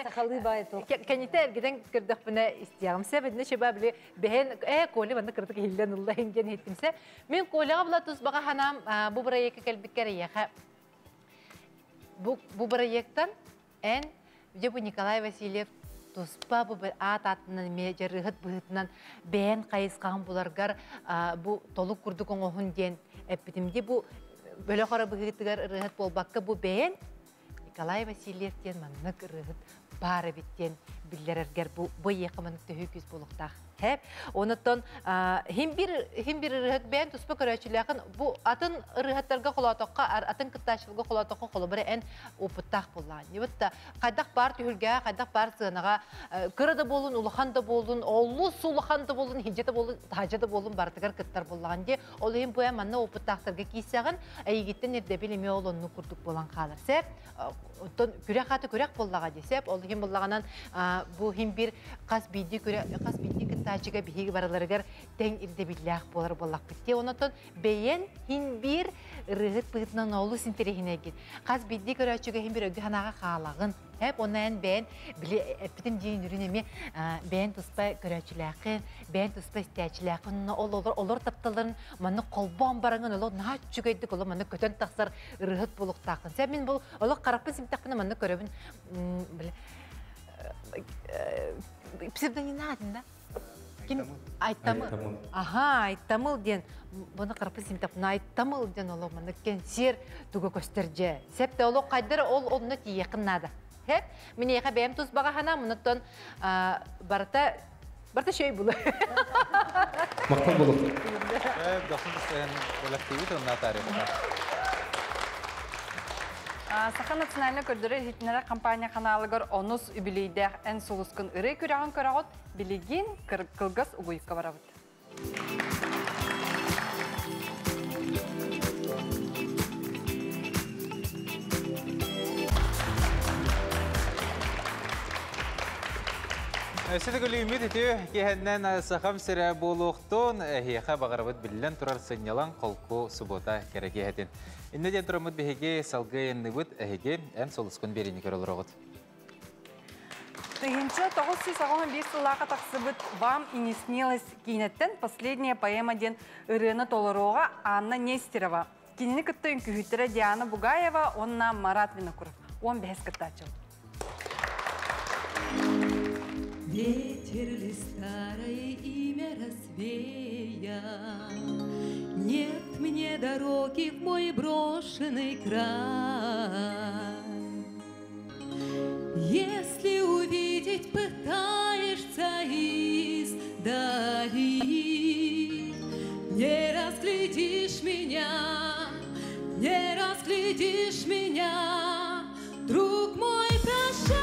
Сахалыы бай туох. Кэнитэ эргитэн көрдөхпүнэ истиэҕим сэ битинэ шыба били бэһэн Коля маннык кырдык иһиллэн ылла диэн иһиттимсэ. Мин Коляҕа була тус баҕа ханаам бу проектка кэлбиккэр эйиэхэ бу бу проекттан эн бу Николай Васильев туспа бу аат атынан ме жарыхыт быһытынан бэйэн хайысқағын буларгар бу толук курдук оңоһун диэн эппитимди бу бөлө хора быһытыгар ырыһыт болбакка бу бэйэн Николай Васильев диэн маннык ырыһыт бар эбит диэн биллерергер бу бу иэхэ маннык төһүү күс болуктаах. Хэп. Онуттан хим бир ырыһыт бэйэн туспа көрөөчүлээхин бу атын ырыһыттарга холоотокко атын кыттаачылга холоотокко холобура эн опыттаах буллаан. Нибытта хайдах бар түһүлгэ, хайдах бар сыанаға кыра да болун, улахан да болун, оллу сулахан да болун, хинжа да болун, тажа да болун бартыгар кыттар буллаан ди. Ол иһин буя манна опыттаахтарга киисэҕин эйигиттен ирдэбил эме ол онну курдук болан хаалар. Сеп, оттон күрэх аты күрэх боллаға десеп, ол иһин боллаганан бу хим бир қас бидди күрэх қас бидди кыттаачыга биһиги бараларыгар тең ирдэбиллээх болар боллак битти. Онотон бэйэн хин бир ырыһыт быытынан олус интерехинегин. Қас бидди көрөөчүгө хин бир өгү ханаага хаалагын. Хеп онан бэйэн били эппитим диин үрүн эми бэйэн туспа көрөөчүлээхин, бэйэн туспа истээчилээхин, ол олор олор тапталарын манны колбоон бараңын олор наһаа чүгэйдик олор манны көтөн тахсар ырыһыт болуктаахын. Сен мин бул олор караппын симтахпына манны көрөбүн биле псевдоним да? Ким Айтамыл. Аха, Айтамыл ден. Бұны қарпы симтап, Айтамыл ден оло маны кен сер туга көстерже. Септе оло кайдыр ол онны тиекин нада. Хеп, мине яха бәм туз бага хана, мунуттан барта барта шөй булы. Мактан болуп. Дохун сен коллективи онна тарихта. Саха национальный көрдөрөр хитнere компания каналыгар онус юбилейдэх эн сулускун ыры күрәгін көрәгот билигин кылгас угуйка барабыт. Сидігілі үміт үті кехеннен сахам сірі болуқтун хеха бағарабыт біллен тұрар сынялан қолку суббота керек ехетін. Инне ден тұрамыт бігеге салгы еннібіт әхеге ән солыскын берені көрілір оғыт. Тыгынча 985 сыллаға тақсыбыт «Вам и не снилось» кейнеттен последняя поэма ден ырыны толоруға Анна Нестерова. Кинини кытты үңкүһүттэрэ Диана Бугаева, онна Марат Винокуров. 15 кыттаачыл. Ветер ли старое имя развеял? Нет мне дороги в мой брошенный край. Если увидеть пытаешься издали, не разглядишь меня, не разглядишь меня, друг мой, прощай.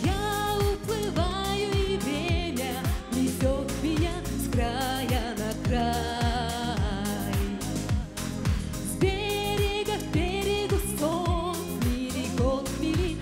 Я уплываю, и время несет меня с края на край. С берега к берегу сон, мили, год, мили,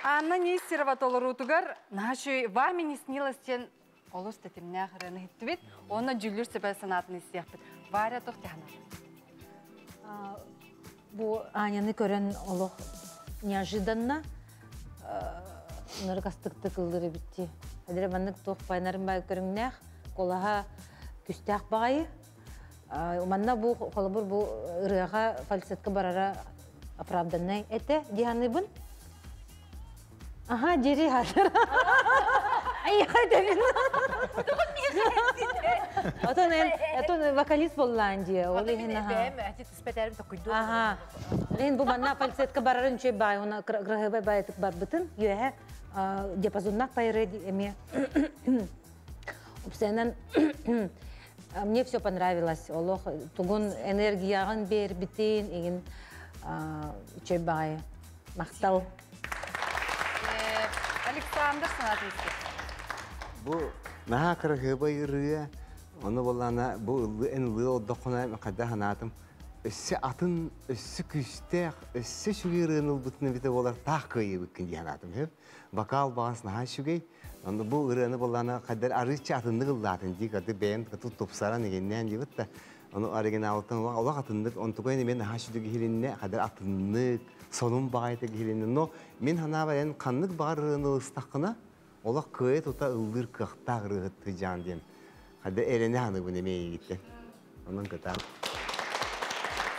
Анна Нестерова толоруутугар наһаа «Вами не снилось» диэн олус тэтимнээх ырыаны иһиттибит. Онно дьүүллүүр сүбэ санаатын истиэхпит. Варя туох дии Бу Аняны көрөн олох неожиданно нырыкастыктык ыллыр эбитти. Адыра маннык туох пайнарын бай көрүҥнээх, куолаһа күүстээх баҕайы. Манна бу холобур бу ырыаҕа фальцетка барара оправданный этэ дии саныыбын. Аха, дири хатыр. Ай, хайдабын. Отон эн, отон вокалист боллаан дии. Ол иһин аха. Бэйэм эти түспэтэрим токуйду. Аха. Лин бу манна фальцетка барарын үчүгэй баай, она кыраһыабай баайтык барбытын, үөһэ диапазоннаах байыры эмиэ. Упсайынан мне все понравилось. Олох тугун энергияҕын бербитин, игин үчүгэй баҕайы. Махтал. Александр санаатын истиэх. Бу наһаа кыраһыабай ырыа, ону буоллаана бу ыллыы эн ыллыы олордоххуна хайдах санаатым, өссө атын, өссө күүстээх, өссө үчүгэй ырыаны ылбытын эбитэ буолар таах кыайыыбыккын дии санаатым. Сөп? Вокал баҕас наһаа үчүгэй. Онно бу ырыаны буоллаана хайдах арыычча атыннык ыллаатын дии, кырдык бэйэм тупсаран игиннээн диэбит да, ону оригиналыттан олох атыннык, онтукайын эмиэ наһаа үчүгэй иһилиннэ, хайдах атыннык, сонун баҕайытык иһилиннэ. Но мин санаабар эн ханнык баҕар ырыаны ылыстаххына, олох кыайа тута ыллыыр кыахтаах ырыаһыттыы дьаан диэн. Хайда эрэнэ саныыбын эмиэ эйигиттэн. Онон кытаат.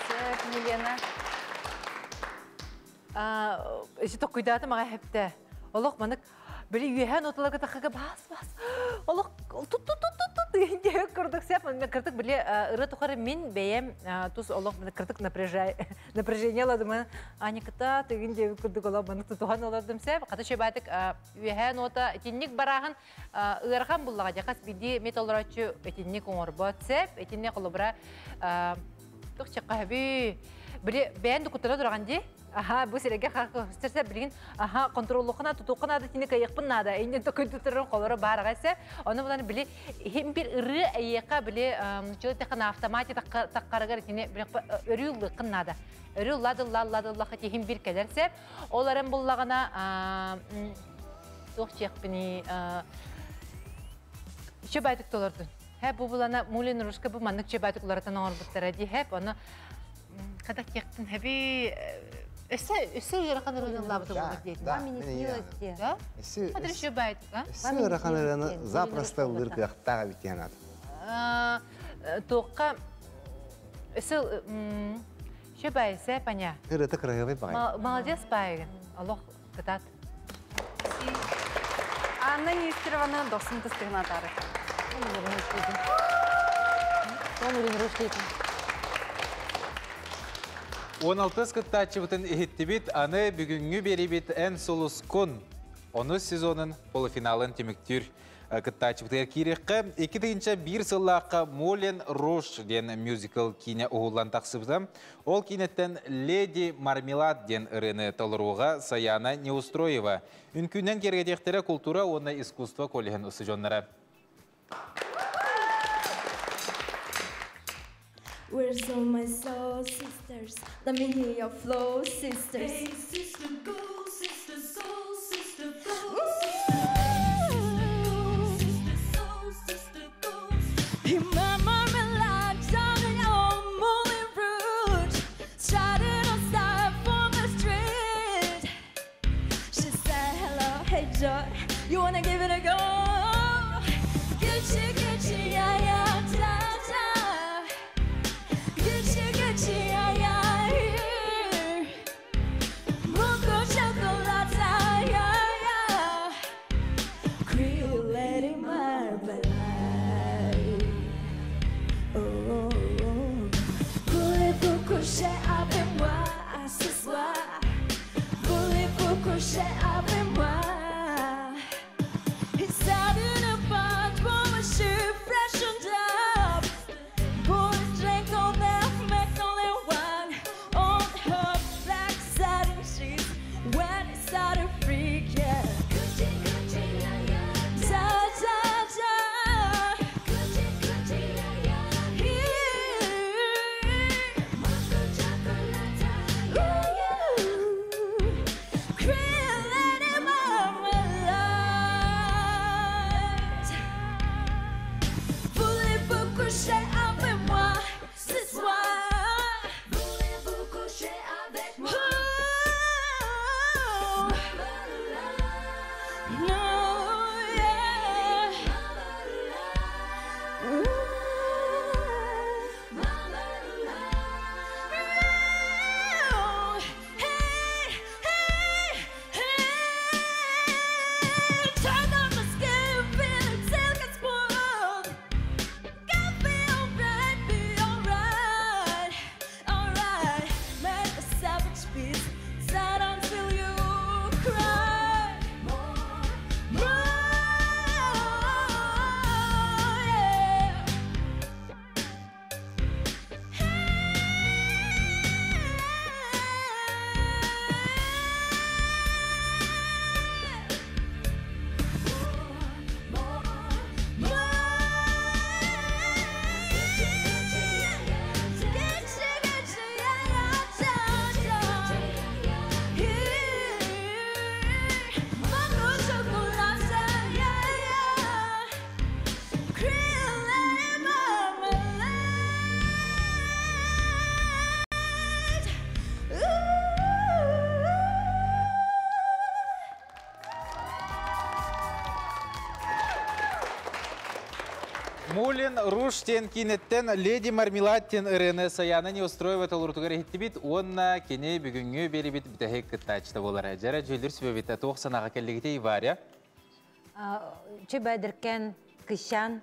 Сөп, Елена. Ити токуйдааты маҕа хэпте. Олох манык били үөһэ ноталарга тахыга бас бас олох тут тут тут тут тут диэбит курдук сеп кырдык били ырыа тухары мин бэйэм тус олох кырдык напряжение ладым Аниката тыгын диэбит курдук олох манык тутуһан олордум сеп хата чөбаатык үөһэ нота итинник барааһын ыарахан буллаҕа дьахас биди металлорочу итинник оҥорбот сеп итинник холобура тух чаккаһаби били бэйэн дукуттара тураган ди. Аха, бу сирэгэ хастерсе билигин аха контроллухына тутуқына да тини кайыкпын наада. Иннин токуй тутурун колоро барага се. Оны булан били хим бир ыры эйека били чылы тахана автомати таккарыгар тини өрүү лыкын наада. Өрүү лады ла лады лаха хим бир келерсе. Оларын буллагана туох чекпини чөбайтык толордун. Хэ бу булана Мулин Рушка бу маннык чөбайтык уларатан оңорбуттара ди хэп оны кадак яктын хэби өссө өссө ыарахан ырыаны ыллаабыта буолур диэтин. Да, мен ийэ. Да? Өссө Хадыр чөбайтык, а? Өссө ыарахан ырыаны запросто ыллыыр кыахтаах эбит диэн аат. Туохха өссө чөбайсе паня. Ырыата кыраһыабай баҕай. Молодец баайгын. Олох кытаат. Анна Нестерованы дохсун тыстыгына атары. Томурин Рушлейтин. 16 кыттааччыбытын иһиттибит, аны бүгүҥҥү биэрибит эн сулускун онус сезонун полуфиналын түмүктүүр кыттааччыбытыгар киириэххэ. 2001 сыллаахха Мулен Руш диэн мюзикл киинэ уһуллан тахсыбыта. Ол киинэттэн Леди Мармелад диэн ырыаны толорууга Саяна Неустроева. Үнкүүнэн киэргэтиэхтэрэ култуура уонна искусство коллеһын устудьуоннара. Where's all my soul sisters? Let me hear your flow, sisters. Hey, sister, go, sister, soul, sister, go, sister, soul, sister, go. In my marmalade, darling, on Moulin Rouge. Started on style from the street. She said, hello, hey, Joy, you wanna give it a go? Gucci, Gucci, yeah, yeah, da, da. Gucci, Gucci, yeah, yeah, yeah. Mocha chocolate, yeah, yeah. Creole Lady Marmalade. Oh, oh, oh. Voulez-vous coucher avec moi ce soir? Voulez-vous coucher avec moi? It's out in a bunch, but she freshened up. Boys drink on that Magnolia wine. On her black satin sheets. When it's out of freak, yeah. Gucci, Gucci, yeah, yeah. Da, da, da. Gucci, Gucci, yeah, yeah. Here. Mocha chocolate, yeah, yeah. Ooh. Creole Мулин Руш диэн киинэттэн Леди Мармелад диэн ырыаны Саяна Неустроева толорутугар иһиттибит уонна кини бүгүҥҥү биэрибит бүтэһик кыттааччыта буолар. Дьэрэ дьүүллүр сүбэбит туох санааҕа кэллигитий Варя? Үчүгэй кыщан,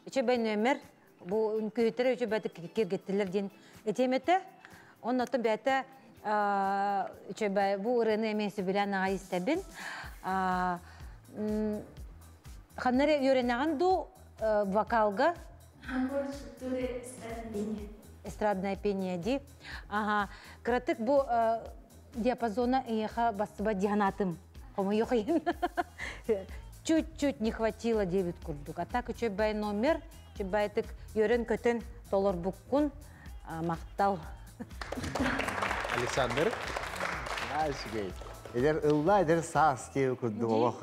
үчүгэй нөмер, бу үҥкүүтэрэ үчүгэй киргеттилер диэн этиэм этэ. Оннотон бэйэтэ үчүгэй бу ырыаны эмиэ сөбүлээн аҕай истэбин. Ханна эрэ үөрэнэҕин дуу вокалга? Эстрадное пение дии. Ага. Кыратык бу диапазона эйиэхэ бассыба дианатым. Хомойуох иһин. Чуть-чуть не хватило диэбит курдук. А так үчүгэй номер, үчүгэйдик үөрэн-көтөн толорбуккун. Махтал. Александр? Үчүгэй. Эдэр ылла, эдэр саас диэби курдук олох.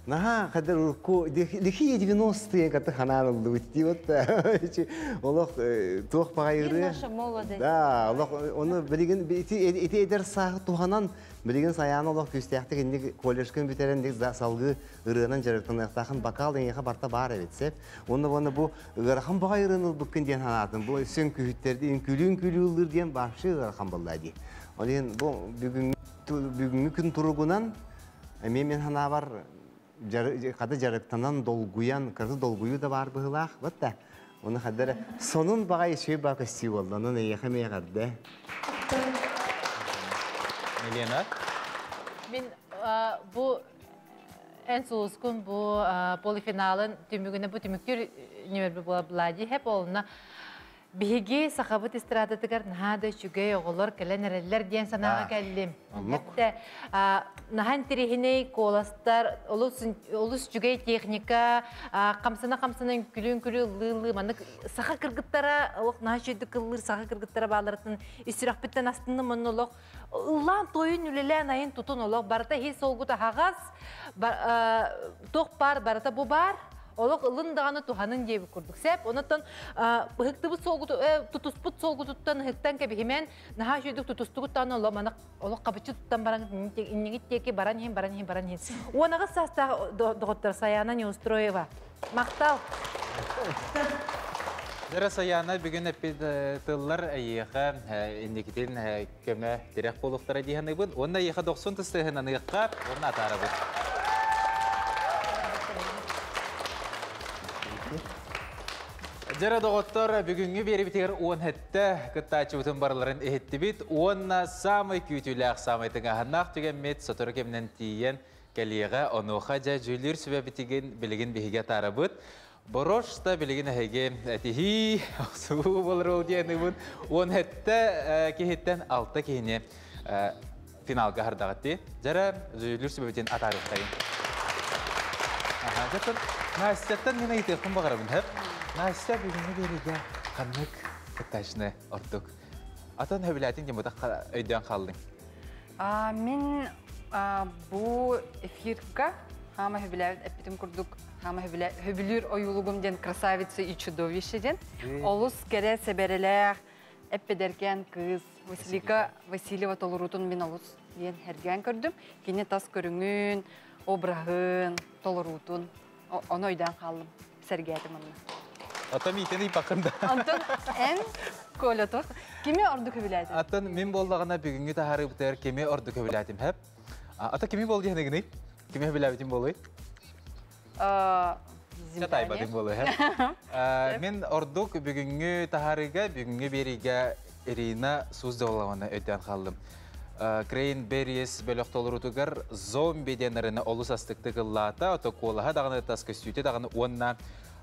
Наһаа хадыр урукку лихие 90-е каты ханаан ыллыбыт дии вот олох туох баҕайыры. Наша молодость. Да, олох оны билигин ити ити эдэр сааһы туһанан билигин сайаан олох күүстээхтик инник колледжкын бүтэрэн дик салгыы ырыанан дьарыктаныахтаахын бакал эйиэхэ барта баар эбит сеп. Онно уонна бу ыарахан баҕай ырыаны ылбыккын диэн санаатым. Бу өссө үҥкүүһүттэрди үҥкүүлүү үҥкүүлүү ыллыыр диэн вообще ыарахан буолла дии. Ол иһин бу бүгүҥҥү бүгүҥҥү күн туругунан эмиэ мин санаабар хата дьарыктанан долгуйан кырды долгуйуу да баар быһыылаах вот да оны хадара сонун баҕай үчүгэй баа көстүү буолла онон эйиэхэ эмиэ эҕэрдэ. Милена? Мин бу эн сулускун бу полуфиналын түмүгүнэ бу түмүктүүр нүөмэрби буола Влади хэп олуна Биһиги сахабыт эстрадатыгар наһаа да үчүгэй оҕолор кэлэн эрэллэр диэн санааҕа кэллим. Эттэ, наһаа интэриэһинэй куоластар, олус олус үчүгэй техника, хамсана-хамсана үҥкүлүү-үҥкүлүү ыллыы-ыллыы маннык саха кыргыттара олох наһаа үчүгэйдик ыллыыр саха кыргыттара бааларыттан ис сүрэхпиттэн астынным онно олох ыллаан тойун үлэлээн айын тутун олох барыта иһи солгут аһаҕас туох баар барыта бу баар олох ылын даҕаны туһанын диэбит курдук сэп онуттан ыһыктыбыт суолгуту тутуспут суолгутуттан ыһыктан кэбиһимэн наһаа үчүгдүк тутустугуттан олох маны олох хабыччы туттан баран иннигит диэки баран иһин баран иһин баран иһин 18 саастаах доҕоттор Саяна Неустроева махтал. Дара Саяна бүгүн эппит тыллар эйиэхэ инникитин көмө тирэх буолуохтара дии саныыбын. Уонна эйиэхэ дохсун тыстыһын аныахха уонна атаарабыт. Дьэрэ доҕоттор, бүгүҥҥү биэрибитигэр 17 кыттааччыбытын барыларын иһиттибит уонна саамай күүтүүлээх, саамай тыҥааһыннаах түгэммит сотору кэминэн тиийэн кэлиэҕэ. Онуоха дьэ дьүүллүүр сүбэбитигин билигин биһиги атаарабыт. Борошта билигин эһиги этиһии, охсуһуу буолар ол диэн 17 киһиттэн 6 киһини финалга хардаҕытти. Дьэрэ дьүүллүүр сүбэбитин атаарыахтайын. Аха, Настяттан мен ыйытыахпын баҕарабын, хөп? Настя бүгүҥҥү биэриигэ ханнык кыттааччыны ордук? Атын хөбүлээтиҥ диэн бутах өйдөөн хааллыҥ. Мин бу эфирга хаама хөбүлээбит эппитим курдук хаама хөбүлүүр ойуулугум диэн красавица и чудовище диэн олус кэрэ сэбэрэлээх эппэдэркээн кыыс Василика Васильева толоруутун мин олус диэн хэргээн көрдүм. Кини тас көрүҥүн, обраһын, толоруутун ону өйдөөн хааллым, сэргээтим онно. Ата миитин ыйпаккын да. Антон эн Коля туох кими ордук хөбүлээтиҥ? Аттан мин буоллаҕына бүгүҥҥү таһаарыыбытыгар кими ордук хөбүлээтим хэп? Ата кими бол диэн ыгыный? Кими хөбүлээбитим буолуй? Чатайбатым буолуй хэп. Мин ордук бүгүҥҥү таһаарыыга, бүгүҥҥү биэриигэ Ирина Суздалованы өйдөөн хааллым. Крейн Берриес бөлөх толорутугар зомби диэн ырыаны олус астыктык ыллаата, ото куолаһа даҕаны тас көстүүтэ даҕаны уонна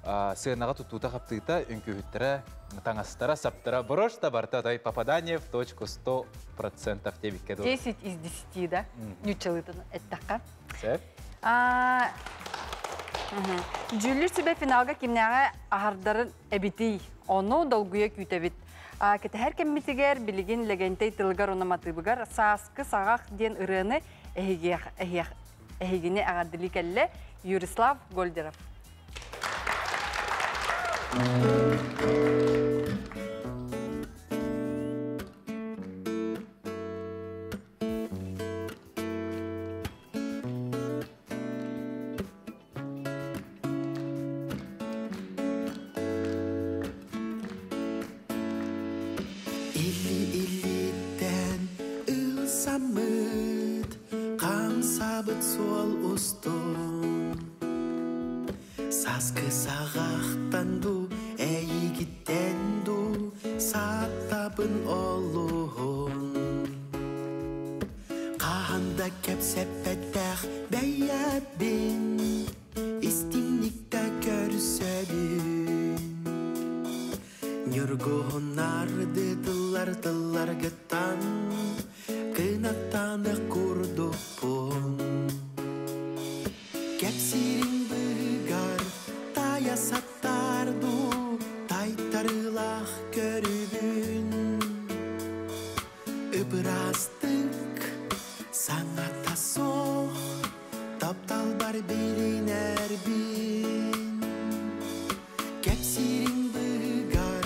сыанаҕа тутуута-хаптыыта, үҥкүүһүттэрэ, таҥастара, саптара брош да барта отой попадание в точку 100% диэбиккэ дылы. 10 из 10 да, ньуччалыытын эттэххэ. Сөп. Дьүүллүүр сүбэ финалга кимнээҕи аһардарын эбитий? Ону долгуйа күүтэбит. Кэтэһэр кэммитигэр билигин Лэгэнтэй тылыгар уонна матыыбыгар «Сааскы саҕах» диэн ырыаны эһигини эҕэрдэлии кэллэ Юрислав Гольдеров. Ыллык суол устун Саскы саҕахтан ду Эйигиттэн ду Сааттабын олуһун Хаһан да кэпсэппэтэх бэйэбин Истиҥник да көрсөбүн Ньургуһуннарды тыллар тылларгыттан Кынаттаных курдукпун Кэпсиириҥ быыһыгар таайа саттаар дуу Тайтарыылаах көрүбүн Ып-ыраастык саҥата суох Тапталбар билинэрбин Кэпсиириҥ быыһыгар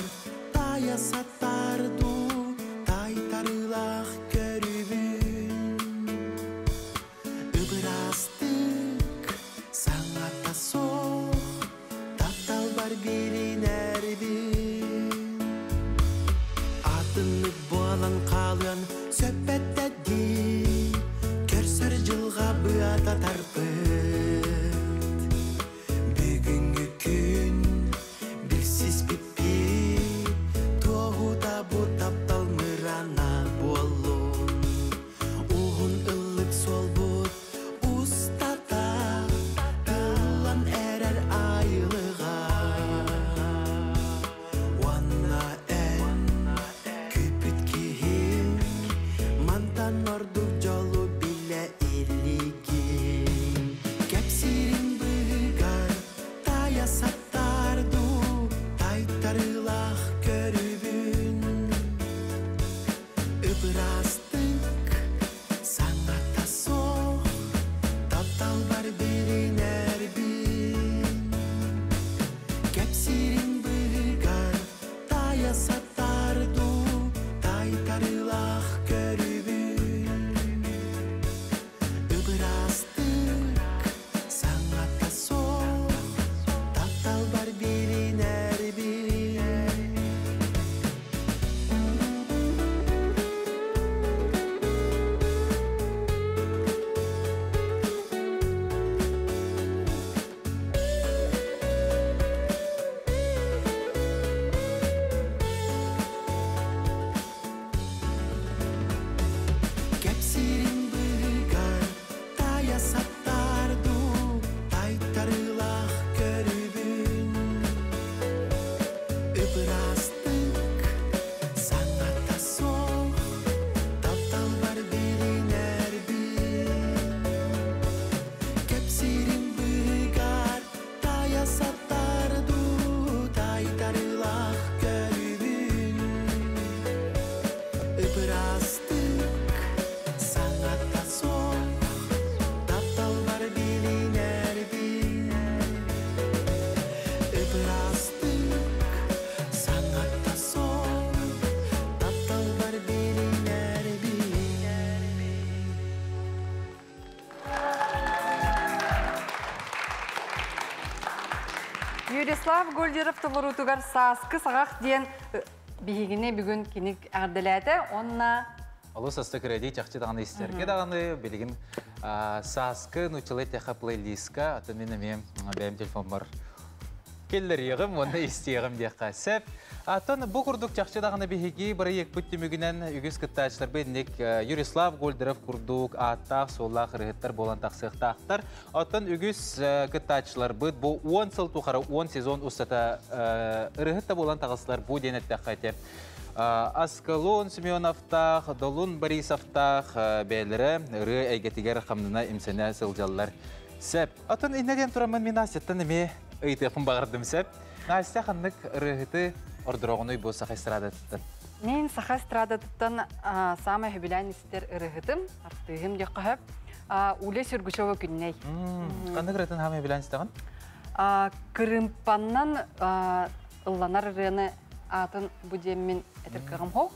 таайа саттаар дуу Тайтарыылаах көрүбүн Ып-ыраастык саҥата суох Тапталбар билинэрбин Атыннык буолан хаалыан сөппөттө дии Көрсөр дьылҕа быата тарпыт Бүгүҥҥү күн билсиспиппит Туоһута бу таптал мырана буоллун Уһун ыллык суолбут устата Ыллан эрэр айылыга Уонна эн күүппүт киһим Мантан ордук дьолу билэ илигим Кэпсиириҥ быыһыгар таайа саттаар дуу Тайтарыылаах көрүбүн Ып-ыраастык саҥата суох Тапталбар билинэрбин Кэпсиириҥ быыһыгар таайа саттаар дуу Тайтарыылаах көрүбүн Ып-ыраастык саҥата суох Тапталбар билинэрбин Кэпсиириҥ быыһыгар таайа саттаар дуу Тайтарыылаах көрүбүн Ып-ыраастык саҥата суох Тапталбар билинэрбин Кэпсиириҥ быыһыгар таайа саттаар дуу Тайтарыылаах көрүбүн Ып-ыраастык саҥата суох Тапталбар билинэрбин Ып-ыраастык саҥата суох Тапталбар билинэрбин Юрислав Гольдеров толоруутугар сааскы саҕах диэн биһигини бүгүн кини эҕэрдэлээтэ уонна Олус астык ырыа чахчы даҕаны истэргэ даҕаны билигин сааскы нууччалыы теха плейлистка атын мин эмиэ бэйэм телефоммар киллэриэҕим уонна истиэҕим диэххэ сөп. Атын бу курдук чахчы даҕаны биһиги бырайыакпыт түмүгүнэн үгүс кыттааччыларбыт инник Юрислав Гольдеров курдук ааттаах-суоллаах ырыһыттар буолан тахсыахтаахтар. Оттон үгүс кыттааччыларбыт бу 10 сыл тухары 10 сезон устата ырыһыт да буолан таҕыстылар бу диэн эттэххэ ити. Аскалон Семеновтаах, Долун Борисовтаах бэйэлэрэ ырыа эйгэтигэр хамнана имсэнэ сылдьаллар. Сөп. Оттон иннэ диэн тураммын мин Настяттан эмиэ ыйытыахпын баҕардым сөп. Настя ханнык ырыаһыты ордороҕунуй бу саха эстрадатыттан? Мин саха эстрадатыттан саамай сөбүлээн истэр ырыаһытым, артыыһым диэххэ сөп. Уля Сюргучева Күннэй. Ханнык ырыатын хаамай билэн истэҕин? Кырыымпаннан ылланар ырыаны аатын бу диэммин этэр кыаҕым хоох.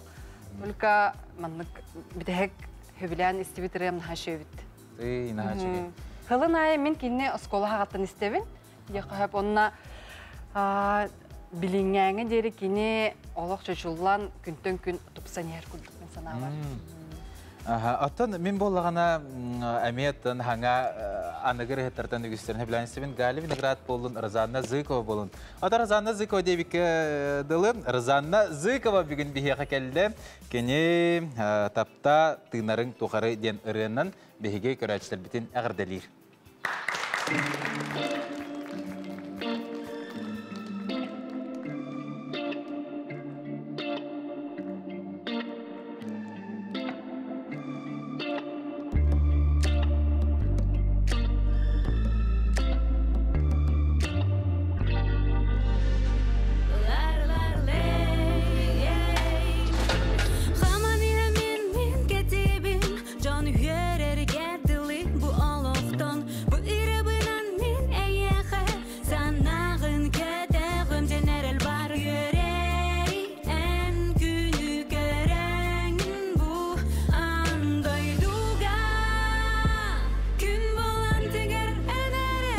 Только маннык бүтэһик сөбүлээн истибит ырыам наһаа үчүгэйбит. Ый, наһаа үчүгэй. Хылын аайы мин кинини оскуола хаҕаттан истэбин. Диэххэ сөп. Онно билиҥҥээҥҥэ диэри кини олох чочуллан күнтэн күн тупсан иһэр курдук мин санаабар. Оттон мин буоллаҕына эмиэ оттон хаҥа аныгы ырыһыттартан үгүстэрин сөбүлээн истэбин. Галя Виноград буоллун, Розанна Зыкова буоллун. Ото Розанна Зыкова диэбиккэ дылы, Розанна Зыкова бүгүн биһиэхэ кэллэ. Кини «Тапта тыынарыҥ тухары» диэн ырыанан биһиги көрөөччүлэрбитин эҕэрдэлиир. Хаман иһэмин мин кэтибин Дьон үөрэригэр дылы бу олохтон Бу ырабынан мин эйиэхэ Санааҕын кэтэҕим диэн эрэл бар Үөрэй эн күнү көрөҥүн бу аан дойдуга Күн буолан тыгар эн эрэ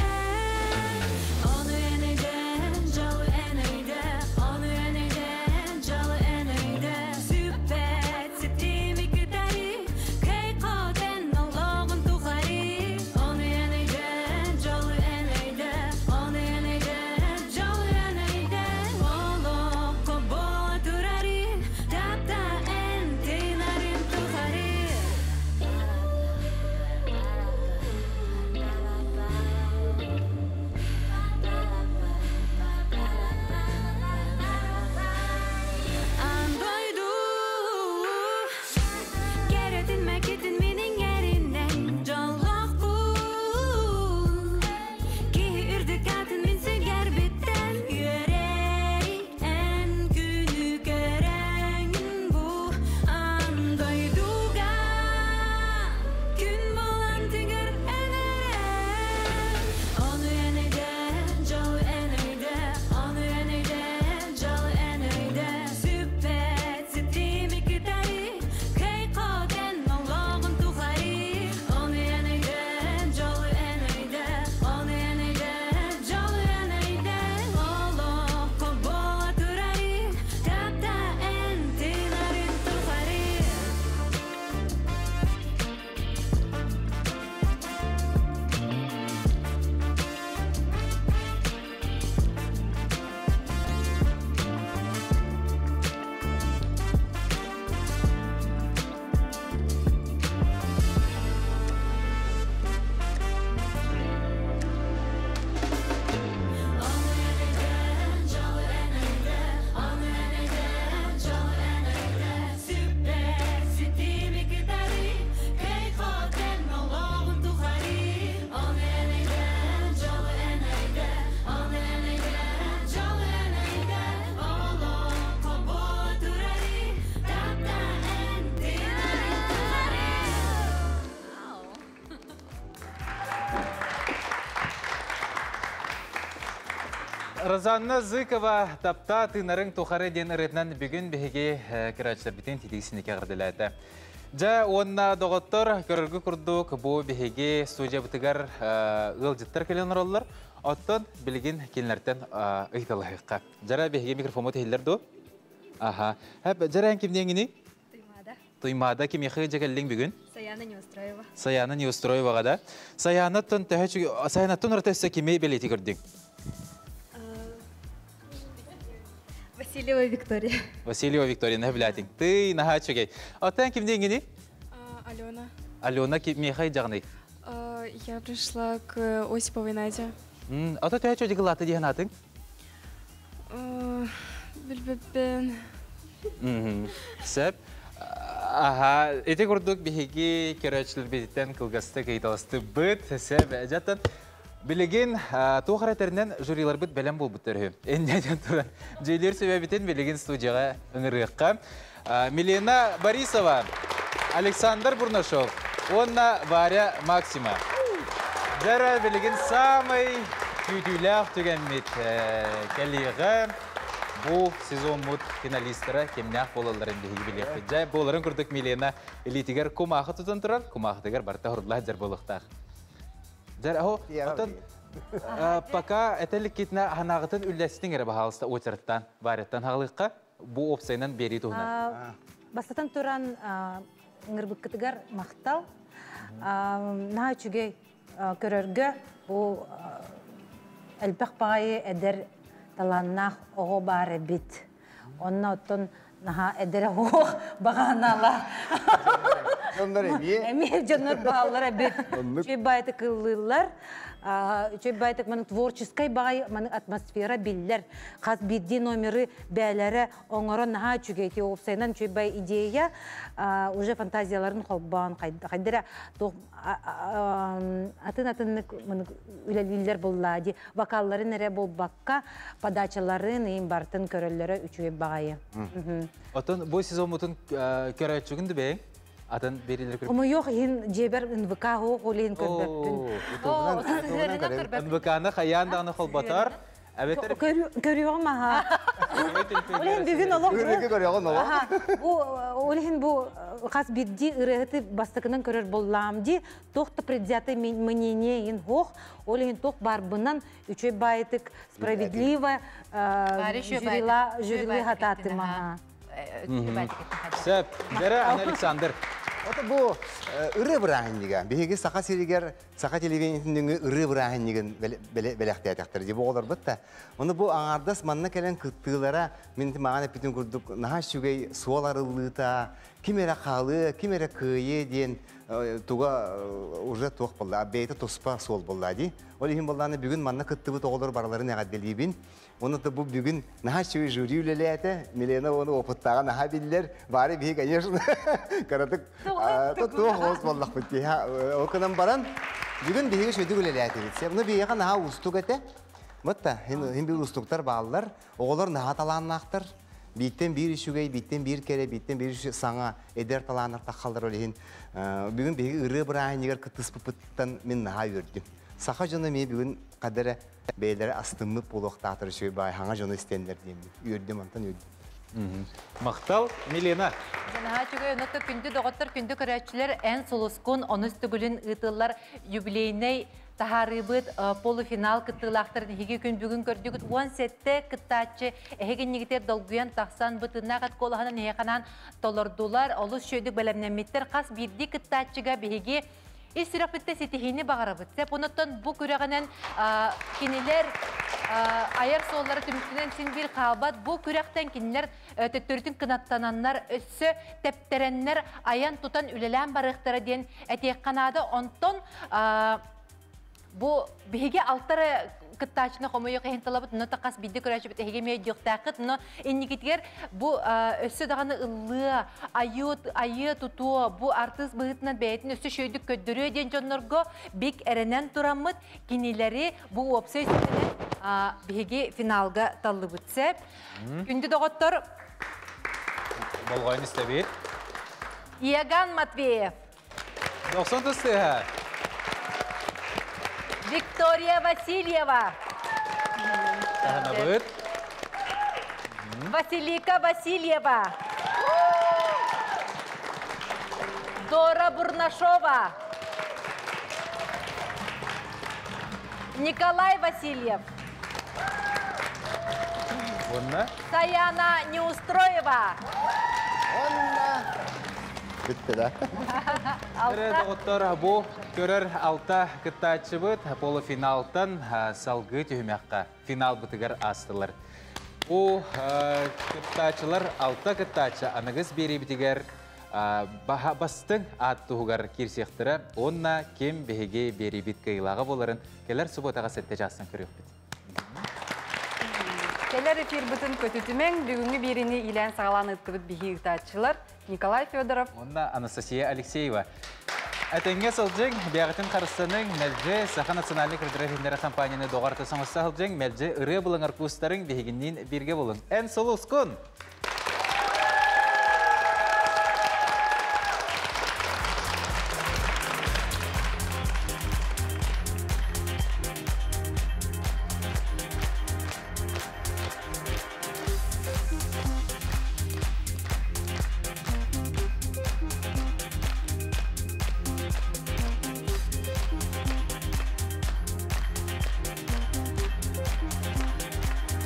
Ону эн өйдөөн, дьолу эн өйдөө Ону эн өйдөөн, дьолу эн өйдөө Сүппэт ситими кытары Кэй-хотен олоҕун тухары Ону эн өйдөөн, дьолу эн өйдөө Ону эн өйдөөн, дьолу эн өйдөө Олоххо буола турары Тапта эн тыынарын тухары Аан дойду Кэрэтин мэкитин мин иҥэринэн дьоллоохпун Киһи үрдүк аатын мин сүгэрбиттэн үөрэй эн күнү көрөҥүн бу аан дойдуга Күн буолан тыгар эн эрэ Ону эн өйдөөн, дьолу эн өйдөө Ону эн өйдөөн, дьолу эн өйдөө Сүппэт ситими кытары Кэй-хотен олоҕун тухары Ону эн өйдөөн, дьолу эн өйдөө Ону эн өйдөөн, дьолу эн өйдөө Олоххо буола турары Тапта эн тыынарын тухары Розанна Зыкова «Тапта тыынарыҥ тухары» диэн ырыатынан бүгүн биһиги көрөөччүлэрбитин титииксиникэ эҕэрдэлээтэ. Дьэ, уонна доҕоттор, көрөргө курдук, бу биһиги студиябытыгар ыалдьыттар кэлэн олороллор. Оттон билигин кинилэртэн ыйыталаһыахха. Дьара биһиги микрофоммут иһиллэр дуо? Аха. Дьара эн кимниэҥиний? Туймаада. Туймаада кимиэхэ дьэ кэллиҥ бүгүн? Саяна Неустроева. Саяна Неустроеваҕа да. Саянаттан төһө Саянаттан ураты өссө кими бэлиэтии көрдүҥ? Васильева Виктория. Васильева Виктория, наһаа Ты наһаа үчүгэй. Оттон кимниэҥиний? Алена. Алена кимиэхэ дьаҕыный? Я пришла к Осиповой Наде. Ото төһө чөдү гылааты диэн атын? Билбеппин. Сөп. Аха, ити курдук биһиги көрөөччүлэрбититтэн кылгастык ыйыталастыбыт. Сөп. Жаттан билигин туох эрэ тэринэн жюриларбыт бэлэм буолбуттар үһү. Инньэ туран дьүүллүүр сүбэбитин билигин студияҕа ыҥырыахха. Милена Борисова, Александр Бурнашов уонна Варя Максима. Дьэ билигин самый күүтүүлээх түгэммит кэлиэҕэ бу сезоммут финалистара кимнээх буолалларын биһиги билиэхпит. Дьэ, буоларын курдук Милена илиитигэр кумаахы тутан турар, кумаахытыгар барыта хоруллаах дьэр буолуохтаах. Дьэр, аһо, отон пока этэликкитинэ ханаағытын үллэстиҥ эрэ баһаалыста очераттан, Варяттан хаҕалыахха бу опсайынан биэрии туһунан. Бастатан туран, Ыҥырбыккытыгар махтал. Наһаа үчүгэй көрөргө бу элбэх баҕайы эдэр талааннаах оҕо баар эбит. Онно оттон наһаа эдэр оҕо баҕаналаах. Дьоннор эмиэ. Эмиэ дьоннор бааллар эбит. Үчүгэй баайытык ыллыыллар. Үчүгэй баайытык маны творческай баҕай маны атмосфера биллэр. Хас биирдии номеры бээлэрэ оҥорон наһаа үчүгэй ти уопсайынан үчүгэй идея уже фантазияларын холбоон хайдара туох атын атыннык үлэлииллэр буоллаа ди вокалларын эрэ буолбакка подачаларын иин бартын көрөллөрө үчүгэй баҕайы. Отон бу сезонмутун көрөөччүгүн да бэйэҥ атын берилер көрүп. Хомойуох иһин дьиэбэр НВК хоох ол иһин көрбөппүн. НВК-ны хайаан даҕаны холботор. Эбэтэр Көрүөҕүм аха. Ол иһин бүгүн олох Ырыгы көрөҕүн олох. Бу ол иһин бу хас биирдии ырыаһыты бастакынан көрөр боллаам ди туох да предвзятый мнение иһин хоох ол иһин туох барбынан үчүгэй баайытык справедливо жюрила жюрили хатаатым аха. Сөп. Дэрэ Александр. Ото бу ыры бырааһынньыга. Биһиги Саха сиригэр Саха телевидениетин ырыы бырааһынньыгын бэлэхтээтэхтэр дии бу оҕолорбут да. Ону бу аҥаардас манна кэлэн кыттыылара мин маҕан эппитин курдук наһаа үчүгэй суол арыллыыта, ким эрэ хаалыа, ким эрэ кыайыа диэн туга уже туох буолла, бэйэтэ туспа суол буолла дии. Ол иһин буоллаана бүгүн манна кыттыбыт оҕолор барыларын эҕэрдэлиибин. Оны да бу бүгүн наһаа үчүгэй жюри үлэлээтэ. Милена оны опыттааҕа наһаа биллэр. Бары биһи, конечно, кыратык туох оҕус буоллахпыт дии. Ол гынан баран, бүгүн биһиги үчүгэйдик үлэлээтибит. Bunu биһиэхэ наһаа уустук этэ. Мытта, хин бир уустуктар бааллар. Оҕолор наһаа талааннаахтар. Бииттэн биир үчүгэй, бииттэн биир кэрэ, бииттэн биир саҥа эдэр талааннар таххаллар ол иһин. Бүгүн биһиги ырыа бырааһынньыгар кыттыспыппыттан мин наһаа үөрдүм. Саха дьоно эмиэ бүгүн хадара бэйэлэрэ астыммыт буолуохтаахтар үчүгэй баай хаҥа дьону истэннэр диэммит. Үөрдүм онтон үөрдүм. Махтал, Милена. Наһаа үчүгэй, онно күндү доҕоттор, күндү көрөөччүлэр, эн сулускун онус төгүлүн ыытыллар юбилейнай таһаарыыбыт полуфинал кыттыылаахтарын эһиги күн бүгүн көрдүгүт 17 кыттааччы эһигиннигитер долгуйан тахсан бытыннаах эт куолаһынан эһиэханан толордулар, олус шөйдүк бэлэмнэммиттэр. Хас биирдии кыттааччыга биһиги ис сүрэхпиттэн ситиһиини баҕарабыт. Сеп онуттан бу күрэҕинэн кинилэр айар суоллара түмүктүнэн син биир хаалбат. Бу күрэхтэн кинилэр төттөрүтүн кынаттананнар, өссө тэптэрэннэр айан тутан үлэлээн барыахтара диэн этиэххэ наада. Онтон бу биһиги алтары кыттааччыны хомойуох иһин талабыт, но тақас бидди көрөөчүбүт эһиги эмиэ өйдүөхтээххит, но инникитигэр бу өссө даҕаны ыллыа, айыа тутуо, бу артыыс быһыытынан бэйэтин өссө шөйдүк көрдөрүө диэн дьоннорго бик эрэнэн тураммыт, кинилэри бу уопсай сүбэнэн биһиги финалга таллыбыт сеп. Күндү доҕоттор, Болҕойун истэбит. Иоганн Матвеев. 90 тысыһа. Виктория Васильева. Таһынабыт. Василика Васильева. Дора Бурнашова. Николай Васильев. Онна? Саяна Неустроева. Онна. Бүтті да. Эрэ доҕоттор, бу көрөр алта кыттааччыбыт полуфиналтан салгыы түһүмэххэ финал бытыгар астылар. Бу кыттааччылар алта кыттааччы аныгыс биэриибитигэр бастыҥ аат туһугар киирсиэхтэрэ. Онна ким биһиги биэриибит кыайыылааҕа буоларын кэлэр субуотаҕа сэтте чаастан көрүөхпүт. Кэлэр эфирбытын көтүтүмэҥ, бүгүҥҥү биэриини иилээн саҕалаан ыыттыбыт биһи ыытааччылар Николай Федоров уонна Анастасия Алексеева. Этэҥҥэ сылдьыҥ, бэйэҕитин харыстаныҥ, мэлдьи Саха национальнай көрдөрөр компанияны доҕор саҥа сылдьыҥ, мэлдьи ырыа булаҥар куустарыҥ биһигинниин бииргэ булуҥ. Эн сулускун!